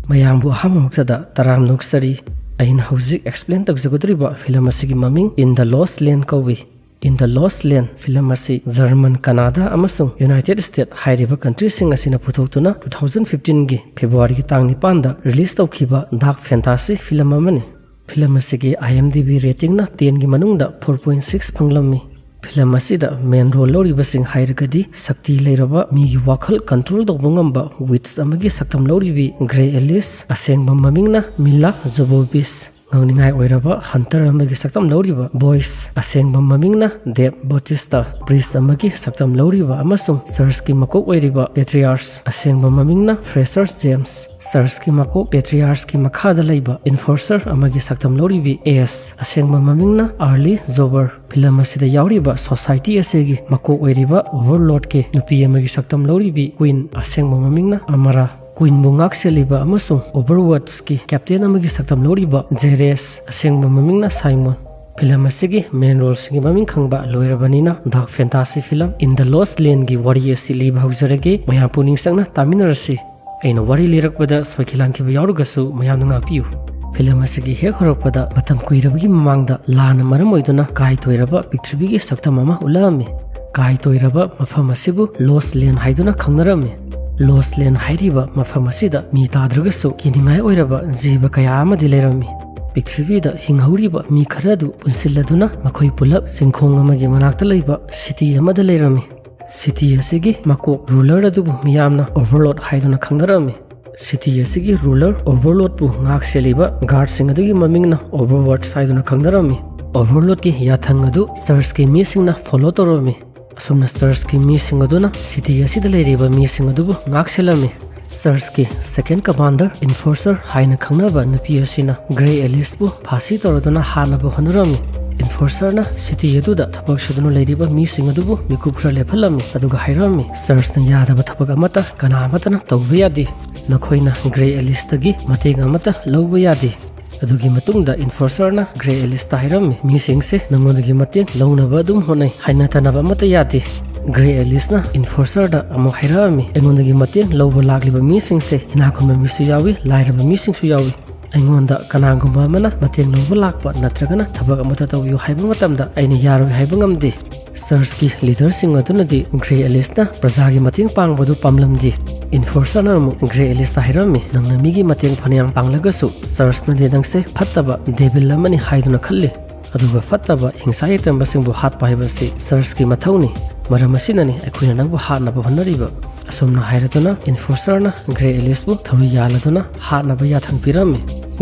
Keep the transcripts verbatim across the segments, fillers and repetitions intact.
ꯃꯌꯥꯝꯕꯨ ꯑꯍꯥꯟꯕꯃꯛꯇꯗ ꯇꯔꯥꯝꯅ ꯑꯣꯛꯆꯔꯤ꯫ ꯑꯩꯅ ꯍꯧꯖꯤꯛ ꯑꯦꯛꯁꯄ꯭ꯂꯦꯟ ꯇꯧꯖꯒꯗꯧꯔꯤꯕ ꯐꯤꯂꯝ ꯑꯁꯤꯒꯤ ꯃꯃꯤꯡ In the Lost Land ꯀꯧꯏ꯫ In the Lost Land film ꯑꯁꯤ ꯖꯔꯃꯟ, ꯀꯅꯥꯗꯥ ꯑꯃꯁꯨꯡ ꯌꯨꯅꯥꯏꯇꯦꯗ ꯁ꯭ꯇꯦꯠ ꯍꯥꯏꯔꯤꯕ ꯀꯟꯇ꯭ꯔꯤꯁꯤꯡ ꯑꯁꯤꯅ ꯄꯨꯊꯣꯛꯇꯨꯅ two thousand fifteen ꯒꯤ ꯐꯦꯕ꯭ꯔꯨꯋꯥꯔꯤꯒꯤ ꯇꯥꯡ ꯅꯤꯄꯥꯟꯗ ꯔꯤꯂꯤꯖ ꯇꯧꯈꯤꯕ ꯗꯥꯔꯛ ꯐꯦꯟꯇꯥꯁꯤ ꯐꯤꯂꯝ ꯑꯃꯅꯤ꯫ ꯐꯤꯂꯝ ꯑꯁꯤꯒꯤ IMDb ꯔꯦꯇꯤꯡꯅ ten ꯒꯤ ꯃꯅꯨꯡꯗ four point six ꯐꯪꯂꯝꯃꯤ꯫ ꯐꯤꯂꯝ ꯑꯁꯤꯗ ꯃꯦꯟ ꯔꯣꯜ ꯂꯧꯔꯤꯕꯁꯤꯡ ꯍꯥꯏꯔꯒꯗꯤ ꯁꯛꯇꯤ ꯂꯩꯔꯕ ꯃꯤꯒꯤ ꯋꯥꯈꯜ ꯀꯟꯇ꯭ꯔꯣꯜ ꯇꯧꯕ ꯉꯝꯕ ꯋꯤꯠꯆ ꯑꯃꯒꯤ ꯁꯛꯇꯝ ꯂꯧꯔꯤꯕꯤ ꯒ꯭ꯔꯦ ꯑꯦꯂꯤꯁ, ꯑꯁꯦꯡꯕ ꯃꯃꯤꯡꯅ ꯃꯤꯂꯥ ꯖꯣꯕꯣꯕꯤꯁ, ꯉꯥꯡꯅꯤꯡꯉꯥꯏ ꯑꯣꯏꯔꯕ ꯍꯟꯇꯔ ꯑꯃꯒꯤ ꯁꯛꯇꯝ ꯂꯧꯔꯤꯕ ꯕꯣꯏꯁ, ꯑꯁꯦꯡꯕ ꯃꯃꯤꯡꯅ ꯗꯦꯕ ꯕꯣꯇꯤꯁꯇꯥ, ꯄ꯭ꯔꯤꯁ ꯑꯃꯒꯤ ꯁꯛꯇꯝ ꯂꯧꯔꯤꯕ ꯑꯃꯁꯨꯡ ꯆꯔꯆꯀꯤ ꯃꯀꯣꯛ ꯑꯣꯏꯔꯤꯕ ꯄꯦꯇ꯭ꯔꯤꯌꯥꯔꯁ, ꯑꯁꯦꯡꯕ ꯃꯃꯤꯡꯅ ꯐ꯭ꯔꯦꯁꯔ ꯖꯦꯝꯁ, ꯆꯔꯆꯀꯤ ꯃꯀꯣꯛ ꯄꯦꯇ꯭ꯔꯤꯌꯥꯔꯁꯀꯤ ꯃꯈꯥꯗ ꯂꯩꯕ ꯏꯟꯐꯣꯔꯁꯔ ꯑꯃꯒꯤ ꯁꯛꯇꯝ ꯂꯧꯔꯤꯕꯤ ꯑꯦꯁ, ꯑꯁꯦꯡꯕ ꯃꯃꯤꯡꯅ ꯑꯥꯔꯂꯤ ꯖꯣꯕꯔ꯫ ꯐꯤꯂꯝ ꯑꯁꯤꯗ ꯌꯥꯎꯔꯤꯕ ꯁꯣꯁꯥꯏꯇꯤ ꯑꯁꯤꯒꯤ ꯃꯀꯣꯛ ꯑꯣꯏꯔꯤꯕ ꯑꯣꯚꯔꯂꯣꯔꯗꯀꯤ ꯅꯨꯄꯤ ꯑꯃꯒꯤ ꯁꯛꯇꯝ ꯂꯧꯔꯤꯕꯤ ꯀ꯭ꯋꯤꯟ, ꯑꯁꯦꯡꯕ ꯃꯃꯤꯡꯅ ꯑꯃꯔꯥ꯫ ꯀ꯭ꯋꯤꯟꯕꯨ ꯉꯥꯛꯁꯦꯜꯂꯤꯕ ꯑꯃꯁꯨꯡ ꯑꯣꯚꯔꯋꯥꯆꯀꯤ ꯀꯦꯞꯇꯦꯟ ꯑꯃꯒꯤ ꯁꯛꯇꯝ ꯂꯧꯔꯤꯕ ꯖꯦꯔꯦꯁ, ꯑꯁꯦꯡꯕ ꯃꯃꯤꯡꯅ ꯁꯥꯏꯃꯣꯟ꯫ ꯐꯤꯂꯝ ꯑꯁꯤꯒꯤ ꯃꯦꯟ ꯔꯣꯜꯁꯤꯡꯒꯤ ꯃꯃꯤꯡ ꯈꯪꯕ ꯂꯣꯏꯔꯕꯅꯤꯅ dark fantasy film In the Lost Land ꯒꯤ ꯋꯥꯔꯤ ꯑꯁꯤ ꯂꯤꯕ ꯍꯧꯖꯔꯒꯦ꯫ ꯃꯌꯥꯝ ꯄꯨꯛꯅꯤꯡ ꯆꯪꯅ ꯇꯥꯃꯤꯟꯅꯔꯁꯤ꯫ ꯑꯩꯅ ꯋꯥꯔꯤ ꯂꯤꯔꯛꯄꯗ ꯁꯣꯏꯈꯤ ꯂꯥꯟꯈꯤꯕ ꯌꯥꯎꯔꯒꯁꯨ ꯃꯌꯥꯝꯅ ꯉꯥꯛꯄꯤꯌꯨ꯫ ꯐꯤꯂꯝ ꯑꯁꯤꯒꯤ ꯍꯦꯛ ꯍꯧꯔꯛꯄꯗ ꯃꯇꯝ ꯀꯨꯏꯔꯕꯒꯤ ꯃꯃꯥꯡꯗ ꯂꯥꯟꯅ ꯃꯔꯝ ꯑꯣꯏꯗꯨꯅ ꯀꯥꯏ ꯇꯣꯏꯔꯕ ꯄ꯭ꯔꯤꯊꯤꯕꯤꯒꯤ ꯁꯛꯇꯝ ꯑꯃ ꯎꯠꯂꯛꯑꯝꯃꯤ꯫ ꯀꯥꯏ ꯇꯣꯏꯔꯕ ꯃꯐꯝ ꯑꯁꯤꯕꯨ ꯂꯣꯁ ꯂꯦꯟ ꯍꯥꯏꯗꯨꯅ ꯈꯪꯅꯔꯝꯃꯤ꯫ ꯂꯣꯁ ꯂꯦꯟ ꯍꯥꯏꯔꯤꯕ ꯃꯐꯝ ꯑꯁꯤꯗ ꯃꯤ ꯇꯥꯗ꯭ꯔꯒꯁꯨ ꯀꯤꯅꯤꯡꯉꯥꯏ ꯑꯣꯏꯔꯕ ꯖꯤꯕ ꯀꯌꯥ ꯑꯃꯗꯤ ꯂꯩꯔꯝꯃꯤ꯫ ꯄ꯭ꯔꯤꯊꯤꯕꯤꯗ ꯍꯤꯡꯍꯧꯔꯤꯕ ꯃꯤ ꯈꯔ ꯑꯗꯨ ꯄꯨꯟꯁꯤꯜꯂꯗꯨꯅ ꯃꯈꯣꯏ ꯄꯨꯂꯞ ꯆꯤꯡꯈꯣꯡ ꯑꯃꯒꯤ ꯃꯅꯥꯛꯇ ꯂꯩꯕ ꯁꯤꯇꯤ ꯑꯃꯗ ꯂꯩꯔꯝꯃꯤ꯫ ꯁꯤꯇꯤ ꯑꯁꯤꯒꯤ ꯃꯀꯣꯛ ꯔꯨꯂꯔ ꯑꯗꯨꯕꯨ ꯃꯤꯌꯥꯝꯅ ꯑꯣꯚꯔꯂꯣꯔꯗ ꯍꯥꯏꯗꯨꯅ ꯈꯪꯅꯔꯝꯃꯤ꯫ ꯁꯤꯇꯤ ꯑꯁꯤꯒꯤ ꯔꯨꯂꯔ ꯑꯣꯚꯔꯂꯣꯔꯗꯄꯨ ꯉꯥꯛ ꯁꯦꯜꯂꯤꯕ ꯒꯥꯔꯗꯁꯤꯡ ꯑꯗꯨꯒꯤ ꯃꯃꯤꯡꯅ ꯑꯣꯚꯔꯋꯥꯆ ꯍꯥꯏꯗꯨꯅ ꯈꯪꯅꯔꯝꯃꯤ꯫ ꯑꯣꯚꯔꯂꯣꯔꯗꯀꯤ ꯌꯥꯊꯪ ꯑꯗꯨ ꯆꯔꯆꯀꯤ ꯃꯤꯁꯤꯡꯅ ꯐꯣꯂꯣ ꯇꯧꯔꯝꯃꯤ꯫ ꯑꯁꯨꯝꯅ ꯆꯔꯆꯀꯤ ꯃꯤꯁꯤꯡ ꯑꯗꯨꯅ ꯁꯤꯇꯤ ꯑꯁꯤꯗ ꯂꯩꯔꯤꯕ ꯃꯤꯁꯤꯡ ꯑꯗꯨꯕꯨ ꯉꯥꯛ ꯁꯦꯜꯂꯝꯃꯤ꯫ ꯆꯔꯆꯀꯤ ꯁꯦꯀꯦꯟ ꯀꯃꯥꯟꯗꯔ ꯏꯟꯐꯣꯔꯁꯔ ꯍꯥꯏꯅ ꯈꯪꯅꯕ ꯅꯨꯄꯤ ꯑꯁꯤꯅ ꯒ꯭ꯔꯦ ꯑꯦꯂꯤꯁꯄꯨ ꯐꯥꯁꯤ ꯇꯧꯔꯗꯨꯅ ꯍꯥꯠꯅꯕ ꯍꯣꯠꯅꯔꯝꯃꯤ꯫ ꯏꯟꯐꯣꯔꯁꯔꯅ ꯁꯤꯇꯤ ꯑꯗꯨꯗ ꯊꯕꯛ ꯁꯨꯗꯨꯅ ꯂꯩꯔꯤꯕ ꯃꯤꯁꯤꯡ ꯑꯗꯨꯕꯨ ꯃꯤꯀꯨꯞ ꯈꯔ ꯂꯦꯞꯍꯜꯂꯝꯃꯤ, ꯑꯗꯨꯒ ꯍꯥꯏꯔꯝꯃꯤ, "ꯆꯔꯆꯅ ꯌꯥꯗꯕ ꯊꯕꯛ ꯑꯃꯠꯇ ꯀꯅꯥ ꯑꯃꯠꯇꯅ ꯇꯧꯕ ꯌꯥꯗꯦ꯫ ꯅꯈꯣꯏꯅ ꯒ꯭ꯔꯦ ꯑꯦꯂꯤꯁꯇꯒꯤ ꯃꯇꯦꯡ ꯑꯃꯠꯇ ꯂꯧꯕ ꯌꯥꯗꯦ"꯫ ꯑꯗꯨꯒꯤ ꯃꯇꯨꯡꯗ ꯏꯟꯐꯣꯔꯁꯔꯅ ꯒ꯭ꯔꯦ ꯑꯦꯂꯤꯁꯇ ꯍꯥꯏꯔꯝꯃꯤ, "ꯃꯤꯁꯤꯡꯁꯦ ꯅꯉꯣꯟꯗꯒꯤ ꯃꯇꯦꯡ ꯂꯧꯅꯕ ꯑꯗꯨꯝ ꯍꯣꯠꯅꯩ, ꯍꯥꯏꯅ ꯇꯥꯅꯕ ꯑꯃꯠꯇ ꯌꯥꯗꯦ꯫ ꯒ꯭ꯔꯦ ꯑꯦꯂꯤꯁꯅ ꯏꯟꯐꯣꯔꯁꯔꯗ ꯑꯃꯨꯛ ꯍꯥꯏꯔꯛꯑꯝꯃꯤ, "ꯑꯩꯉꯣꯟꯗꯒꯤ ꯃꯇꯦꯡ ꯂꯧꯕ ꯂꯥꯛꯂꯤꯕ ꯃꯤꯁꯤꯡꯁꯦ ꯏꯅꯥꯛ ꯈꯨꯟꯕ ꯃꯤꯁꯨ ꯌꯥꯎꯏ, ꯂꯥꯏꯔꯕ ꯃꯤꯁꯤꯡꯁꯨ ꯌꯥꯎꯏ꯫ ꯑꯩꯉꯣꯟꯗ ꯀꯅꯥꯒꯨꯝꯕ ꯑꯃꯅ ꯃꯇꯦꯡ ꯂꯧꯕ ꯂꯥꯛꯄ ꯅꯠꯇ꯭ꯔꯒꯅ ꯊꯕꯛ ꯑꯃꯠꯇ ꯇꯧꯕꯤꯌꯨ ꯍꯥꯏꯕ ꯃꯇꯝꯗ ꯑꯩꯅ ꯌꯥꯔꯣꯏ ꯍꯥꯏꯕ ꯉꯝꯗꯦ꯫" ꯆꯔꯆꯀꯤ ꯂꯤꯗꯔꯁꯤꯡ ꯑꯗꯨꯅꯗꯤ ꯒ꯭ꯔꯦ ꯑꯦꯂꯤꯁꯅ ꯄ꯭ꯔꯖꯥꯒꯤ ꯃꯇꯦꯡ ꯄꯥꯡꯕꯗꯨ ꯄꯥꯝꯂꯝꯗꯦ꯫ ꯏꯟꯐꯣꯔꯁꯔꯅ ꯑꯃꯨꯛ ꯒ꯭ꯔꯦ ꯑꯦꯂꯤꯁꯇ ꯍꯥꯏꯔꯝꯃꯤ, "ꯅꯪꯅ ꯃꯤꯒꯤ ꯃꯇꯦꯡ ꯐꯅꯌꯥꯝ ꯄꯥꯡꯂꯒꯁꯨ ꯆꯔꯆꯅꯗꯤ ꯅꯪꯁꯦ ꯐꯠꯇꯕ ꯗꯦꯕꯤꯜ ꯑꯃꯅꯤ ꯍꯥꯏꯗꯨꯅ ꯈꯜꯂꯤ꯫ ꯑꯗꯨꯒ ꯐꯠꯇꯕ ꯍꯤꯡꯁꯥ ꯌꯥꯏꯇꯝꯕꯁꯤꯡꯕꯨ ꯍꯥꯠꯄ ꯍꯥꯏꯕꯁꯤ ꯆꯔꯆꯀꯤ ꯃꯊꯧꯅꯤ꯫ ꯃꯔꯝ ꯑꯁꯤꯅꯅꯤ ꯑꯩꯈꯣꯏꯅ ꯅꯪꯕꯨ ꯍꯥꯠꯅꯕ ꯍꯣꯠꯅꯔꯤꯕ꯫" ꯑꯁꯨꯝꯅ ꯍꯥꯏꯔꯗꯨꯅ ꯏꯟꯐꯣꯔꯁꯔꯅ ꯒ꯭ꯔꯦ ꯑꯦꯂꯤꯁꯄꯨ ꯊꯧꯔꯤ ꯌꯥꯜꯂꯗꯨꯅ ꯍꯥꯠꯅꯕ ꯌꯥꯊꯪ ꯄꯤꯔꯝꯃꯤ꯫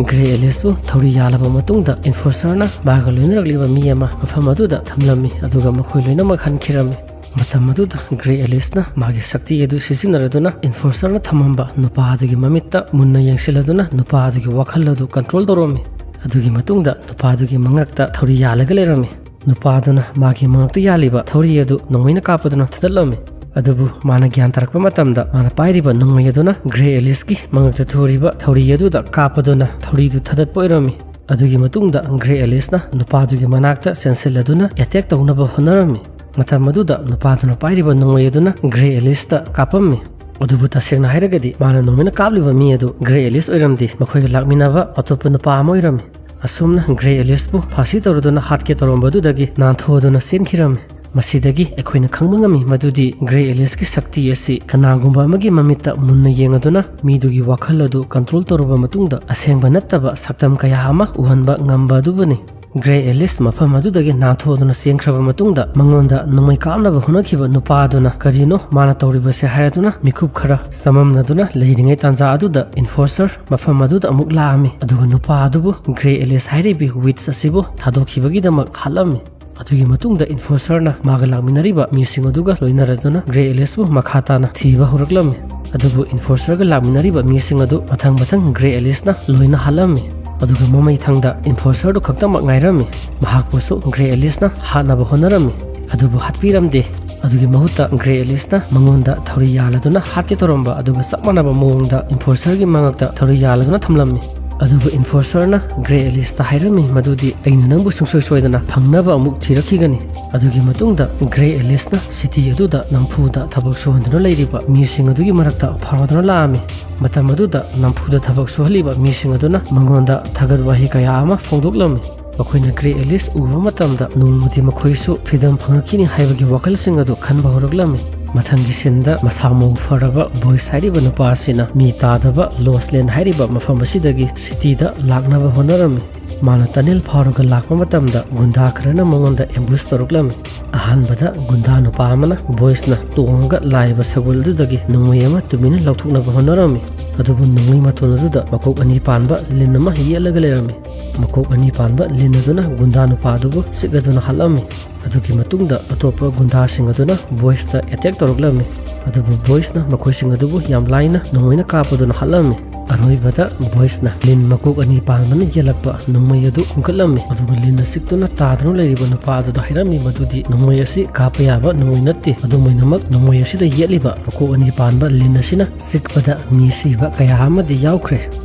ꯒ꯭ꯔꯦ ꯑꯦꯂꯤꯁꯄꯨ ꯊꯧꯔꯤ ꯌꯥꯜꯂꯕ ꯃꯇꯨꯡꯗ ꯏꯟꯐꯣꯔꯁꯔꯅ ꯃꯥꯒ ꯂꯣꯏꯅꯔꯛꯂꯤꯕ ꯃꯤ ꯑꯃ ꯃꯐꯝ ꯑꯗꯨꯗ ꯊꯝꯂꯝꯃꯤ, ꯑꯗꯨꯒ ꯃꯈꯣꯏ ꯂꯣꯏꯅꯃꯛ ꯍꯟꯈꯤꯔꯝꯃꯤ꯫ ꯃꯇꯝ ꯑꯗꯨꯗ ꯒ꯭ꯔꯦ ꯑꯦꯂꯤꯁꯅ ꯃꯥꯒꯤ ꯁꯛꯇꯤ ꯑꯗꯨ ꯁꯤꯖꯤꯟꯅꯔꯗꯨꯅ ꯏꯟꯐꯣꯔꯁꯔꯅ ꯊꯝꯃꯝꯕ ꯅꯨꯄꯥ ꯑꯗꯨꯒꯤ ꯃꯃꯤꯠꯇ ꯃꯨꯟꯅ ꯌꯦꯡꯁꯤꯜꯂꯗꯨꯅ ꯅꯨꯄꯥ ꯑꯗꯨꯒꯤ ꯋꯥꯈꯜ ꯑꯗꯨ ꯀꯟꯇ꯭ꯔꯣꯜ ꯇꯧꯔꯝꯃꯤ꯫ ꯑꯗꯨꯒꯤ ꯃꯇꯨꯡꯗ ꯅꯨꯄꯥ ꯑꯗꯨꯒꯤ ꯃꯉꯛꯇ ꯊꯧꯔꯤ ꯌꯥꯜꯂꯒ ꯂꯩꯔꯝꯃꯤ꯫ ꯅꯨꯄꯥꯗꯨꯅ ꯃꯥꯒꯤ ꯃꯉꯛꯇ ꯌꯥꯜꯂꯤꯕ ꯊꯧꯔꯤ ꯑꯗꯨ ꯅꯣꯡꯃꯩꯅ ꯀꯥꯞꯄꯗꯨꯅ ꯊꯥꯗꯠꯂꯝꯃꯤ꯫ ꯑꯗꯨꯕꯨ ꯃꯥꯅ ꯒ꯭ꯌꯥꯟ ꯇꯥꯔꯛꯄ ꯃꯇꯝꯗ ꯃꯥꯅ ꯄꯥꯏꯔꯤꯕ ꯅꯣꯡꯃꯩ ꯑꯗꯨꯅ ꯒ꯭ꯔꯦ ꯑꯦꯂꯤꯁꯀꯤ ꯃꯉꯛꯇ ꯊꯨꯔꯤꯕ ꯊꯧꯔꯤ ꯑꯗꯨꯗ ꯀꯥꯞꯄꯗꯨꯅ ꯊꯧꯔꯤꯗꯨ ꯊꯥꯗꯠꯄ ꯑꯣꯏꯔꯝꯃꯤ꯫ ꯑꯗꯨꯒꯤ ꯃꯇꯨꯡꯗ ꯒ꯭ꯔꯦ ꯑꯦꯂꯤꯁꯅ ꯅꯨꯄꯥꯗꯨꯒꯤ ꯃꯅꯥꯛꯇ ꯆꯦꯟꯁꯤꯜꯂꯗꯨꯅ ꯑꯦꯇꯦꯛ ꯇꯧꯅꯕ ꯍꯣꯠꯅꯔꯝꯃꯤ꯫ ꯃꯇꯝ ꯑꯗꯨꯗ ꯅꯨꯄꯥꯗꯨꯅ ꯄꯥꯏꯔꯤꯕ ꯅꯣꯡꯃꯩ ꯑꯗꯨꯅ ꯒ꯭ꯔꯦ ꯑꯦꯂꯤꯁꯇ ꯀꯥꯞꯄꯝꯃꯤ꯫ ꯑꯗꯨꯕꯨ ꯇꯁꯦꯡꯅ ꯍꯥꯏꯔꯒꯗꯤ ꯃꯥꯅ ꯅꯣꯡꯃꯩꯅ ꯀꯥꯞꯂꯤꯕ ꯃꯤ ꯑꯗꯨ ꯒ꯭ꯔꯦ ꯑꯦꯂꯤꯁ ꯑꯣꯏꯔꯝꯗꯦ, ꯃꯈꯣꯏꯒ ꯂꯥꯛꯃꯤꯟꯅꯕ ꯑꯇꯣꯞꯄ ꯅꯨꯄꯥ ꯑꯃ ꯑꯣꯏꯔꯝꯃꯤ꯫ ꯑꯁꯨꯝꯅ ꯒ꯭ꯔꯦ ꯑꯦꯂꯤꯁꯄꯨ ꯐꯥꯁꯤ ꯇꯧꯔꯗꯨꯅ ꯍꯥꯠꯀꯦ ꯇꯧꯔꯝꯕꯗꯨꯗꯒꯤ ꯅꯥꯟꯊꯣꯛꯑꯗꯨꯅ ꯆꯦꯟꯈꯤꯔꯝꯃꯤ꯫ ꯃꯁꯤꯗꯒꯤ ꯑꯩꯈꯣꯏꯅ ꯈꯪꯕ ꯉꯝꯃꯤ ꯃꯗꯨꯗꯤ ꯒ꯭ꯔꯦ ꯑꯦꯂꯤꯁꯀꯤ ꯁꯛꯇꯤ ꯑꯁꯤ ꯀꯅꯥꯒꯨꯝꯕ ꯑꯃꯒꯤ ꯃꯃꯤꯠꯇ ꯃꯨꯟꯅ ꯌꯦꯡꯉꯗꯨꯅ ꯃꯤꯗꯨꯒꯤ ꯋꯥꯈꯜ ꯑꯗꯨ ꯀꯟꯇ꯭ꯔꯣꯜ ꯇꯧꯔꯕ ꯃꯇꯨꯡꯗ ꯑꯁꯦꯡꯕ ꯅꯠꯇꯕ ꯁꯛꯇꯝ ꯀꯌꯥ ꯑꯃ ꯎꯍꯟꯕ ꯉꯝꯕ ꯑꯗꯨꯕꯨꯅꯤ꯫ ꯒ꯭ꯔꯦ ꯑꯦꯂꯤꯁ ꯃꯐꯝ ꯑꯗꯨꯗꯒꯤ ꯅꯥꯟꯊꯣꯛꯗꯨꯅ ꯆꯦꯟꯈ꯭ꯔꯕ ꯃꯇꯨꯡꯗ ꯃꯉꯣꯟꯗ ꯅꯣꯡꯃꯩ ꯀꯥꯞꯅꯕ ꯍꯣꯠꯅꯈꯤꯕ ꯅꯨꯄꯥ ꯑꯗꯨꯅ "ꯀꯔꯤꯅꯣ ꯃꯥꯅ ꯇꯧꯔꯤꯕꯁꯦ?" ꯍꯥꯏꯔꯗꯨꯅ ꯃꯤꯀꯨꯞ ꯈꯔ ꯆꯃꯝꯅꯗꯨꯅ ꯂꯩꯔꯤꯉꯩ ꯇꯥꯟꯖꯥ ꯑꯗꯨꯗ ꯏꯟꯐꯣꯔꯁꯔ ꯃꯐꯝ ꯑꯗꯨꯗ ꯑꯃꯨꯛ ꯂꯥꯛꯑꯝꯃꯤ꯫ ꯑꯗꯨꯒ ꯅꯨꯄꯥ ꯑꯗꯨꯕꯨ ꯒ꯭ꯔꯦ ꯑꯦꯂꯤꯁ ꯍꯥꯏꯔꯤꯕꯤ ꯋꯤꯠꯆ ꯑꯁꯤꯕꯨ ꯊꯥꯗꯣꯛꯈꯤꯕꯒꯤꯗꯃꯛ ꯍꯥꯠꯂꯝꯃꯤ꯫ ꯑꯗꯨꯒꯤ ꯃꯇꯨꯡꯗ ꯏꯟꯐꯣꯔꯁꯔꯅ ꯃꯥꯒ ꯂꯥꯛꯃꯤꯟꯅꯔꯤꯕ ꯃꯤꯁꯤꯡ ꯑꯗꯨꯒ ꯂꯣꯏꯅꯔꯗꯨꯅ ꯒ꯭ꯔꯦ ꯑꯦꯂꯤꯁꯄꯨ ꯃꯈꯥ ꯇꯥꯅ ꯊꯤꯕ ꯍꯧꯔꯛꯂꯝꯃꯤ꯫ ꯑꯗꯨꯕꯨ ꯏꯟꯐꯣꯔꯁꯔꯒ ꯂꯥꯛꯃꯤꯟꯅꯔꯤꯕ ꯃꯤꯁꯤꯡ ꯑꯗꯨ ꯃꯊꯪ ꯃꯊꯪ ꯒ꯭ꯔꯦ ꯑꯦꯂꯤꯁꯅ ꯂꯣꯏꯅ ꯍꯥꯠꯂꯝꯃꯤ꯫ ꯑꯗꯨꯒ ꯃꯃꯩ ꯊꯪꯗ ꯏꯟꯐꯣꯔꯁꯔꯗꯨ ꯈꯛꯇꯃꯛ ꯉꯥꯏꯔꯝꯃꯤ꯫ ꯃꯍꯥꯛꯄꯨꯁꯨ ꯒ꯭ꯔꯦ ꯑꯦꯂꯤꯁꯅ ꯍꯥꯠꯅꯕ ꯍꯣꯠꯅꯔꯝꯃꯤ, ꯑꯗꯨꯕꯨ ꯍꯥꯠꯄꯤꯔꯝꯗꯦ꯫ ꯑꯗꯨꯒꯤ ꯃꯍꯨꯠꯇ ꯒ꯭ꯔꯦ ꯑꯦꯂꯤꯁꯅ ꯃꯉꯣꯟꯗ ꯊꯧꯔꯤ ꯌꯥꯜꯂꯗꯨꯅ ꯍꯥꯠꯀꯦ ꯇꯧꯔꯝꯕ ꯑꯗꯨꯒ ꯆꯞ ꯃꯥꯟꯅꯕ ꯃꯑꯣꯡꯗ ꯏꯟꯐꯣꯔꯁꯔꯒꯤ ꯃꯉꯛꯇ ꯊꯧꯔꯤ ꯌꯥꯜꯂꯗꯨꯅ ꯊꯝꯂꯝꯃꯤ꯫ ꯑꯗꯨꯕꯨ ꯏꯟꯐꯣꯔꯁꯔꯅ ꯒ꯭ꯔꯦ ꯑꯦꯂꯤꯁꯇ ꯍꯥꯏꯔꯝꯃꯤ ꯃꯗꯨꯗꯤ ꯑꯩꯅ ꯅꯪꯕꯨ ꯁꯨꯡꯁꯣꯏ ꯁꯣꯏꯗꯅ ꯐꯪꯅꯕ ꯑꯃꯨꯛ ꯊꯤꯔꯛꯈꯤꯒꯅꯤ꯫ ꯑꯗꯨꯒꯤ ꯃꯇꯨꯡꯗ ꯒ꯭ꯔꯦ ꯑꯦꯂꯤꯁꯅ ꯁꯤꯇꯤ ꯑꯗꯨꯗ ꯅꯝꯐꯨꯗ ꯊꯕꯛ ꯁꯨꯍꯟꯗꯨꯅ ꯂꯩꯔꯤꯕ ꯃꯤꯁꯤꯡ ꯑꯗꯨꯒꯤ ꯃꯔꯛꯇ ꯐꯥꯎꯗꯨꯅ ꯂꯥꯛꯑꯝꯃꯤ꯫ ꯃꯇꯝ ꯑꯗꯨꯗ ꯅꯝꯐꯨꯗ ꯊꯕꯛ ꯁꯨꯍꯜꯂꯤꯕ ꯃꯤꯁꯤꯡ ꯑꯗꯨꯅ ꯃꯉꯣꯟꯗ ꯊꯥꯒꯠ ꯋꯥꯍꯩ ꯀꯌꯥ ꯑꯃ ꯐꯣꯡꯗꯣꯛꯂꯝꯃꯤ꯫ ꯃꯈꯣꯏꯅ ꯒ꯭ꯔꯦ ꯑꯦꯂꯤꯁ ꯎꯕ ꯃꯇꯝꯗ ꯅꯣꯡꯃꯗꯤ ꯃꯈꯣꯏꯁꯨ ꯐ꯭ꯔꯤꯗꯝ ꯐꯪꯉꯛꯈꯤꯅꯤ ꯍꯥꯏꯕꯒꯤ ꯋꯥꯈꯜꯁꯤꯡ ꯑꯗꯨ ꯈꯟꯕ ꯍꯧꯔꯛꯂꯝꯃꯤ꯫ ꯃꯊꯪꯒꯤ ꯁꯤꯟꯗ ꯃꯁꯥ ꯃꯎ ꯐꯔꯕ ꯕꯣꯏꯁ ꯍꯥꯏꯔꯤꯕ ꯅꯨꯄꯥ ꯑꯁꯤꯅ ꯃꯤ ꯇꯥꯗꯕ ꯂꯣꯁꯂꯦꯟ ꯍꯥꯏꯔꯤꯕ ꯃꯐꯝ ꯑꯁꯤꯗꯒꯤ ꯁꯤꯇꯤꯗ ꯂꯥꯛꯅꯕ ꯍꯣꯠꯅꯔꯝꯃꯤ꯫ ꯃꯥꯅ ꯇꯅꯦꯜ ꯐꯥꯎꯔꯒ ꯂꯥꯛꯄ ꯃꯇꯝꯗ ꯒꯨꯟꯗꯥ ꯈꯔꯅ ꯃꯉꯣꯟꯗ ꯑꯦꯝꯕꯨꯁ ꯇꯧꯔꯛꯂꯝꯃꯤ꯫ ꯑꯍꯥꯟꯕꯗ ꯒꯨꯟꯗꯥ ꯅꯨꯄꯥ ꯑꯃꯅ ꯕꯣꯏꯁꯅ ꯇꯣꯡꯉꯒ ꯂꯥꯛꯏꯕ ꯁꯒꯣꯜ ꯑꯗꯨꯗꯒꯤ ꯅꯣꯡꯃꯩ ꯑꯃ ꯇꯨꯃꯤꯟꯅ ꯂꯧꯊꯣꯛꯅꯕ ꯍꯣꯠꯅꯔꯝꯃꯤ꯫ ꯑꯗꯨꯕꯨ ꯅꯣꯡꯃꯩ ꯃꯇꯣꯟ ꯑꯗꯨꯗ ꯃꯀꯣꯛ ꯑꯅꯤ ꯄꯥꯟꯕ ꯂꯤꯟ ꯑꯃ ꯌꯦꯠꯂꯒ ꯂꯩꯔꯝꯃꯤ꯫ ꯃꯀꯣꯛ ꯑꯅꯤ ꯄꯥꯟꯕ ꯂꯤꯟ ꯑꯗꯨꯅ ꯒꯨꯟꯗꯥ ꯅꯨꯄꯥ ꯑꯗꯨꯕꯨ ꯆꯤꯛꯂꯗꯨꯅ ꯍꯥꯠꯂꯝꯃꯤ꯫ ꯑꯗꯨꯒꯤ ꯃꯇꯨꯡꯗ ꯑꯇꯣꯞꯄ ꯒꯨꯟꯗꯥꯁꯤꯡ ꯑꯗꯨꯅ ꯕꯣꯏꯁꯇ ꯑꯦꯇꯦꯛ ꯇꯧꯔꯛꯂꯝꯃꯤ꯫ ꯑꯗꯨꯕꯨ ꯕꯣꯏꯁꯅ ꯃꯈꯣꯏꯁꯤꯡ ꯑꯗꯨꯕꯨ ꯌꯥꯝ ꯂꯥꯏꯅ ꯅꯣꯡꯃꯩꯅ ꯀꯥꯞꯄꯗꯨꯅ ꯍꯥꯠꯂꯝꯃꯤ꯫ ꯑꯔꯣꯏꯕꯗ ꯕꯣꯏꯁꯅ ꯂꯤꯟ ꯃꯀꯣꯛ ꯑꯅꯤ ꯄꯥꯟꯕꯅ ꯌꯦꯜꯂꯛꯄ ꯅꯣꯡꯃꯩ ꯑꯗꯨ ꯈꯨꯟꯒꯠꯂꯝꯃꯤ꯫ ꯑꯗꯨꯒ ꯂꯤꯟꯅ ꯆꯤꯛꯇꯨꯅ ꯇꯥꯗꯨꯅ ꯂꯩꯔꯤꯕ ꯅꯨꯄꯥ ꯑꯗꯨꯗ ꯍꯥꯏꯔꯝꯃꯤ ꯃꯗꯨꯗꯤ ꯅꯣꯡꯃꯩ ꯑꯁꯤ ꯀꯥꯞꯄ ꯌꯥꯕ ꯅꯣꯡꯃꯩ ꯅꯠꯇꯦ꯫ ꯑꯗꯨꯝ ꯑꯣꯏꯅꯃꯛ ꯅꯣꯡꯃꯩ ꯑꯁꯤꯗ ꯌꯦꯠꯂꯤꯕ ꯃꯀꯣꯛ ꯑꯅꯤ ꯄꯥꯟꯕ ꯂꯤꯟ ꯑꯁꯤꯅ ꯆꯤꯛꯄꯗ ꯃꯤ ꯁꯤꯕ ꯀꯌꯥ ꯑꯃꯗꯤ ꯌꯥꯎꯈ꯭ꯔꯦ꯫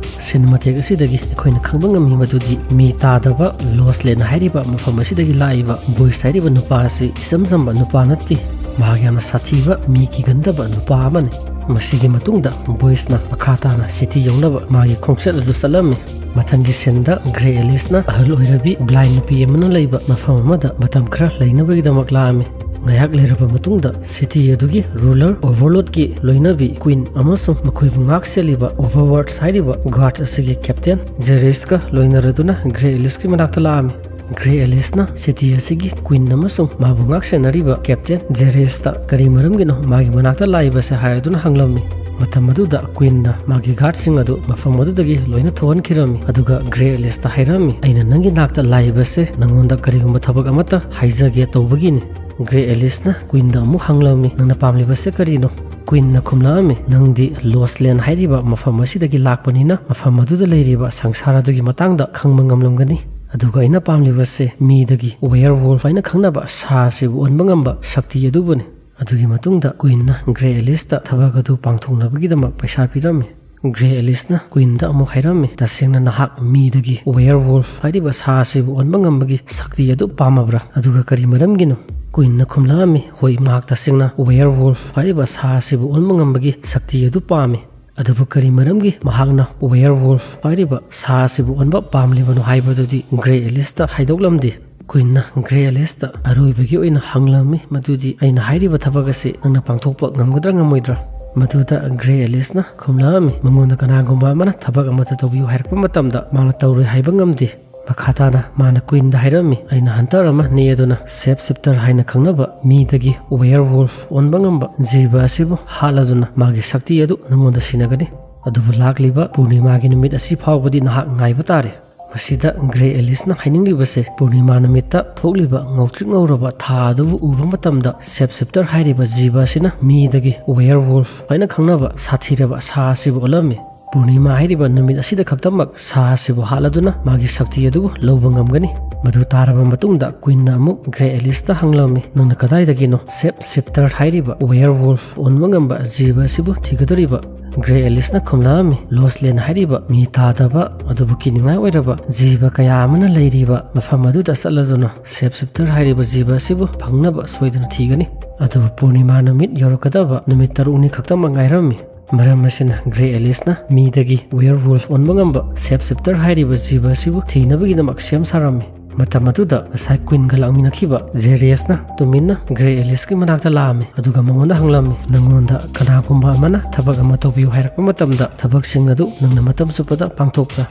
ꯁꯤꯟ ꯃꯇꯦꯛ ꯑꯁꯤꯗꯒꯤ ꯑꯩꯈꯣꯏꯅ ꯈꯪꯕ ꯉꯝꯃꯤ ꯃꯗꯨꯗꯤ ꯃꯤ ꯇꯥꯗꯕ ꯂꯣꯁꯂꯦꯟ ꯍꯥꯏꯔꯤꯕ ꯃꯐꯝ ꯑꯁꯤꯗꯒꯤ ꯂꯥꯛꯏꯕ ꯕꯣꯏꯁ ꯍꯥꯏꯔꯤꯕ ꯅꯨꯄꯥ ꯑꯁꯤ ꯏꯆꯝ ꯆꯝꯕ ꯅꯨꯄꯥ ꯅꯠꯇꯦ꯫ ꯃꯍꯥꯛ ꯌꯥꯝꯅ ꯁꯥꯊꯤꯕ, ꯃꯤ ꯀꯤꯒꯟꯗꯕ ꯅꯨꯄꯥ ꯑꯃꯅꯤ꯫ ꯃꯁꯤꯒꯤ ꯃꯇꯨꯡꯗ ꯕꯣꯏꯁꯅ ꯃꯈꯥ ꯇꯥꯅ ꯁꯤꯇꯤ ꯌꯧꯅꯕ ꯃꯥꯒꯤ ꯈꯣꯡꯆꯠ ꯑꯗꯨ ꯆꯠꯂꯝꯃꯤ꯫ ꯃꯊꯪꯒꯤ ꯁꯤꯟꯗ ꯒ꯭ꯔꯦ ꯑꯦꯂꯤꯁꯅ ꯑꯍꯜ ꯑꯣꯏꯔꯕꯤ ꯕ꯭ꯂꯥꯏꯟ ꯅꯨꯄꯤ ꯑꯃꯅ ꯂꯩꯕ ꯃꯐꯝ ꯑꯃꯗ ꯃꯇꯝ ꯈꯔ ꯂꯩꯅꯕꯒꯤꯗꯃꯛ ꯂꯥꯛꯑꯝꯃꯤ꯫ ꯉꯥꯏꯍꯥꯛ ꯂꯩꯔꯕ ꯃꯇꯨꯡꯗ ꯁꯤꯇꯤ ꯑꯗꯨꯒꯤ ꯔꯨꯂꯔ ꯑꯣꯚꯔꯂꯣꯗꯀꯤ ꯂꯣꯏꯅꯕꯤ ꯀ꯭ꯋꯤꯟ ꯑꯃꯁꯨꯡ ꯃꯈꯣꯏꯕꯨ ꯉꯥꯛ ꯁꯦꯜꯂꯤꯕ ꯑꯣꯚꯔꯋꯥꯔꯠꯁ ꯍꯥꯏꯔꯤꯕ ꯒꯥꯔꯗ ꯑꯁꯤꯒꯤ ꯀꯦꯞꯇꯦꯟ ꯖꯦꯔꯦꯁꯀ ꯂꯣꯏꯅꯔꯗꯨꯅ ꯒ꯭ꯔꯦ ꯑꯦꯂꯤꯁꯀꯤ ꯃꯅꯥꯛꯇ ꯂꯥꯛꯑꯝꯃꯤ꯫ ꯒ꯭ꯔꯦ ꯑꯦꯂꯤꯁꯅ ꯁꯤꯇꯤ ꯑꯁꯤꯒꯤ ꯀ꯭ꯋꯤꯟ ꯑꯃꯁꯨꯡ ꯃꯥꯕꯨ ꯉꯥꯛ ꯁꯦꯟꯅꯔꯤꯕ ꯀꯦꯞꯇꯦꯟ ꯖꯦꯔꯦꯁꯇ ꯀꯔꯤ ꯃꯔꯝꯒꯤꯅꯣ ꯃꯥꯒꯤ ꯃꯅꯥꯛꯇ ꯂꯥꯛꯏꯕꯁꯦ ꯍꯥꯏꯔꯗꯨꯅ ꯍꯪꯂꯝꯃꯤ꯫ ꯃꯇꯝ ꯑꯗꯨꯗ ꯀ꯭ꯋꯤꯟꯅ ꯃꯥꯒꯤ ꯒꯥꯔꯗꯁꯤꯡ ꯑꯗꯨ ꯃꯐꯝ ꯑꯗꯨꯗꯒꯤ ꯂꯣꯏꯅ ꯊꯣꯛꯍꯟꯈꯤꯔꯝꯃꯤ꯫ ꯑꯗꯨꯒ ꯒ꯭ꯔꯦ ꯑꯦꯂꯤꯁꯇ ꯍꯥꯏꯔꯝꯃꯤ, "ꯑꯩꯅ ꯅꯪꯒꯤ ꯅꯥꯛꯇ ꯂꯥꯛꯏꯕꯁꯦ ꯅꯪꯉꯣꯟꯗ ꯀꯔꯤꯒꯨꯝꯕ ꯊꯕꯛ ꯑꯃꯠꯇ ꯍꯥꯏꯖꯒꯦ ꯇꯧꯕꯒꯤꯅꯤ꯫" ꯒ꯭ꯔꯦ ꯑꯦꯂꯤꯁꯅ ꯀ꯭ꯋꯤꯟꯗ ꯑꯃꯨꯛ ꯍꯪꯂꯝꯃꯤ, "ꯅꯪꯅ ꯄꯥꯝꯂꯤꯕꯁꯦ ꯀꯔꯤꯅꯣ?" ꯀ꯭ꯋꯤꯟꯅ ꯈꯨꯝꯂꯛꯑꯝꯃꯤ, "ꯅꯪꯗꯤ ꯂꯣꯁꯂꯦꯟ ꯍꯥꯏꯔꯤꯕ ꯃꯐꯝ ꯑꯁꯤꯗꯒꯤ ꯂꯥꯛꯄꯅꯤꯅ ꯃꯐꯝ ꯑꯗꯨꯗ ꯂꯩꯔꯤꯕ ꯁꯪꯁꯥꯔ ꯑꯗꯨꯒꯤ ꯃꯇꯥꯡꯗ ꯈꯪꯕ ꯉꯝꯂꯝꯒꯅꯤ꯫ ꯑꯗꯨꯒ ꯑꯩꯅ ꯄꯥꯝꯂꯤꯕꯁꯦ ꯃꯤꯗꯒꯤ ꯋꯦꯌꯔ ꯋꯣꯜꯐ ꯍꯥꯏꯅ ꯈꯪꯅꯕ ꯁꯥ ꯑꯁꯤꯕꯨ ꯑꯣꯟꯕ ꯉꯝꯕ ꯁꯛꯇꯤ ꯑꯗꯨꯕꯨꯅꯤ꯫" ꯑꯗꯨꯒꯤ ꯃꯇꯨꯡꯗ ꯀ꯭ꯋꯤꯟꯅ ꯒ꯭ꯔꯦ ꯑꯦꯂꯤꯁꯇ ꯊꯕꯛ ꯑꯗꯨ ꯄꯥꯡꯊꯣꯛꯅꯕꯒꯤꯗꯃꯛ ꯄꯩꯁꯥ ꯄꯤꯔꯝꯃꯤ꯫ ꯒ꯭ꯔꯦ ꯑꯦꯂꯤꯁꯅ ꯀ꯭ꯋꯤꯟꯗ ꯑꯃꯨꯛ ꯍꯥꯏꯔꯝꯃꯤ, "ꯇꯁꯦꯡꯅ ꯅꯍꯥꯛ ꯃꯤꯗꯒꯤ ꯋꯦꯌꯔ ꯋꯨꯜꯐ ꯍꯥꯏꯔꯤꯕ ꯁꯥ ꯑꯁꯤꯕꯨ ꯑꯣꯟꯕ ꯉꯝꯕꯒꯤ ꯁꯛꯇꯤ ꯑꯗꯨ ꯄꯥꯝꯃꯕ꯭ꯔꯥ? ꯑꯗꯨꯒ ꯀꯔꯤ ꯃꯔꯝꯒꯤꯅꯣ?" ꯀ꯭ꯋꯤꯟꯅ ꯈꯨꯝꯂꯛꯑꯝꯃꯤ, "ꯍꯣꯏ, ꯃꯍꯥꯛ ꯇꯁꯦꯡꯅ ꯋꯦꯌꯔ ꯋꯨꯜꯐ ꯍꯥꯏꯔꯤꯕ ꯁꯥ ꯑꯁꯤꯕꯨ ꯑꯣꯟꯕ ꯉꯝꯕꯒꯤ ꯁꯛꯇꯤ ꯑꯗꯨ ꯄꯥꯝꯃꯤ꯫ ꯑꯗꯨꯕꯨ ꯀꯔꯤ ꯃꯔꯝꯒꯤ ꯃꯍꯥꯛꯅ ꯋꯦꯌꯔ ꯋꯨꯜꯐ ꯍꯥꯏꯔꯤꯕ ꯁꯥ ꯑꯁꯤꯕꯨ ꯑꯣꯟꯕ ꯄꯥꯝꯂꯤꯕꯅꯣ ꯍꯥꯏꯕꯗꯨꯗꯤ ꯒ꯭ꯔꯦ ꯑꯦꯂꯤꯁꯇ ꯍꯥꯏꯗꯣꯛꯂꯝꯗꯦ꯫ ꯀ꯭ꯋꯤꯟꯅ ꯒ꯭ꯔꯦ ꯑꯦꯂꯤꯁꯇ ꯑꯔꯣꯏꯕꯒꯤ ꯑꯣꯏꯅ ꯍꯪꯂꯝꯃꯤ, ꯃꯗꯨꯗꯤ ꯑꯩꯅ ꯍꯥꯏꯔꯤꯕ ꯊꯕꯛ ꯑꯁꯤ ꯅꯪꯅ ꯄꯥꯡꯊꯣꯛꯄ ꯉꯝꯒꯗ꯭ꯔꯥ ꯉꯝꯃꯣꯏꯗ꯭ꯔꯥ?" ꯃꯗꯨꯗ ꯒ꯭ꯔꯦ ꯑꯦꯂꯤꯁꯅ ꯈꯨꯝꯂꯛꯑꯝꯃꯤ, ꯃꯉꯣꯟꯗ ꯀꯅꯥꯒꯨꯝꯕ ꯑꯃꯅ ꯊꯕꯛ ꯑꯃꯠꯇ ꯇꯧꯕꯤꯌꯨ ꯍꯥꯏꯔꯛꯄ ꯃꯇꯝꯗ ꯃꯥꯅ ꯇꯧꯔꯣꯏ ꯍꯥꯏꯕ ꯉꯝꯗꯦ꯫ ꯃꯈꯥ ꯇꯥꯅ ꯃꯥꯅ ꯀ꯭ꯋꯤꯟꯗ ꯍꯥꯏꯔꯝꯃꯤ, "ꯑꯩꯅ ꯍꯟꯇꯔ ꯑꯃ ꯅꯦꯛꯑꯗꯨꯅ ꯁꯦꯞ ꯁꯤꯞꯇꯔ ꯍꯥꯏꯅ ꯈꯪꯅꯕ ꯃꯤꯗꯒꯤ ꯋꯦꯌꯔ ꯋꯨꯜꯐ ꯑꯣꯟꯕ ꯉꯝꯕ ꯖꯤꯕ ꯑꯁꯤꯕꯨ ꯍꯥꯠꯂꯗꯨꯅ ꯃꯥꯒꯤ ꯁꯛꯇꯤ ꯑꯗꯨ ꯅꯉꯣꯟꯗ ꯁꯤꯟꯅꯒꯅꯤ꯫ ꯑꯗꯨꯕꯨ ꯂꯥꯛꯂꯤꯕ ꯄꯨꯔꯅꯤꯃꯥꯒꯤ ꯅꯨꯃꯤꯠ ꯑꯁꯤ ꯐꯥꯎꯕꯗꯤ ꯅꯍꯥꯛ ꯉꯥꯏꯕ ꯇꯥꯔꯦ꯫" ꯃꯁꯤꯗ ꯒ꯭ꯔꯦ ꯑꯦꯂꯤꯁꯅ ꯍꯥꯏꯅꯤꯡꯂꯤꯕꯁꯦ, ꯄꯨꯔꯅꯤꯃꯥ ꯅꯨꯃꯤꯠꯇ ꯊꯣꯛꯂꯤꯕ ꯉꯧꯇ꯭ꯔꯤꯛ ꯉꯧꯔꯕ ꯊꯥ ꯑꯗꯨꯕꯨ ꯎꯕ ꯃꯇꯝꯗ ꯁꯦꯞ ꯁꯤꯞꯇꯔ ꯍꯥꯏꯔꯤꯕ ꯖꯤꯕ ꯑꯁꯤꯅ ꯃꯤꯗꯒꯤ ꯋꯦꯌꯔ ꯋꯨꯜꯐ ꯍꯥꯏꯅ ꯈꯪꯅꯕ ꯁꯥꯊꯤꯔꯕ ꯁꯥ ꯑꯁꯤꯕꯨ ꯑꯣꯜꯂꯝꯃꯤ꯫ ꯄꯨꯔꯅꯤꯃꯥ ꯍꯥꯏꯔꯤꯕ ꯅꯨꯃꯤꯠ ꯑꯁꯤꯗ ꯈꯛꯇꯃꯛ ꯁꯥ ꯑꯁꯤꯕꯨ ꯍꯥꯠꯂꯗꯨꯅ ꯃꯥꯒꯤ ꯁꯛꯇꯤ ꯑꯗꯨꯕꯨ ꯂꯧꯕ ꯉꯝꯒꯅꯤ꯫ ꯃꯗꯨ ꯇꯥꯔꯕ ꯃꯇꯨꯡꯗ ꯀ꯭ꯋꯤꯟꯅ ꯑꯃꯨꯛ ꯒ꯭ꯔꯦ ꯑꯦꯂꯤꯁꯇ ꯍꯪꯂꯝꯃꯤ, "ꯅꯪꯅ ꯀꯗꯥꯏꯗꯒꯤꯅꯣ ꯁꯦꯞ ꯁꯤꯞꯇꯔ ꯍꯥꯏꯔꯤꯕ ꯋꯦꯌꯔ ꯋꯨꯜꯐ ꯑꯣꯟꯕ ꯉꯝꯕ ꯖꯤꯕ ꯑꯁꯤꯕꯨ ꯊꯤꯒꯗꯧꯔꯤꯕ?" ꯒ꯭ꯔꯦ ꯑꯦꯂꯤꯁꯅ ꯈꯨꯝꯂꯛꯑꯝꯃꯤ, "ꯂꯣꯁꯂꯦꯟ ꯍꯥꯏꯔꯤꯕ ꯃꯤ ꯇꯥꯗꯕ ꯑꯗꯨꯕꯨ ꯀꯤꯅꯤꯡꯉꯥꯏ ꯑꯣꯏꯔꯕ ꯖꯤꯕ ꯀꯌꯥ ꯑꯃꯅ ꯂꯩꯔꯤꯕ ꯃꯐꯝ ꯑꯗꯨꯗ ꯆꯠꯂꯗꯨꯅ ꯁꯦꯞ ꯁꯤꯞꯇꯔ ꯍꯥꯏꯔꯤꯕ ꯖꯤꯕ ꯑꯁꯤꯕꯨ ꯐꯪꯅꯕ ꯁꯣꯏꯗꯅ ꯊꯤꯒꯅꯤ꯫ ꯑꯗꯨꯕꯨ ꯄꯨꯔꯅꯤꯃꯥ ꯅꯨꯃꯤꯠ ꯌꯧꯔꯛꯀꯗꯕ ꯅꯨꯃꯤꯠ ꯇꯔꯨꯛꯅꯤ ꯈꯛꯇꯃꯛ ꯉꯥꯏꯔꯝꯃꯤ꯫" ꯃꯔꯝ ꯑꯁꯤꯅ ꯒ꯭ꯔꯦ ꯑꯦꯂꯤꯁꯅ ꯃꯤꯗꯒꯤ ꯋꯦꯌꯔ ꯋꯨꯜꯐ ꯑꯣꯟꯕ ꯉꯝꯕ ꯁꯦꯞ ꯁꯤꯞꯇꯔ ꯍꯥꯏꯔꯤꯕ ꯖꯤꯕ ꯑꯁꯤꯕꯨ ꯊꯤꯅꯕꯒꯤꯗꯃꯛ ꯁꯦꯝ ꯁꯥꯔꯝꯃꯤ꯫ ꯃꯇꯝ ꯑꯗꯨꯗ ꯉꯁꯥꯏ ꯀ꯭ꯋꯤꯟꯒ ꯂꯥꯛꯃꯤꯟꯅꯈꯤꯕ ꯖꯦꯔꯤꯌꯁꯅ ꯇꯨꯃꯤꯟꯅ ꯒ꯭ꯔꯦ ꯑꯦꯂꯤꯁꯀꯤ ꯃꯅꯥꯛꯇ ꯂꯥꯛꯑꯝꯃꯤ, ꯑꯗꯨꯒ ꯃꯉꯣꯟꯗ ꯍꯪꯂꯝꯃꯤ, "ꯅꯉꯣꯟꯗ ꯀꯅꯥꯒꯨꯝꯕ ꯑꯃꯅ ꯊꯕꯛ ꯑꯃ ꯇꯧꯕꯤꯌꯨ ꯍꯥꯏꯔꯛꯄ ꯃꯇꯝꯗ ꯊꯕꯛꯁꯤꯡ ꯑꯗꯨ ꯅꯪꯅ ꯃꯇꯝ ꯆꯨꯞꯄꯗ ꯄꯥꯡꯊꯣꯛꯄ꯭ꯔꯥ?"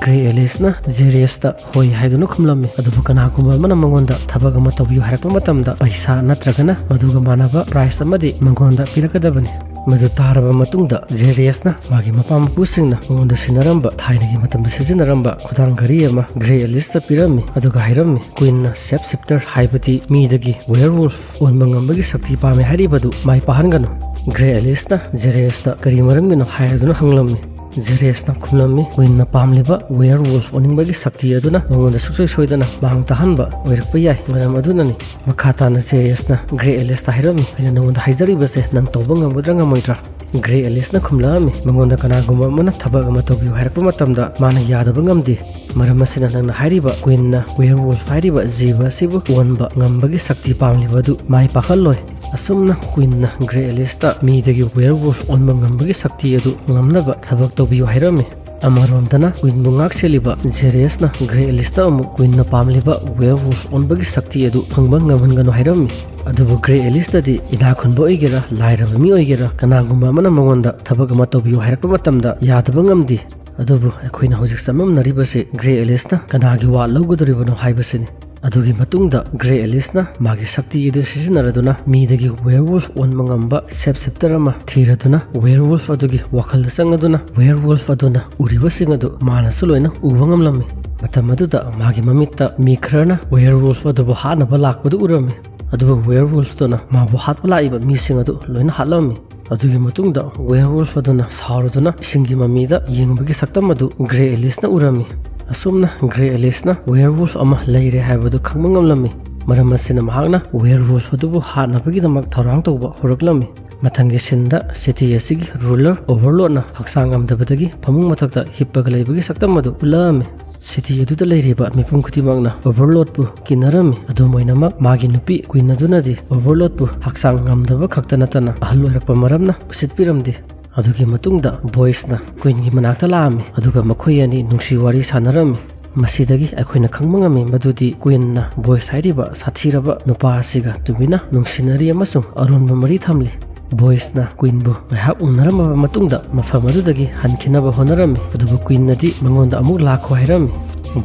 ꯒ꯭ꯔꯦ ꯑꯦꯂꯤꯁꯅ ꯖꯦꯔꯤꯌꯁꯇ ꯍꯣꯏ ꯍꯥꯏꯗꯨꯅ ꯈꯨꯝꯂꯝꯃꯤ, ꯑꯗꯨꯕꯨ ꯀꯅꯥꯒꯨꯝꯕ ꯑꯃꯅ ꯃꯉꯣꯟꯗ ꯊꯕꯛ ꯑꯃ ꯇꯧꯕꯤꯌꯨ ꯍꯥꯏꯔꯛꯄ ꯃꯇꯝꯗ ꯄꯩꯁꯥ ꯅꯠꯇ꯭ꯔꯒꯅ ꯃꯗꯨꯒ ꯃꯥꯟꯅꯕ ꯄ꯭ꯔꯥꯏꯖ ꯑꯃꯗꯤ ꯃꯉꯣꯟꯗ ꯄꯤꯔꯛꯀꯗꯕꯅꯤ꯫ ꯃꯗꯨ ꯇꯥꯔꯕ ꯃꯇꯨꯡꯗ ꯖꯦꯔꯤꯌꯁꯅ ꯃꯥꯒꯤ ꯃꯄꯥ ꯃꯄꯨꯁꯤꯡꯅ ꯃꯉꯣꯟꯗ ꯁꯤꯟꯅꯔꯝꯕ ꯊꯥꯏꯅꯒꯤ ꯃꯇꯝꯗ ꯁꯤꯖꯤꯟꯅꯔꯝꯕ ꯈꯨꯗꯥꯡ ꯘꯔꯤ ꯑꯃ ꯒ꯭ꯔꯦ ꯑꯦꯂꯤꯁꯇ ꯄꯤꯔꯝꯃꯤ, ꯑꯗꯨꯒ ꯍꯥꯏꯔꯝꯃꯤ, "ꯀ꯭ꯋꯤꯟꯅ ꯁꯦꯞ ꯁꯤꯞꯇꯔ ꯍꯥꯏꯕꯗꯤ ꯃꯤꯗꯒꯤ ꯋꯦꯌꯔ ꯋꯨꯜꯐ ꯑꯣꯟꯕ ꯉꯝꯕꯒꯤ ꯁꯛꯇꯤ ꯄꯥꯝꯃꯦ ꯍꯥꯏꯔꯤꯕꯗꯨ ꯃꯥꯏ ꯄꯥꯛꯍꯟꯒꯅꯨ꯫" ꯒ꯭ꯔꯦ ꯑꯦꯂꯤꯁꯅ ꯖꯦꯔꯤꯌꯁꯇ ꯀꯔꯤ ꯃꯔꯝꯒꯤꯅꯣ ꯍꯥꯏꯗꯨꯅ ꯍꯪꯂꯝꯃꯤ꯫ ꯖꯦꯔꯤꯌꯁꯅ ꯈꯨꯝꯂꯝꯃꯤ, ꯀ꯭ꯋꯤꯟꯅ ꯄꯥꯝꯂꯤꯕ ꯋꯦꯌꯔ ꯋꯨꯜꯐ ꯑꯣꯟꯅꯤꯡꯕꯒꯤ ꯁꯛꯇꯤ ꯑꯗꯨꯅ ꯃꯉꯣꯟꯗ ꯁꯨꯡꯁꯣꯏ ꯁꯣꯏꯗꯅ ꯃꯥꯡ ꯇꯥꯍꯟꯕ ꯑꯣꯏꯔꯛꯄ ꯌꯥꯏ, ꯃꯔꯝ ꯑꯗꯨꯅꯅꯤ꯫ ꯃꯈꯥ ꯇꯥꯅ ꯖꯦꯔꯤꯌꯁꯅ ꯒ꯭ꯔꯦ ꯑꯦꯂꯤꯁꯇ ꯍꯥꯏꯔꯝꯃꯤ, "ꯑꯩꯅ ꯅꯉꯣꯟꯗ ꯍꯥꯏꯖꯔꯤꯕꯁꯦ ꯅꯪ ꯇꯧꯕ ꯉꯝꯒꯗ꯭ꯔꯥ ꯉꯝꯃꯣꯏꯗ꯭ꯔꯥ?" ꯒ꯭ꯔꯦ ꯑꯦꯂꯤꯁꯅ ꯈꯨꯝꯂꯛꯑꯝꯃꯤ, ꯃꯉꯣꯟꯗ ꯀꯅꯥꯒꯨꯝꯕ ꯑꯃꯅ ꯊꯕꯛ ꯑꯃ ꯇꯧꯕꯤꯌꯨ ꯍꯥꯏꯔꯛꯄ ꯃꯇꯝꯗ ꯃꯥꯅ ꯌꯥꯗꯕ ꯉꯝꯗꯦ꯫ ꯃꯔꯝ ꯑꯁꯤꯅ ꯅꯪꯅ ꯍꯥꯏꯔꯤꯕ ꯀ꯭ꯋꯤꯟꯅ ꯋꯦꯌꯔꯋꯨꯜꯐ ꯍꯥꯏꯔꯤꯕ ꯖꯤꯕ ꯑꯁꯤꯕꯨ ꯑꯣꯟꯕ ꯉꯝꯕꯒꯤ ꯁꯛꯇꯤ ꯄꯥꯝꯂꯤꯕ ꯑꯗꯨ ꯃꯥꯏ ꯄꯥꯛꯍꯜꯂꯣꯏ꯫ ꯑꯁꯨꯝꯅ ꯀ꯭ꯋꯤꯟꯅ ꯒ꯭ꯔꯦ ꯑꯦꯂꯤꯁꯇ ꯃꯤꯗꯒꯤ ꯋꯦꯌꯔꯋꯨꯜꯐ ꯑꯣꯟꯕ ꯉꯝꯕꯒꯤ ꯁꯛꯇꯤ ꯑꯗꯨ ꯉꯝꯅꯕ ꯊꯕꯛ ꯇꯧꯕꯤꯌꯨ ꯍꯥꯏꯔꯝꯃꯤ꯫ ꯑꯃꯔꯣꯝꯗꯅ ꯀ꯭ꯋꯤꯟꯕꯨ ꯉꯥꯛꯁꯦꯜꯂꯤꯕ ꯖꯦꯔꯦꯁꯅ ꯒ꯭ꯔꯦ ꯑꯦꯂꯤꯁꯇ ꯑꯃꯨꯛ ꯀ꯭ꯋꯤꯟꯅ ꯄꯥꯝꯂꯤꯕ ꯋꯦꯌꯔꯋꯨꯜꯐ ꯑꯣꯟꯕꯒꯤ ꯁꯛꯇꯤ ꯑꯗꯨ ꯐꯪꯕ ꯉꯝꯍꯟꯒꯅꯨ ꯍꯥꯏꯔꯝꯃꯤ꯫ ꯑꯗꯨꯕꯨ ꯒ꯭ꯔꯦ ꯑꯦꯂꯤꯁꯇꯗꯤ ꯏꯅꯥꯛ ꯈꯨꯟꯕ ꯑꯣꯏꯒꯦꯔꯥ, ꯂꯥꯏꯔꯕ ꯃꯤ ꯑꯣꯏꯒꯦꯔꯥ, ꯀꯅꯥꯒꯨꯝꯕ ꯑꯃꯅ ꯃꯉꯣꯟꯗ ꯊꯕꯛ ꯑꯃ ꯇꯧꯕꯤꯌꯨ ꯍꯥꯏꯔꯛꯄ ꯃꯇꯝꯗ ꯌꯥꯗꯕ ꯉꯝꯗꯦ꯫ ꯑꯗꯨꯕꯨ ꯑꯩꯈꯣꯏꯅ ꯍꯧꯖꯤꯛ ꯆꯃꯝꯅꯔꯤꯕꯁꯤ ꯒ꯭ꯔꯦ ꯑꯦꯂꯤꯁꯅ ꯀꯅꯥꯒꯤ ꯋꯥ ꯂꯧꯒꯗꯧꯔꯤꯕꯅꯣ ꯍꯥꯏꯕꯁꯤꯅꯤ꯫ ꯑꯗꯨꯒꯤ ꯃꯇꯨꯡꯗ ꯒ꯭ꯔꯦ ꯑꯦꯂꯤꯁꯅ ꯃꯥꯒꯤ ꯁꯛꯇꯤ ꯑꯗꯨ ꯁꯤꯖꯤꯟꯅꯔꯗꯨꯅ ꯃꯤꯗꯒꯤ ꯋꯦꯌꯔꯋꯨꯜꯐ ꯑꯣꯟꯕ ꯉꯝꯕ ꯁꯦꯞ ꯁꯤꯞꯇꯔ ꯑꯃ ꯊꯤꯔꯗꯨꯅ ꯋꯦꯌꯔꯋꯨꯜꯐ ꯑꯗꯨꯒꯤ ꯋꯥꯈꯜꯗ ꯆꯪꯉꯗꯨꯅ ꯋꯦꯌꯔꯋꯨꯜꯐ ꯑꯗꯨꯅ ꯎꯔꯤꯕꯁꯤꯡ ꯑꯗꯨ ꯃꯥꯅꯁꯨ ꯂꯣꯏꯅ ꯎꯕ ꯉꯝꯂꯝꯃꯤ꯫ ꯃꯇꯝ ꯑꯗꯨꯗ ꯃꯥꯒꯤ ꯃꯃꯤꯠꯇ ꯃꯤ ꯈꯔꯅ ꯋꯦꯌꯔꯋꯨꯜꯐ ꯑꯗꯨꯕꯨ ꯍꯥꯠꯅꯕ ꯂꯥꯛꯄꯗꯨ ꯎꯔꯝꯃꯤ꯫ ꯑꯗꯨꯕꯨ ꯋꯦꯌꯔꯋꯨꯜꯐꯇꯨꯅ ꯃꯥꯕꯨ ꯍꯥꯠꯄ ꯂꯥꯛꯏꯕ ꯃꯤꯁꯤꯡ ꯑꯗꯨ ꯂꯣꯏꯅ ꯍꯥꯠꯂꯝꯃꯤ꯫ ꯑꯗꯨꯒꯤ ꯃꯇꯨꯡꯗ ꯋꯦꯌꯔꯋꯨꯜꯐ ꯑꯗꯨꯅ ꯁꯥꯎꯔꯗꯨꯅ ꯏꯁꯤꯡꯒꯤ ꯃꯃꯤꯗ ꯌꯦꯡꯕꯒꯤ ꯁꯛꯇꯝ ꯑꯗꯨ ꯒ꯭ꯔꯦ ꯑꯦꯂꯤꯁꯅ ꯎꯔꯝꯃꯤ꯫ ꯑꯁꯨꯝꯅ ꯒ꯭ꯔꯦ ꯑꯦꯂꯤꯁꯅ ꯋꯦꯌꯔꯋꯨꯜꯐ ꯑꯃ ꯂꯩꯔꯦ ꯍꯥꯏꯕꯗꯨ ꯈꯪꯕ ꯉꯝꯂꯝꯃꯤ꯫ ꯃꯔꯝ ꯑꯁꯤꯅ ꯃꯍꯥꯛꯅ ꯋꯦꯌꯔꯋꯨꯜꯐ ꯑꯗꯨꯕꯨ ꯍꯥꯠꯅꯕꯒꯤꯗꯃꯛ ꯊꯧꯔꯥꯡ ꯇꯧꯕ ꯍꯧꯔꯛꯂꯝꯃꯤ꯫ ꯃꯊꯪꯒꯤ ꯁꯤꯟꯗ ꯁꯤꯇꯤ ꯑꯁꯤꯒꯤ ꯔꯨꯂꯔ ꯑꯣꯚꯔꯂꯣꯔꯗꯅ ꯍꯛꯆꯥꯡ ꯉꯝꯗꯕꯗꯒꯤ ꯐꯃꯨꯡ ꯃꯊꯛꯇ ꯍꯤꯞꯄꯒ ꯂꯩꯕꯒꯤ ꯁꯛꯇꯝ ꯑꯗꯨ ꯎꯠꯂꯛꯑꯝꯃꯤ꯫ ꯁꯤꯇꯤ ꯑꯗꯨꯗ ꯂꯩꯔꯤꯕ ꯃꯤꯄꯨꯝ ꯈꯨꯗꯤꯡꯃꯛꯅ ꯑꯣꯚꯔꯂꯣꯔꯗꯄꯨ ꯀꯤꯅꯔꯝꯃꯤ꯫ ꯑꯗꯨꯝ ꯑꯣꯏꯅꯃꯛ, ꯃꯥꯒꯤ ꯅꯨꯄꯤ ꯀ꯭ꯋꯤꯟ ꯑꯗꯨꯅꯗꯤ ꯑꯣꯚꯔꯂꯣꯔꯗꯄꯨ ꯍꯛꯆꯥꯡ ꯉꯝꯗꯕ ꯈꯛꯇ ꯅꯠꯇꯅ ꯑꯍꯜ ꯑꯣꯏꯔꯛꯄ ꯃꯔꯝꯅ ꯎꯁꯤꯠꯄꯤꯔꯝꯗꯦ꯫ ꯑꯗꯨꯒꯤ ꯃꯇꯨꯡꯗ ꯕꯣꯏꯁꯅ ꯀ꯭ꯋꯤꯟꯒꯤ ꯃꯅꯥꯛꯇ ꯂꯥꯛꯑꯝꯃꯤ, ꯑꯗꯨꯒ ꯃꯈꯣꯏ ꯑꯅꯤ ꯅꯨꯡꯁꯤ ꯋꯥꯔꯤ ꯁꯥꯟꯅꯔꯝꯃꯤ꯫ ꯃꯁꯤꯗꯒꯤ ꯑꯩꯈꯣꯏꯅ ꯈꯪꯕ ꯉꯝꯃꯤ ꯃꯗꯨꯗꯤ ꯀ꯭ꯋꯤꯟꯅ ꯕꯣꯏꯁ ꯍꯥꯏꯔꯤꯕ ꯁꯥꯊꯤꯔꯕ ꯅꯨꯄꯥ ꯑꯁꯤꯒ ꯇꯨꯃꯤꯟꯅ ꯅꯨꯡꯁꯤꯅꯔꯤ ꯑꯃꯁꯨꯡ ꯑꯔꯣꯟꯕ ꯃꯔꯤ ꯊꯝꯂꯤ꯫ ꯕꯣꯏꯁꯅ ꯀ꯭ꯋꯤꯟꯕꯨ ꯉꯥꯏꯍꯥꯛ ꯎꯅꯔꯝꯃꯕ ꯃꯇꯨꯡꯗ ꯃꯐꯝ ꯑꯗꯨꯗꯒꯤ ꯍꯟꯈꯤꯅꯕ ꯍꯣꯠꯅꯔꯝꯃꯤ, ꯑꯗꯨꯕꯨ ꯀ꯭ꯋꯤꯟꯅꯗꯤ ꯃꯉꯣꯟꯗ ꯑꯃꯨꯛ ꯂꯥꯛꯈꯣ ꯍꯥꯏꯔꯝꯃꯤ꯫